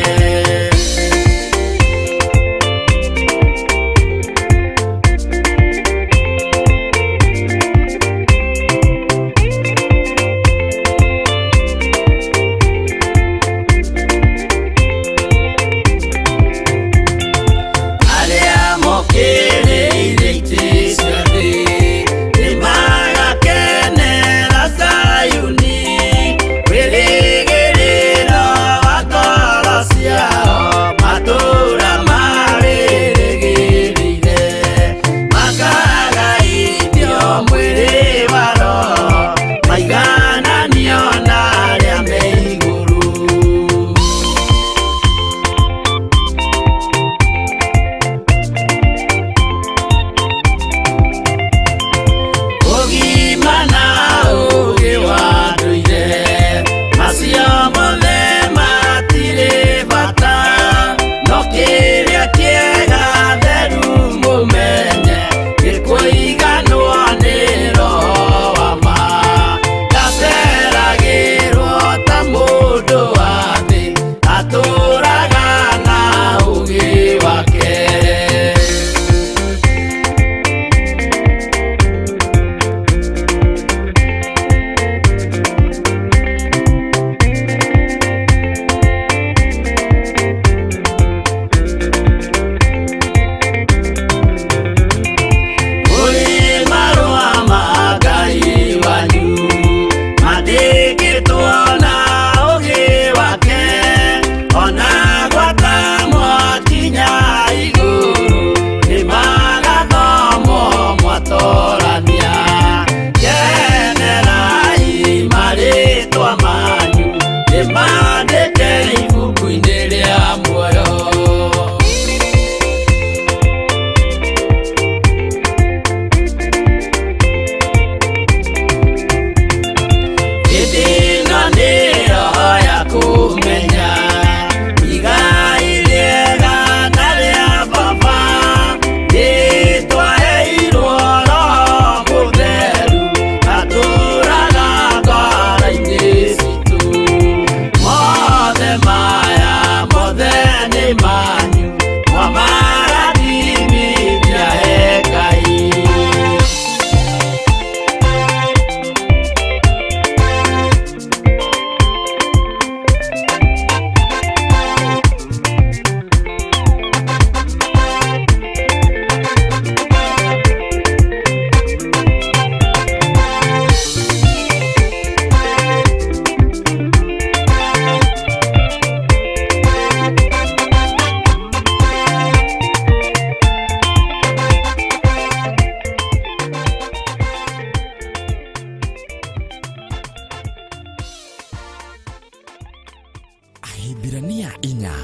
Ahibirania inya.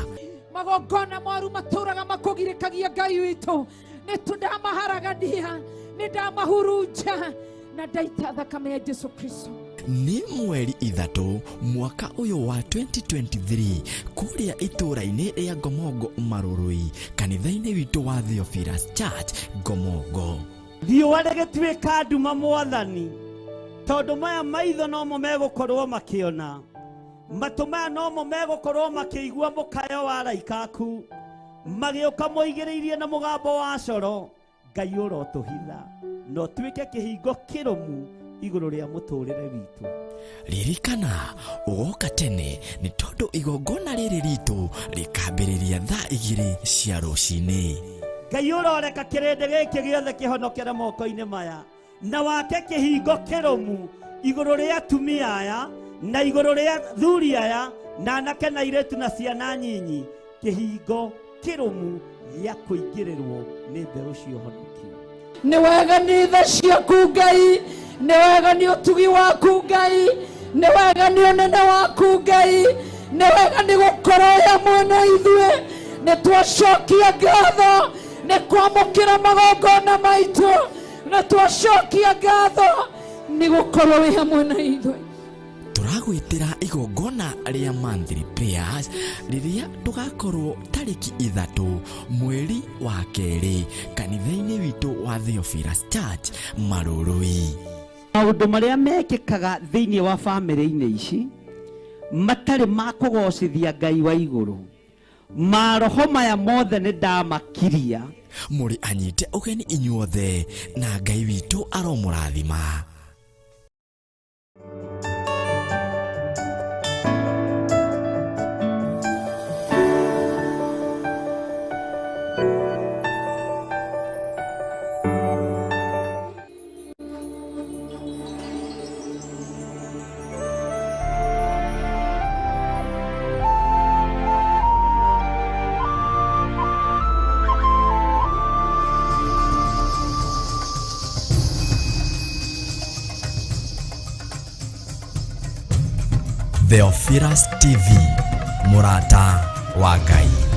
Magongona moru matũraga makũgirĩkagia Ngai witũ, nĩ tũndamaharagania, nĩ ndamahurunja na ndaita thakame ya Jesu Kristo. Nĩ mweri 3 mwaka ũyũ wa 2023 kũrĩa itũũra-inĩ rĩa Ngomongo Marurui, kanitha-inĩ witũ wa Theophilus Church Ngomongo. Riũa rĩgĩtuĩka nduma mwathani, tondũ maya maitho nomo megũkorwo makĩona, matũ maya nomo megũkorwo makĩigua mũkayo wa araika aku magĩũka moigĩrĩirie na mũgambo wa coro. Ngai ũrotũhitha na ũtuĩke kĩhingo kĩrũmu igũrũ rĩa mũtũrĩre witũ. Ririkana ũgoka tene nĩ tondũ igongona rĩrĩ ritũ rĩkambĩrĩria thaa 2 cia rũcinĩ. Ngai ũroreka kĩrĩndĩ gĩkĩ gĩothe kĩhonokere moko-inĩ maya na wake kĩhingo kĩrũmu igũrũ rĩa atumia aya na igũrũ rĩa thuri aya na anake na airĩtu na ciana nyinyi, kĩhingo kĩrũmu gĩa kũingĩrĩrwo nĩ mbeũ cia ũhonokio. Nĩ wega nĩ tha ciaku Ngai, nĩ wega nĩ ũtugi waku Ngai, nĩ wega nĩ ũnene waku Ngai, nĩ wega nĩ gũkorwo wĩ hamwe na ithuĩ. Nĩ twacokia ngatho nĩ kwamũkĩra magongona maitũ, nĩ twacokia ngatho nĩ gũkorwo wĩ hamwe na ithuĩ. Tũragwĩtĩra igongona rĩa monthly prayers rĩrĩa tũgakorwo tarĩki 3 mweri wa 2 kanitha-inĩ witũ wa Theophilus Church Marurui. Maũndũ marĩa mekĩkaga thĩinĩ wa bamĩrĩ-inĩ ici matarĩ ma kũgocithia Ngai wa igũrũ, maroho maya mothe nĩ ndamakiria. Mũrĩ anyite ũgeni inyuothe na Ngai witũ aromũrathima. Theophilus TV, mũrata wa Ngai.